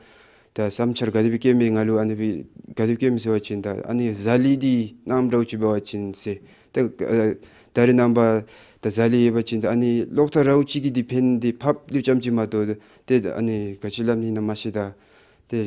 ད་བསམ་འཆར་ག་དེ་སྦེ་བཀོད་མས། ང་ལུ་ཨ་ནི་སྦེ་ག་དེ་སྦེ་བཀོད་མས་ཟེར་བ་ཅིན་ད་ཨ་ནི་ཟ་ལི་འདི་གནངམ་འདྲཝ་ཅིག་འབད་བ་ཅིན་ཟེར། ད་ཨ་ད་རེས་ནངས་པ་ད་ཟ་ལི་ཡོད་པ་ཅིན་ད་ཨ་ནི་གློག་ཐག་རཝ་ཅིག་གིས་འདི་ཕན་འདི་ཕབ་ལུགས་ཙམ་ཅིག་མ་གཏོགས་ཏེ་ཨ་ནི་ག་ཅི་སླབ་ནི་ཨིན་ན་མ་ཤེས། ད་ཏེ་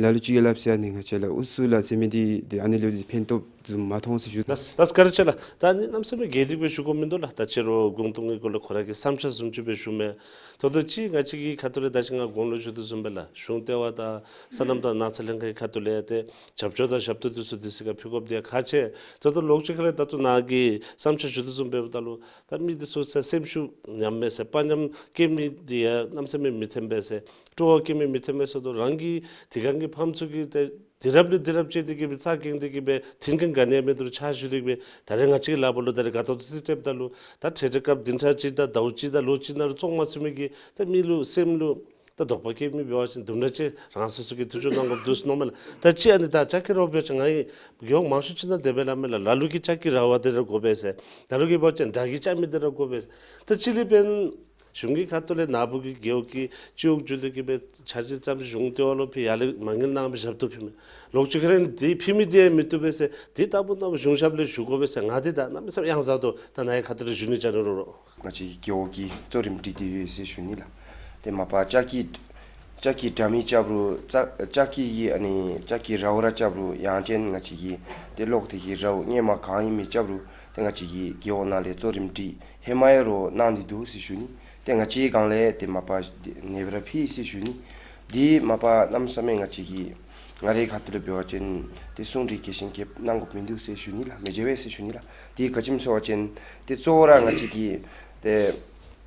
ལ་ལུ་ཅིག་གིས་སླབ་ཟེར་ཨ་ནི་ང་བཅས་ལ་ཨུ་སུ་ལ་ཟེར་མི་འདི་ཏེ་ཨ་ནི་ལུ་འདི་ཕན་ཐོགས་བཟུམ་མ་མཐོང་ཟེར་ཞུ། ལགས་ལགས། བཀའ་དྲིན་ཆེ་ལགས། ད་ཨ་ནི་གནམ་མེད་ས་མེད་དགོད་སྟེ་སྦེ་ཞུ་དགོཔ་མིན་འདུག་ལགས། ད་ཁྱེད་ར་གུང་སྟོང་གི་སྐོར་ལས་ཁོ་ར་གི་བསམ་འཆར་བཟུམ་ཅིག་སྦེ་ཞུཝ་མས། ད་ལྟོ་ཅིག་ང་བཅས་ཀྱི་ཁ་ཐུག་ལས་ད་ཅི་ང་གོང་ལུ་ཞུ་དོ་བཟུམ་སྦེ་ལགས། གཞུང་ལྟེ་བ་དང་སོ་ནམ་དང་ནགས་ཚལ་ལྷན་ཁག་གི་ཁ་ཐུག་ལས་ཏེ་རྒྱབ་སྐྱོར་དང་ཞབས་ཏོག་འདི་ཚུ་དུས་ཚོད་ཁར་ཕུལ་དགོཔ་འདི་ཡང་ཁག་ཆེ། ད་ལྟོ་ལོགས་ཅིག་ཁ་ལས་ད་ལྟོ་ནཱ་གི་བསམ་འཆར་ཞུ་དོ་བཟུམ་སྦེ་འབདཝ་ད་ལུ་ད་མི་འདི་ཚུ་ཚ་སེམས་ཤུགས་ཉམས་མས་ཟེར་དཔའ་ཉམས་སྐྱེ་མི་འདི་ཡང་གནམ་མེད་ས་མེད་མི་ཐོན་པས་ཟེར། སྤྲོ་བ་སྐྱེ་མི་མི་ཐོན་པས་ཟེར་དོ། རང་གི་དེ་སྒང་གི་ཕམ་ཚུ་གིས་ཏེ་དུས་རབས་ལས་དུས་རབས་བཅད་དེ་གིས་སྦེ་རྩ་འགེངས་ཏེ་གིས་སྦེ་མཐུན་རྐྱེན་ག་ནི་ཡང་མེད་དོ་རུང་ཕྱག་ཞུ་སྟེ་གིས་སྦེ་ད་རེས་ང་བཅས་ཀྱི་ལག་པར་ལུ་ད་རེས་དགའ་ཏོག་ཏོ་ཅིག་སྤྲོདཔ་ད་ལུ་ད་ཁྲི་ཁྲི་སྐབས་བདུན་ཕྲག་གཅིག་དང་ཟླཝ་གཅིག་དང་ལོ་གཅིག་ནང་རུ་བཙོང་མ་ཚུགས་མི་གི་ད་མི་ལུ་སེམས་ལུ་ད་དོགས་པ་སྐྱེ་མི་འབད་བ་ཅིན་དུམ་གྲ་ཅིག་རང་སོ་སོ་གིས་ཐུགས་ཞིབ་གནང་དགོཔ་འདུག་ཟེར་མནོཝ་མས་ལགས། ད་ཅི་ཨ་ནི་ད་ལྕགས་ཀྱི་རཝ་འབད་བ་ཅིན་ང་གིས་ཡོངས་མང་ཤོས་ཅིག་ནང་དེ་སྦེ་སླབ་མས་ལགས། ལ་ལུ་གིས་ལྕགས་ཀྱི་རཝ་དེ་ར་དགོ་པས་ཟེར། ལ་ལུ་གིས་འབད་བ་ཅིན་འདྲ་གི་ལྕགས་མི་དེ་ར་དགོ་པས་ཟེར། ད་ཅི་ལས་འབདན་གཞུང་གི་ཁ་ཐུག་ལས་ནཱ་བུ་གི་རྒེད་འོག་གི་སྤྱི་འོག་བརྒྱུད་དེ་གིས་སྦེ་འཆར་གཞི་བརྩམས་གཞུང་ལྟེ་བ་ལུ་ཕུལ་ཡར་ལས་མ་དངུལ་གནང་སྦེ་ཞབས་ཏོག་ཕུལ་མས། ལོག་ཅི་ཁ་རེ་འདི་ཕུལ་མི་འདི་ཡང་མི་བཏུབ་པས་ཟེར། འདི་ལྟ་བུ་ནང་གཞུང་ཞབས་ལས་ཞུ་དགོ་པས་ཟེར། ང་འདི་ད་གནམ་མེད་ས་མེད་གཡང་ཟ་དོ། ད་ནཱ་གི་ཁ་ཐུག་ལས་ཞུ་ནི་ཅིག་ནི་རོགས་རོགས། ང་བཅས་རྒེད་འོག་གི་གཙོ་རིམ་སྒྲིག་སྟེ་ཡོད་ཟེར་ཞུ་ནི་ལགས། ཏེ་མ་པ་ལྕགས་ཀྱི་ལྕགས་ཀྱི་དྲ་མིག་རྐྱབ་རུང་ལྕགས་ལྕགས་ཀྱི་གི་ཨ་ནི་ལྕགས་ཀྱི་རཝ་ར་རྐྱབ་རུང་ཡང་ཅིན་ང་བཅས་ཀྱི་ཏེ་གློག་དེ་གི་རཝ་སྔོན་མ་གང་ཨིན་མི་རྐྱབ་རུང་ཏེ་ང་བཅས་ཀྱི་རྒེད་འོག་ནང་ལས་གཙོ་རིམ་སྒྲིག་ཧེ་མ་ཡང་རོགས་གནང་སྟེ་འདུག་ཟེར་ཞུ་ནི། ཏེ་ང་བཅས་སྒང་ལས་ཏེ་མ་པ་ནེ་བ་ར་ཕུལ་ཟེར་ཞུ་ནི། འདི་མ་པ་གནམ་མེད་ས་མེད་ང་བཅས་ཀྱི་ང་རའི་ཁ་ཐུག་ལས་འབད་བ་ཅིན་ཏེ་གསུང་གྲོས་གལ་ཆེན་རྐྱབ་གནང་དགོཔ་མིན་འདུག་ཟེར་ཞུ་ནི་ལགས། མི་མཇལ་བས་ཟེར་ཞུ་ནི་ལགས། འདི་ག་ཅི་སྨོ་ཟེར་བ་ཅིན་ཏེ་གཙོ་བོ་ར་ང་བཅས་ཀྱི་ཏེ་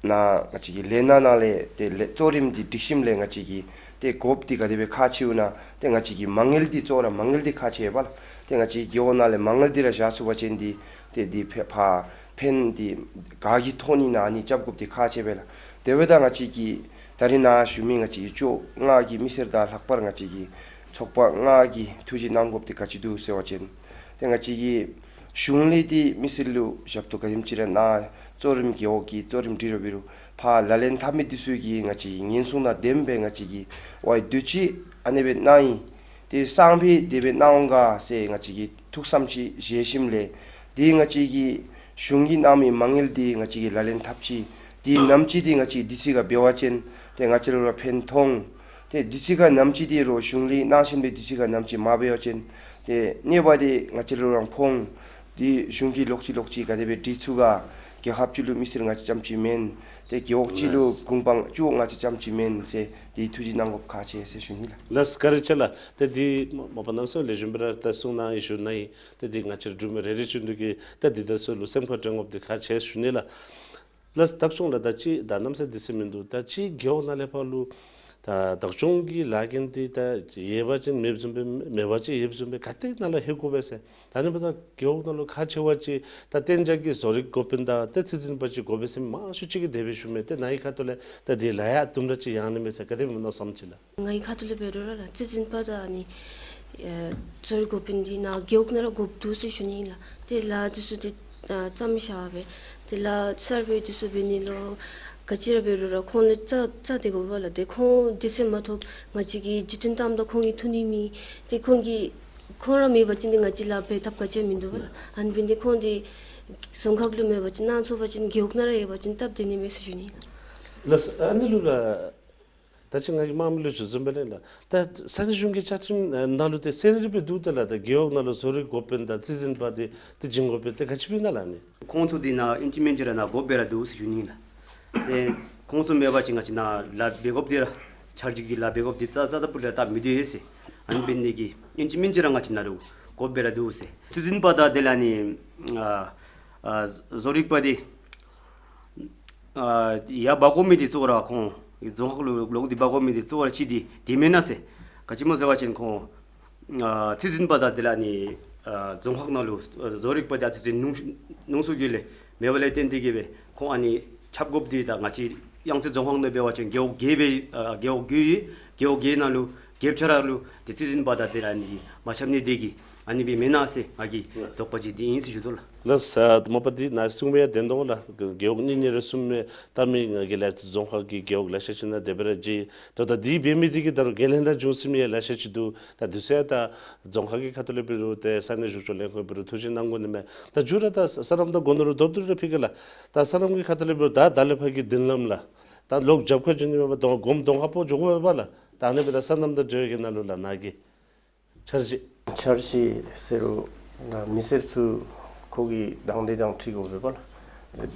ནཱ་ང་བཅས་ཀྱི་ལས་སྣ་ནང་ལས་ཏེ་ལས་གཙོ་རིམ་འདི་སྒྲིག་ཁྲིམས་ལས་ང་བཅས་ཀྱིས་ཏེ་དགོཔ་འདི་ག་དེ་སྦེ་ཁག་ཆེཝ་ཨིན་ན། ཏེ་ང་བཅས་ཀྱི་མ་དངུལ་འདི་གཙོ་བོ་ར་མ་དངུལ་འདི་ཁག་ཆེ་བས་ལགས། ཏེ་ང་བཅས་རྒེད་འོག་ནང་ལས་མ་དངུལ་འདི་ར་བཞག་ཚུགས་པ་ཅིན་འདི་ཏེ་འདི་ཕན་ཕ་ཕན་འདི་ག་གི་ཐོག་ནི་ནཱ་ཨ་ནི་རྐྱབ་དགོཔ་འདི་ཁག་ཆེ་བས་ལགས། དེ་འབདཝ་ད་ང་བཅས་ཀྱི་ད་རིས་ནཱ་བཞུགས་མི་ང་བཅས་ཀྱི་བཅོ་ལྔ་གི་མི་སེར་དང་ལྷག་པར་ང་བཅས་ཀྱི་ཚོགས་པ་ལྔ་གིས་ཐུགས་རྗེ་གནང་དགོཔ་འདི་ག་ཅི་འདུག་ཟེར་བ་ཅིན་ཏེ་ང་བཅས་ཀྱི་གཞུང་ལས་འདི་མི་སེར་ལུ་ཞབས་ཏོག་ག་དེམ་ཅིག་ར་གནང་། གཙོ་རིམ་རྒེད་འོག་གི་གཙོ་རིམ་འདི་ར་འབད་རུང་ཕར་ལག་ལེན་འཐབ་མི་འདི་ཚུ་གིས་ང་བཅས་ཀྱི་ཉེན་སྲུང་དང་ལྡནམ་སྦེ་ང་བཅས་ཀྱིས་ཝའི་དུས་ཅི་ཨ་ནེ་སྦེ་གནང་ཡི། ཏེ་སང་ཕོད་དེ་སྦེ་གནང་འོང་ག་ཟེར་ང་བཅས་ཀྱིས་ཐུགས་བསམ་ཅིག་བཞེས་ཞིནམ་ལས་ཏེ་ང་བཅས་ཀྱི་གཞུང་གིས་གནང་མི་མ་དངུལ་འདི་ང་བཅས་ཀྱིས་ལག་ལེན་འཐབ་ཅི། ཏེ་ནམ་ཅིག་འདི་ང་བཅས་དུས་ཅི་ཁར་འབད་བ་ཅིན་ཏེ་ང་བཅས་ལུ་ར་ཕན་ཐོགས། ཏེ་དུས་ཅི་ཁར་ནམ་ཅིག་འདི་རུང་གཞུང་ལས་གནང་ཞིནམ་ལས་དུས་ཅི་ཁར་ནམ་ཅིག་མ་འབད་བ་ཅིན་ཏེ་གནོད་པ་འདི་ང་བཅས་ལུ་ར་ཕོག། ཏེ་གཞུང་གིས་ལོག་ཅི་ལོག་ཅི་ག་དེ་སྦེ་སྒྲིག་ཚུགས་ག། རྒྱལ་ཁབ་ཅིག་ལུ་མི་སེར་ང་བཅས་རྐྱངམ་ཅིག་མེན། ཏེ་རྒེད་འོག་ཅིག་ལུ་ལགས། གུང་པང་བཅུ་ང་བཅས་རྐྱངམ་ཅིག་མེན་ཟེར་ཏེ་ཐུགས་རྗེ་གནང་དགོཔ་ཁག་ཆེ་ཟེར་ཞུ་ནི་ལགས། ལགས་བཀའ་དྲིན་ཆེ་ལགས། ཏེ་འདི་མ་མ་པ་གནམ་མེད་ས་མེད་ལེགས་ཤོམ་སྦེ་ར་ད་གསུང་གནང་ཡི་ཞུ་ནི་ཨིན། ཏེ་འདི་ང་བཅས་ར་འབྲུག་མི་རེ་རེ་བཞིན་དུ་གིས་ད་འདི་ད་ཚུ་ལུ་སེམས་ཁར་དྲན་དགོཔ་འདི་ཁག་ཆེ་ཞུ་ནི་ལགས། ལགས་བདག་སྐྱོང་ལགས། ད་ཅི་ད་གནམ་མེད་ས་མེད་དུས་ཚོད་མིན་འདུག། ད་ཅི་རྒེད་འོག་ནང་ལས་ཕར་ལུ་ད་བདག་སྐྱོང་གི་ལཱ་འགན་འདི་ད་ཡོད་པ་ཅིན་མེདཔ་བཟུམ་སྦེ་མེད་པ་ཅིན་ཡོདཔ་བཟུམ་སྦེ་ག་ཏེ་ནང་ལུ་ལྷོད་དགོ་པས་ཟེར། ད་ཨ་ནི་འབདཝ་ད་རྒེད་འོག་ནང་ལུ་ཁག་ཆེ་བ་ཅིག་ད་གཏན་འཇགས་ཀྱི་བཟོ་རིག་འགོ་དཔོན་དང་ཏེ་རྩིས་འཛིན་པ་ཅིག་དགོ་པས་ཟེར་མང་ཤོས་ཅིག་གིས་དེ་སྦེ་ཞུ་མས། ཏེ་ནཱ་གི་ཁ་ཐུག་ལས་ད་འདི་ལཱ་ཡང་དུམ་གྲ་ཅིག་ཡང་ནི་མས་ཟེར་ག་དེ་སྦེ་མནོ་བསམ་ཅིག་ལགས། ངེའི་ཁ་ཐུག་ལས་འབད་རུང་ར་ལགས་རྩིས་འཛིན་པ་དང་ཨ་ནི་ཨེ་བཟོ་རིག་འགོ་དཔོན་འདི་ནཱ་རྒེད་འོག་ནང་ར་དགོཔ་འདུག་ཟེར་ཞུ་ནི་ཨིན་ལགས། ཏེ་ལཱ་འདི་ཚུ་ཏེ་ཨ་བརྩམས་བཞག་སྦེ་ཏེ་ལཱ་སར་བེ་འདི་ཚུ་འབད་ནི་ལུ་ག་ཅི་ར་འབད་རུང་ར་ཁོང་ལས་རྩ་རྩ་སྟོན་དགོ་པས་ལགས། ཏེ་ཁོང་དུས་ཚོད་མ་ཐོབ་ང་བཅས་ཀྱིས་བརྒྱུད་འཕྲིན་བཏངམ་ད་ཁོང་གིས་ཐོན་ནི་མེད། ཏེ་ཁོང་གིས་ཁོང་ར་མེད་པ་ཅིན་ཏེ་ང་བཅས་ལཱ་འབད་ཐབས་ག་ཅི་ཡང་མིན་འདུག་པས་ལགས། ཨ་ནི་འབད་ནི་ཁོང་འདི་རྫོང་ཁག་ལུ་མེད་པ་ཅིན་གནང་ཚུགས་པ་ཅིན་རྒེད་འོག་ནང་ར་ཡོད་པ་ཅིན་སྟབས་བདེ་ནི་མས་ཟེར་ཞུ་ནི་ཨིན་ལགས། ལགས་ཨ་ནི་ལུ་ལགས། ད་ཅི་ང་གིས་དམངས་མི་ལུ་ཞུ་བཟུམ་སྦེ་ལགས། ད་ས་གནས་གཞུང་གི་བཅའ་ཁྲིམས་ནང་ལུ་ཏེ་གསལ་རི་རི་སྦེ་འདུག་ད་ལགས། ད་རྒེད་འོག་ནང་ལུ་བཟོ་རིག་འགོ་དཔོན་དང་རྩིས་འཛིན་པ་འདི་ཏེ་བྱིན་དགོ་པས། ཏེ་ག་ཅི་སྦེ་ཨིན་ན་ལགས་ཨ་ནི། ཁོང་ཚུ་འདི་ནཱ་ཨིན་ཅི་མིན་ཅི་ར་ནཱ་དགོཔ་སྦེ་ར་འདུག་ཟེར་ཞུ་ནི་ཨིན་ལགས། ཏེ་ཁོང་ཚུ་མེད་པ་ཅིན་ང་བཅས་ནཱ་ལཱ་འབད་དགོཔ་འདི་ར་འཆར་གཞི་གི་ལཱ་འབད་དགོཔ་འདི་རྩ་རྩ་ད་པུ་ལས་ད་མི་སྡོད་ཟེར། ཨ་ནི་འབད་ནི་དེ་གིས་ཨིན་ཅི་མིན་ཅི་ར་ང་བཅས་ནཱ་ལུ་དགོཔ་སྦེ་ར་འདུག་ཟེར། རྩིས་འཛིན་པ་དང་དེ་ལས་ཨ་ནི་ཨ་ཨ་བཟོ་རིག་པ་འདི་ཨ་ཡར་འབག་དགོ་མི་འདི་གཙོ་བོ་ར་ཁོང་རྫོང་ཁག་ལུ་ལོག་སྟེ་འབག་དགོ་མི་འདི་གཙོ་བོ་ར་ཅིག་འདི་འདི་མེན་ན་ཟེར། ག་ཅི་སྨོ་ཟེར་བ་ཅིན་ཁོང་ཨ་རྩིས་འཛིན་པ་དང་དེ་ལས་ཨ་ནི་ཨ་རྫོང་ཁག་ནང་ལུ་ཨ་བཟོ་རིག་པ་འདི་ཨ་ཙི་ཙི་ནུང་ནུང་སུ་གི་ལས་མེད་པ་ལས་བརྟེན་ཏེ་གིས་སྦེ་ཁོང་ཨ་ནི་ཁྱབ་དགོཔ་འདི་ད་ང་བཅས་གཡང་རྩེ་རྫོང་ཁག་ནང་འབད་བ་ཅིན་རྒེད་འོག་བརྒྱད་སྦེ་ཨ་རྒེད་འོག་བརྒྱད་ཡོད། རྒེད་འོག་བརྒྱད་ནང་ལུ་བརྒྱད་ཆ་ར་ལུ་ཏེ་རྩིས་འཛིན་པ་དང་དེ་ལས་ཨ་ནི་མ་ཁྱབ་ནི་དེ་གིས་ཨ་ནི་སྦེ་མེན་ན་ཟེར་ང་གི་དོགས་པ་ཅིག་འདི་ཨིན་ཟེར་ཞུ་དོ་ལགས། ལགས་སོ། མ་པ་འདི་ནཱ་གསུངས་མི་ཡང་བདེན་དོ་ལགས། རྒེད་འོག་གཉིས་གཉིས་རེ་གསུམ་སྦེ་བཏང་མི་ང་གིས་ལགས་རྫོང་ཁག་གི་རྒེད་འོག་ལེ་ཤ་ཅིག་ནང་དེ་སྦེ་ར་མཇལ་ཡི། ད་ད་འདི་འབད་མི་འདི་གིས་ད་རུང་འགན་ལེན་དང་འབྱུང་སྲིད་མི་ཡང་ལེ་ཤ་ཅིག་འདུག། ད་འདི་ཚུ་ཡང་ད་རྫོང་ཁག་གི་ཁ་ཐུག་ལས་འབད་རུང་ཏེ་ས་གནས་བཞུགས་ཕྱོགས་ལས་ཁུངས་འབད་རུང་ཐུགས་རྗེ་གནང་དགོ་ནི་མས། ད་མཇུག་ར་ད་ས་སོ་ནམ་དང་སྒོ་ནོར་མདོར་བསྡུས་རེ་ཕུལ་གེ་ལགས། ད་སོ་ནམ་གྱི་ཁ་ཐུག་ལས་འབད་རུང་ད་ད་ལས་ཕར་གྱི་མདུན་ལམ་ལགས། ད་ལོག་རྒྱབ་ཁར་འགྱོ་ནི་མེད་པར་ད་སྒོམ་གདོང་ཁར་སྤོ་འགྱོ་དགོ་པས་ལགས། ད་ཨ་ནི་སྦེ་ད་སོ་ནམ་དང་འབྲེལ་བའི་ནང་ལུ་ལགས་ནཱ་གི་འཆར་གཞི། འཆར་གཞི་ཟེར་རུང་ད་མི་སེར་ཚུ་ཁོ་གི་དང་འདོད་དང་འཁྲིལ་དགོ་པས་ལགས།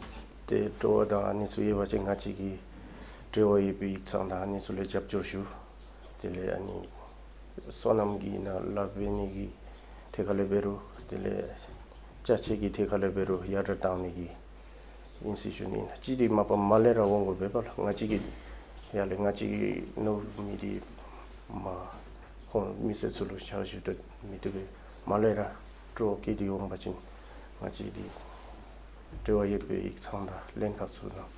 ཏེ་སྤྲོ་བ་དང་ཨ་ནི་ཚུ་ཡོད་པ་ཅིན་ང་བཅས་ཀྱིས་འབྲེལ་བ་ཡོད་པའི་ཡིག་ཚང་དང་ཨ་ནི་ཚུ་ལས་རྒྱབ་སྐྱོར་ཞུ། དེ་ལས་ཨ་ནི་སོ་ནམ་གྱི་ནང་ལཱ་འབད་ནི་གི་ཐད་ཁར་ལས་འབད་རུང་དེ་ལས་ཅ་ཆས་ཀྱི་ཐད་ཁར་ལས་འབད་རུང་ཡར་དྲག་གཏང་ནི་གི་ཨིན་ཟེར་ཞུ་ནི་ཨིན། གཅིག་འདི་མ་པ་མར་ལས་ར་འོང་དགོ་པས་ལགས། ང་བཅས་ཀྱིས་ཡར་ལས་ང་བཅས་ཀྱིས་མནོ་མི་འདི་མར་ཁོང་མི་སེར་ཚུ་ལུ་ཕྱག་ཞུ་སྟེ་མི་བཏུབ་པས། མར་ལས་ར་སྤྲོ་བ་བསྐྱེད་དེ་འོང་པ་ཅིན་ང་བཅས་འདི་འབྲེལ་བ་ཡོད་པའི་ཡིག་ཚང་དང་ལྷན་ཁག་ཚུ་ནང་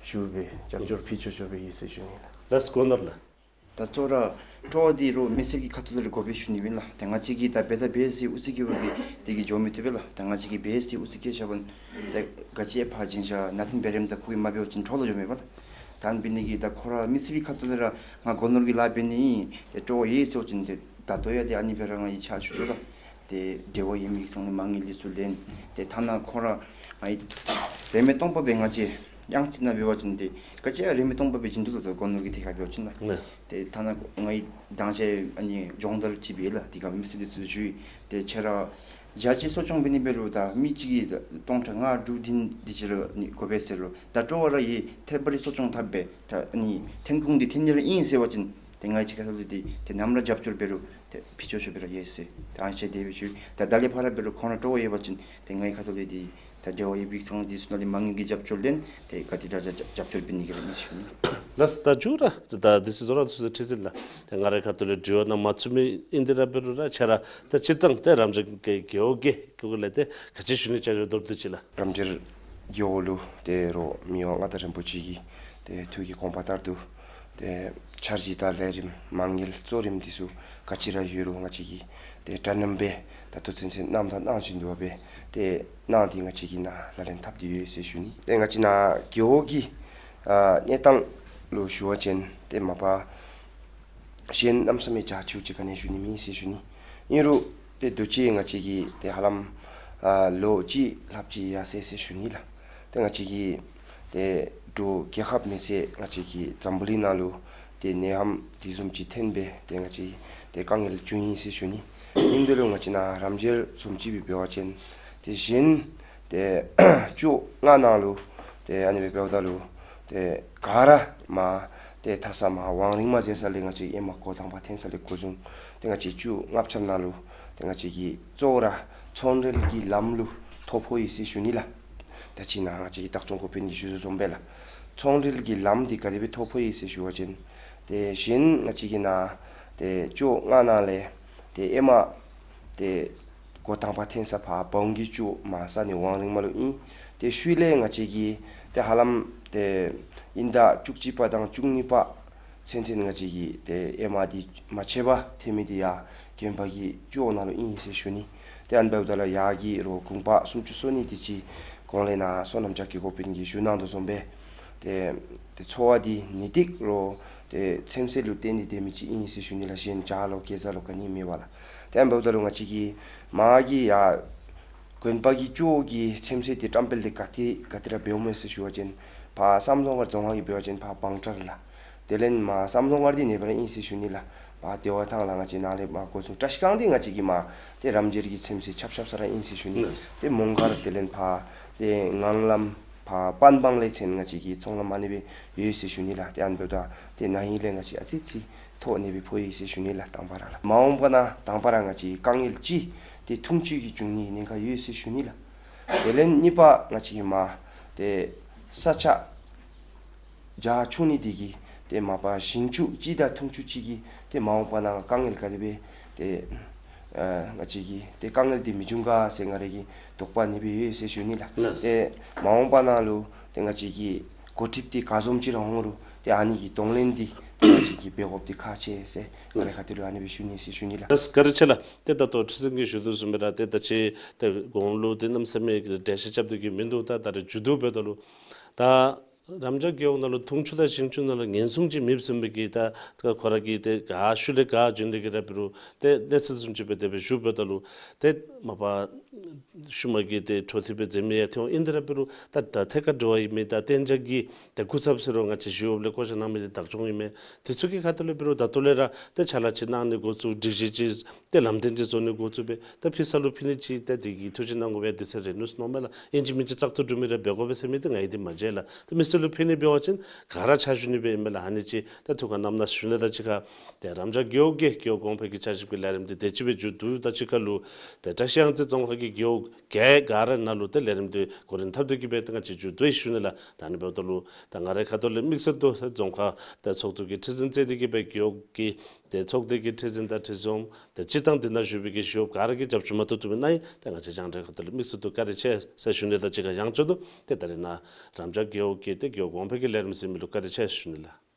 ཞུ་སྦེ་རྒྱབ་སྐྱོར་ཕུལ་ཆོག་ཆོག་པའི་ཡོད་ཟེར་ཞུ་ནི་ཨིན་ལགས། ལགས་སོ། སྒོ་ནོར་ལགས། ད་གཙོ་བོ་ར་སྤྲོ་བ་འདི་རུང་མི་སེར་གྱི་ཁ་ཐུག་ལས་ར་དགོ་པས་ཞུ་ནི་ཨིན་ལགས། ད་ང་བཅས་ཀྱིས་ད་འབད་ད་འབད་ཟེར་ཨུ་ཚུགས་བསྐྱེད་པ་གིས་དེ་གིས་འགྱོ་མི་བཏུབ་པས་ལགས། ད་ང་བཅས་ཀྱིས་འབད་ཟེར་ཨུ་ཚུགས་བསྐྱེད་བཞག་པ་ད་ག་ཅི་ཡང་ཕར་བྱིན་བཞག་ནང་འཐེན་འབད་རནམ་ད་ཁོ་གིས་མ་འབད་བ་ཅིན་འཕྲོ་བརླག་འགྱོཝ་མས་པ་ལགས། ད་ཨ་ནི་འབད་ནི་གིས་ད་ཁོ་ར་མི་སེར་གྱི་ཁ་ཐུག་ལས་ར་ང་སྒོ་ནོར་གྱི་ལཱ་འབད་ནི་ཨིན་ཏེ་སྤྲོ་བ་ཡོད་ཟེར་བ་ཅིན་ཏེ་ད་ལྟོ་ཡང་ཏེ་ཨ་ནི་སྦེ་ར་ང་གིས་ཕྱག་ཞུ་དོ་ལགས། ཏེ་འབྲེལ་བ་ཡོད་མི་ཚང་ལས་མ་དངུལ་འདི་ཚུ་ལེན། ཏེ་ཐ་ན་ཁོ་ར་ང་གིས་རིན་མེད་སྟོང་པ་སྦེ་ང་བཅས་གཡང་རྩེ་ནང་འབད་བ་ཅིན་ཏེ་ག་ཅི་ཡང་རིན་མེད་སྟོང་པ་སྦེ་བྱིན་དོ་ལགས། ད་སྒོ་ནོར་གྱི་ཐད་ཁར་འབད་བ་ཅིན་ལགས། ལགས། ཏེ་ཐ་ན་ང་གིས་དང་ཅ་ཨ་ནི་སྦྱོང་བརྡར་ཅིག་འབད་ལགས། དེ་ཁར་མི་སེར་འདི་ཚུ་ཞུ་ཡི། ཏེ་ཁྱེད་ར་བརྒྱ་ཅིག་གསོ་སྐྱོང་འབད་ནི་འབད་རུང་ད་མི་གཅིག་གིས་ད་སྟོང་ཕྲག་ལྔ་དྲུག་བདུན་འདི་ཅིག་ར་ནི་དགོ་པས་ཟེར་རུང་ད་སྤྲོ་བ་ར་ཡོད། ཐད་པ་རི་གསོ་སྐྱོང་འཐབ་སྦེ་ད་ཨ་ནི་འཐེན་ཁུངས་འདི་འཐེན་ནི་ར་ཨིན་ཟེར་བ་ཅིན་ཏེ་ང་བཅས་ཁ་ཐུག་ལས་འདི་ཏེ་ནམ་ར་རྒྱབ་སྐྱོར་འབད་རུང་ཏེ་ཕུལ་ཆོག་ཆོག་སྦེ་ར་ཡོད་ཟེར་ད་ཨ་ནི་ཅིག་དེ་སྦེ་ཞུ། ད་ད་ལས་ཕར་ར་འབད་རུང་ཁོང་ར་སྤྲོ་བ་ཡོད་པ་ཅིན་ཏེ་ང་བཅས་ཁ་ཐུག་ལས་འདི་ ད་འབྲེལ་བ་ཡོད་པའི་ཚང་འདི་ཚུ་ནང་ལས་མ་དངུལ་གྱི་རྒྱབ་སྐྱོར་ལེན་ཏེ་ག་དེ་དྲག་རྒྱབ་རྒྱབ་སྐྱོར་འབད་ནི་གི་རེ་ཨིན་ཞུ་ནི། ལགས་སོ། ད་མཇུག་ར་ད་འདི་ཚུ་རྫོང་ར་ཚུ་ཁྲི་འཛིན་ལགས། ཏེ་ང་རའི་ཁ་ཐུག་ལས་དྲི་བ་གནང་མ་ཚུགས་མི་ཨིན། དེ་ར་འབད་རུང་ར་ཁྱོད་ར་ད་སྤྱིར་བཏང་ཏེ་རབ་འབྱམས་རྒེད་འོག་གི་སྐོར་ལས་ཏེ་ག་ཅི་ཞུ་ནི་ཅིག་རེ་མདོར་བསྡུས་ཅིག་ལགས། རབ་འབྱམས་རྒེད་འོག་ལུ་ཏེ་རོགས་མི་དབང་མངའ་བདག་རིན་པོ་ཆེ་གི་ཏེ་ཐུགས་ཀྱི་དགོངས་པ་ལྟར་དུ་ཏེ་འཆར་གཞི་དང་ལས་རིམ་མ་དངུལ་གཙོ་རིམ་འདི་ཚུ་ག་ཅི་ར་ཡོད་རུང་ང་བཅས་ཀྱིས་ཏེ་དྲ་མཉམ་སྦེ་ད་ལྟོ་ཚུན་ཚོད་གནངམ་དང་གནང་བཞིན་དུ་སྦེ་ཏེ་གནང་སྟེ་ང་བཅས་ཀྱིས་ནཱ་ལག་ལེན་འཐབ་སྟེ་ཡོད་ཟེར་ཞུ་ནི། ཏེ་ང་བཅས་ནཱ་རྒེད་འོག་གི་ཨ་གནས་སྟངས་ལུ་ཞུ་བ་ཅིན་ཏེ་མ་པ་གཞན་གནམ་ས་མེད་རྒྱ་ཆེཝ་ཅིག་ག་ནི་ཞུ་ནི་མེད་ཟེར་ཞུ་ནི། ཨིན་རུང་ཏེ་དུས་ཅི་ང་བཅས་ཀྱིས་ཏེ་ཧ་ལམ་ཨ་ལོ་གཅིག་ལྷགཔ་ཅིག་ཡར་སོ་ཡི་ཟེར་ཞུ་ནི་ལགས། ཏེ་ང་བཅས་ཀྱིས་ཏེ་འབྲུག་རྒྱལ་ཁབ་མེད་ཚེ་ང་བཅས་ཀྱིས་འཛམ་བུ་གླིང་ནང་ལུ་ཏེ་ནད་ཡམས་དེ་བཟུམ་ཅིག་ཐོན་སྦེ་ཏེ་ང་བཅས་ཏེ་དཀའ་ངལ་བྱུང་ཡི་ཟེར་ཞུ་ནི། ཨིན་དེ་ལུ་ང་བཅས་ནཱ་རབ་འབྱམས་བཟུམ་ཅིག་སྦེ་འབད་བ་ཅིན་ཏེ་གཞན་ཏེ་བཅུ་ལྔ་ནང་ལུ་ཏེ་ཨ་ནི་སྦེ་འབདཝ་ད་ལུ་ཏེ་ག་ར་མར་ཏེ་མཐའ་ས་མར་ཝང་རིང་མར་འཛེགས་ས་ལས་ང་བཅས་ཨེ་མ་འགོ་དང་པ་ཐོན་ས་ལས་འགོ་བཟུང་ཏེ་ང་བཅས་བཅུ་ལྔ་པ་ཆ་ནང་ལུ་ཏེ་ང་བཅས་ཀྱིས་གཙོ་བོ་ར་ཚོང་འབྲེལ་གྱི་ལམ་ལུ་ཐོ་ཕོག་ཡི་ཟེར་ཞུ་ནི་ལགས། ད་ཅི་ནཱ་ང་བཅས་ཀྱིས་བདག་སྐྱོང་འགོ་དཔོན་གྱིས་ཞུ་དོ་བཟུམ་སྦེ་ལགས། ཚོང་འབྲེལ་གྱི་ལམ་འདི་ག་དེ་སྦེ་ཐོ་ཕོག་ཡི་ཟེར་ཞུ་བ་ཅིན་ཏེ་གཞན་ང་བཅས་ཀྱིས་ནཱ་ཏེ་བཅུ་ལྔ་ནང་ལས་ཏེ་ཨེ་མ་ཏེ་འགོ་དང་པ་ཐོན་ས་ཕར་བོང་གི་ཅུ་མར་ས་ནི་ཝང་རིང་མར་ལུ་ཨིན། ཏེ་ཤུལ་ལས་ང་བཅས་ཀྱིས་ཏེ་ཧ་ལམ་ཏེ་དབྱིན་ཟླ་བཅུ་གཅིག་པ་དང་བཅུ་གཉིས་པ་ཚུན་ཚོད་ང་བཅས་ཀྱིས་ཏེ་ཨེ་མ་འདི་མ་ཆད་པར་ཐོན་མི་འདི་ཡར་དགོན་པ་གི་ཅུ་འོག་ནང་ལུ་ཨིན་ཟེར་ཞུ་ནི། ཏེ་ཨ་ནི་འབདཝ་ད་ལུ་ཡར་གྱི་རོགས་གུང་པ་སུམ་ཅུ་སོ་གཉིས་དེ་ཅིག་གོང་ལས་ནཱ་སོ་ནམ་ཅག་གི་འགོ་དཔོན་གྱིས་ཞུ་གནང་དོ་བཟུམ་སྦེ་ཏེ་ཏེ་འཚོ་བ་འདི་ནི་ཏིག་རོགས་ཏེ་ཚོད་བསྲེ་ལུ་བརྟེན་ཏེ་སྡོད་མི་ཅིག་ཨིན་ཟེར་ཞུ་ནི་ལགས། གཞན་ཇ་ལོ་གེ་ཛ་ལོ་ག་ནི་མེད་པས་ལགས། ཏེ་ཨ་ནི་འབདཝ་ད་ལུ་ང་བཅས་ཀྱིས་མར་གྱི་ཡར་དགོན་པ་གི་ཅུ་འོག་གི་ཚོད་བསྲེ་འདི་བཀྲམ་སྤེལ་འདི་ག་ཏེ་ག་ཏེ་ར་འབདཝ་མས་ཟེར་ཞུ་བ་ཅིན་ཕར་བསམ་རྫོང་མཁར་རྫོང་ཁག་གི་འབད་བ་ཅིན་ཕར་བང་བཀྲ་ལགས། དེ་ལས་མར་བསམ་རྫོང་མཁར་འདི་ནེ་པ་ར་ཨིན་ཟེར་ཞུ་ནི་ལགས། ཕར་བདེ་བ་ཐང་ལགས། ང་བཅས་ནཱ་ལས་མར་འགོ་བཙུགས་བཀྲ་ཤིས་སྒང་འདི་ང་བཅས་ཀྱིས་མར་ཏེ་རབ་འབྱམས་ཀྱི་ཚོད་བསྲེ་རྐྱབ་རྐྱབ་ས་ར་ཨིན་ཟེར་ཞུ་ནི། ལགས། ཏེ་མོང་སྒར་དེ་ལས་ཕར་ཏེ་ངང་ལམ་ཕར་པན་སྦང་ལས་ཚུན་ང་བཅས་ཀྱི་ཚོང་ལམ་ཨ་ནི་སྦེ་ཡོད་ཟེར་ཞུ་ནི་ལགས། ཏེ་ཨ་ནི་འབདཝ་ད་ཏེ་ན་ཧིང་ལས་ང་བཅས་ཨ་ཙི་ཙི་ཐོ་ཨ་ནི་སྦེ་ཕོག་ཡི་ཟེར་ཞུ་ནི་ལགས། དང་པ་ར་ལགས། མ་འོངས་པ་ནང་དང་པ་ར་ང་བཅས་དཀའ་ངལ་ཅིག་ཏེ་འཐུང་ཆུ་གི་འབྱུང་ནི་གི་ཉེན་ཁ་ཡོད་ཟེར་ཞུ་ནི་ལགས། དེ་ལས་གཉིས་པ་ང་བཅས་ཀྱིས་མར་ཏེ་ས་ཆ་རྒྱ་ཆུང་ནི་འདི་གིས་ཏེ་མ་པ་ཞིང་ཆུ་ཅིག་དང་འཐུང་ཆུ་ཅིག་གིས་ཏེ་མ་འོངས་པ་ནང་དཀའ་ངལ་ག་དེ་སྦེ་ཏེ་ཨ་ང་བཅས་ཀྱིས་ཏེ་དཀའ་ངལ་འདི་མི་འབྱུང་ག་ཟེར་ང་རའི་གི་དོགས་པ་ཨ་ནི་སྦེ་ཡོད་ཟེར་ཞུ་ནི་ལགས། ལགས། ཏེ་མ་འོངས་པ་ནང་ལུ་ཏེ་ང་བཅས་ཀྱི་འགོ་ཁྲིདཔ་འདི་ག་བཟུམ་ཅིག་ར་འོང་རུང་ཏེ་ཨ་ནི་གི་གདོང་ལེན་འདི་ཏེ་ང་བཅས་ཀྱིས་འབད་དགོཔ་འདི་ཁག་ཆེ་ཟེར་ང་རའི་ཁ་ཐུག་ལུ་ཨ་ནི་སྦེ་ཞུ་ནི་ཟེར་ཞུ་ནི་ལགས། ལགས། བཀའ་དྲིན་ཆེ་ལགས། ཏེ་ད་ལྟོ་ཁྲི་འཛིན་གྱིས་ཞུ་དོ་བཟུམ་སྦེ་ར་ཏེ་ད་ཅི་ཏེ་གོང་ལུ་ཏེ་གནམ་མེད་ས་མེད་ཀྱི་འགྲེལ་བཤད་རྐྱབ་སྟེ་གི་མིན་འདུག། ད་ད་རེས་མཇུག་བསྡུ་འབདཝ་ད་ལུ་ད་རབ་འབྱམས་རྒེད་འོག་ནང་ལུ་འཐུང་ཆུ་དང་ཞིང་ཆུ་ནང་ལུ་ཉེན་སྲུང་ཅིག་མེདཔ་བཟུམ་སྦེ་གི་ད་ཁོ་ར་གི་ཏེ་ག་ཤུལ་ལས་ག་བྱོན་ཏེ་གི་ར་འབད་རུང་ཏེ་གནས་ཚུལ་བཟུམ་ཅིག་སྦེ་དེ་སྦེ་ཞུ་འབདཝ་ད་ལུ་ཏེ་མ་པ་ཤུལ་མ་གི་ཏེ་འཕྲོ་མཐུད་སྦེ་འཛེམ་མི་ཡང་ཐོན་འོང་། ཨིན་དེ་ར་འབད་རུང་ད་ད་ཐད་ཀར་འབྲེལ་བ་ཡོད་མི་ད་གཏན་འཇགས་ཀྱི་ཏེ་སྐུ་ཚབ་ཟེར་རུང་ང་བཅས་ཞུ་འོག་ལས་བསྐོ་བཞག་གནང་མི་འདི་བདག་སྐྱོང་ཨིན་མས། དེ་ཚུ་གི་ཁ་ཐུག་ལས་འབད་རུང་ད་ལྟོ་ལས་ར་ཏེ་ཕྱག་ལཱ་ཅིག་གནང་ནི་འགོ་བཙུགས། སྒྲིག་གཞི་ཅིག་ཏེ་ལམ་སྟོན་ཅིག་བཟོ་ནི་འགོ་བཙུགས་སྦེ་ད་ཕྱི་ས་ལུ་ཕུལ་ནི་ཅིག་ཏེ་དེ་གི་ཐུགས་བཞེད་གནང་དགོ་པའི་དུས་ཚོད་རན་ནུག་ཟེར་མནོཝ་མས་ལགས། ཨིན་ཅི་མིན་ཅི་བཙག་འཐུ་གྲུབ་མི་རེ་འབད་དགོ་པས་ཟེར་མི་འདི་ང་གིས་འདི་མ་མཇལ་ལགས། ཏེ་མི་སེར་ལུ་ཕུལ་ནི་འབད་བ་ཅིན་ག་ར་ཕྱག་ཞུ་ནི་སྦེ་ཨིན་མས་ལགས། ཨ་ནི་ཅིག་ད་ཐུགས་ཁར་བསྣམས་གནང་ཞུ་ནི། ད་ཅི་ཁར་ཏེ་རབ་འབྱམས་རྒེད་འོག་གི་རྒེད་འོག་གོང་འཕེལ་གྱི་བསྐྱར་ཞིབ་ཀྱི་ལས་རིམ་འདི་དེ་ཅིག་སྦེ་མཇུག་བསྡུ། ད་ཅི་ཁར་ལུ་ཏེ་བཀྲ་ཤིས་གཡང་རྩེ་རྫོང་ཁག་གི་རྒེད་འོག་ག་ག་ར་ནང་ལུ་ཏེ་ལས་རིམ་འདི་འགོ་འདྲེན་འཐབ་སྟེ་གི་སྦེ་ཏེ་ང་བཅས་མཇུག་བསྡུ་ཡི་ཞུ་ནི་ལགས། ད་ཨ་ནི་འབདཝ་ད་ལུ་ད་ང་རའི་ཁ་ཐུག་ལས་དམིགས་བསལ་དུ་རྫོང་ཁག་ཏེ་ཚོགས་འདུ་གི་ཁྲི་འཛིན་གཙོས་ཏེ་གི་སྦེ་རྒེད་འོག་གི་ཏེ་ཚོགས་སྡེ་གི་ཁྲི་འཛིན་དང་ཁྲི་འཛིན་འོགམ་ཏེ་སྤྱིར་བཏང་འདི་ནང་བཞུགས་པའི་གི་ཞི་གཡོགཔ་ག་ར་གིས་རྒྱབ་སྐྱོར་མ་ཐུབ་ཐུབ་པའི་ནང་ཡང་ཏེ་ང་བཅས་རྒྱང་བསྒྲགས་ཁ་ཐུག་ལས་དམིགས་བསལ་དུ་བཀའ་དྲིན་ཆེ་ཟེར་ཞུ་ནི། ད་ཅི་ཁར་ཡང་བསྐྱར་དུ་ཏེ་ད་རེས་ནཱ་རབ་འབྱམས་རྒེད་འོག་གི་ཏེ་རྒེད་འོག་གོང་འཕེལ་གྱི་ལས་རིམ་གཟིགས་མི་ལུ་བཀའ་དྲིན་ཆེ་ཟེར་ཞུ་ནི་ལགས།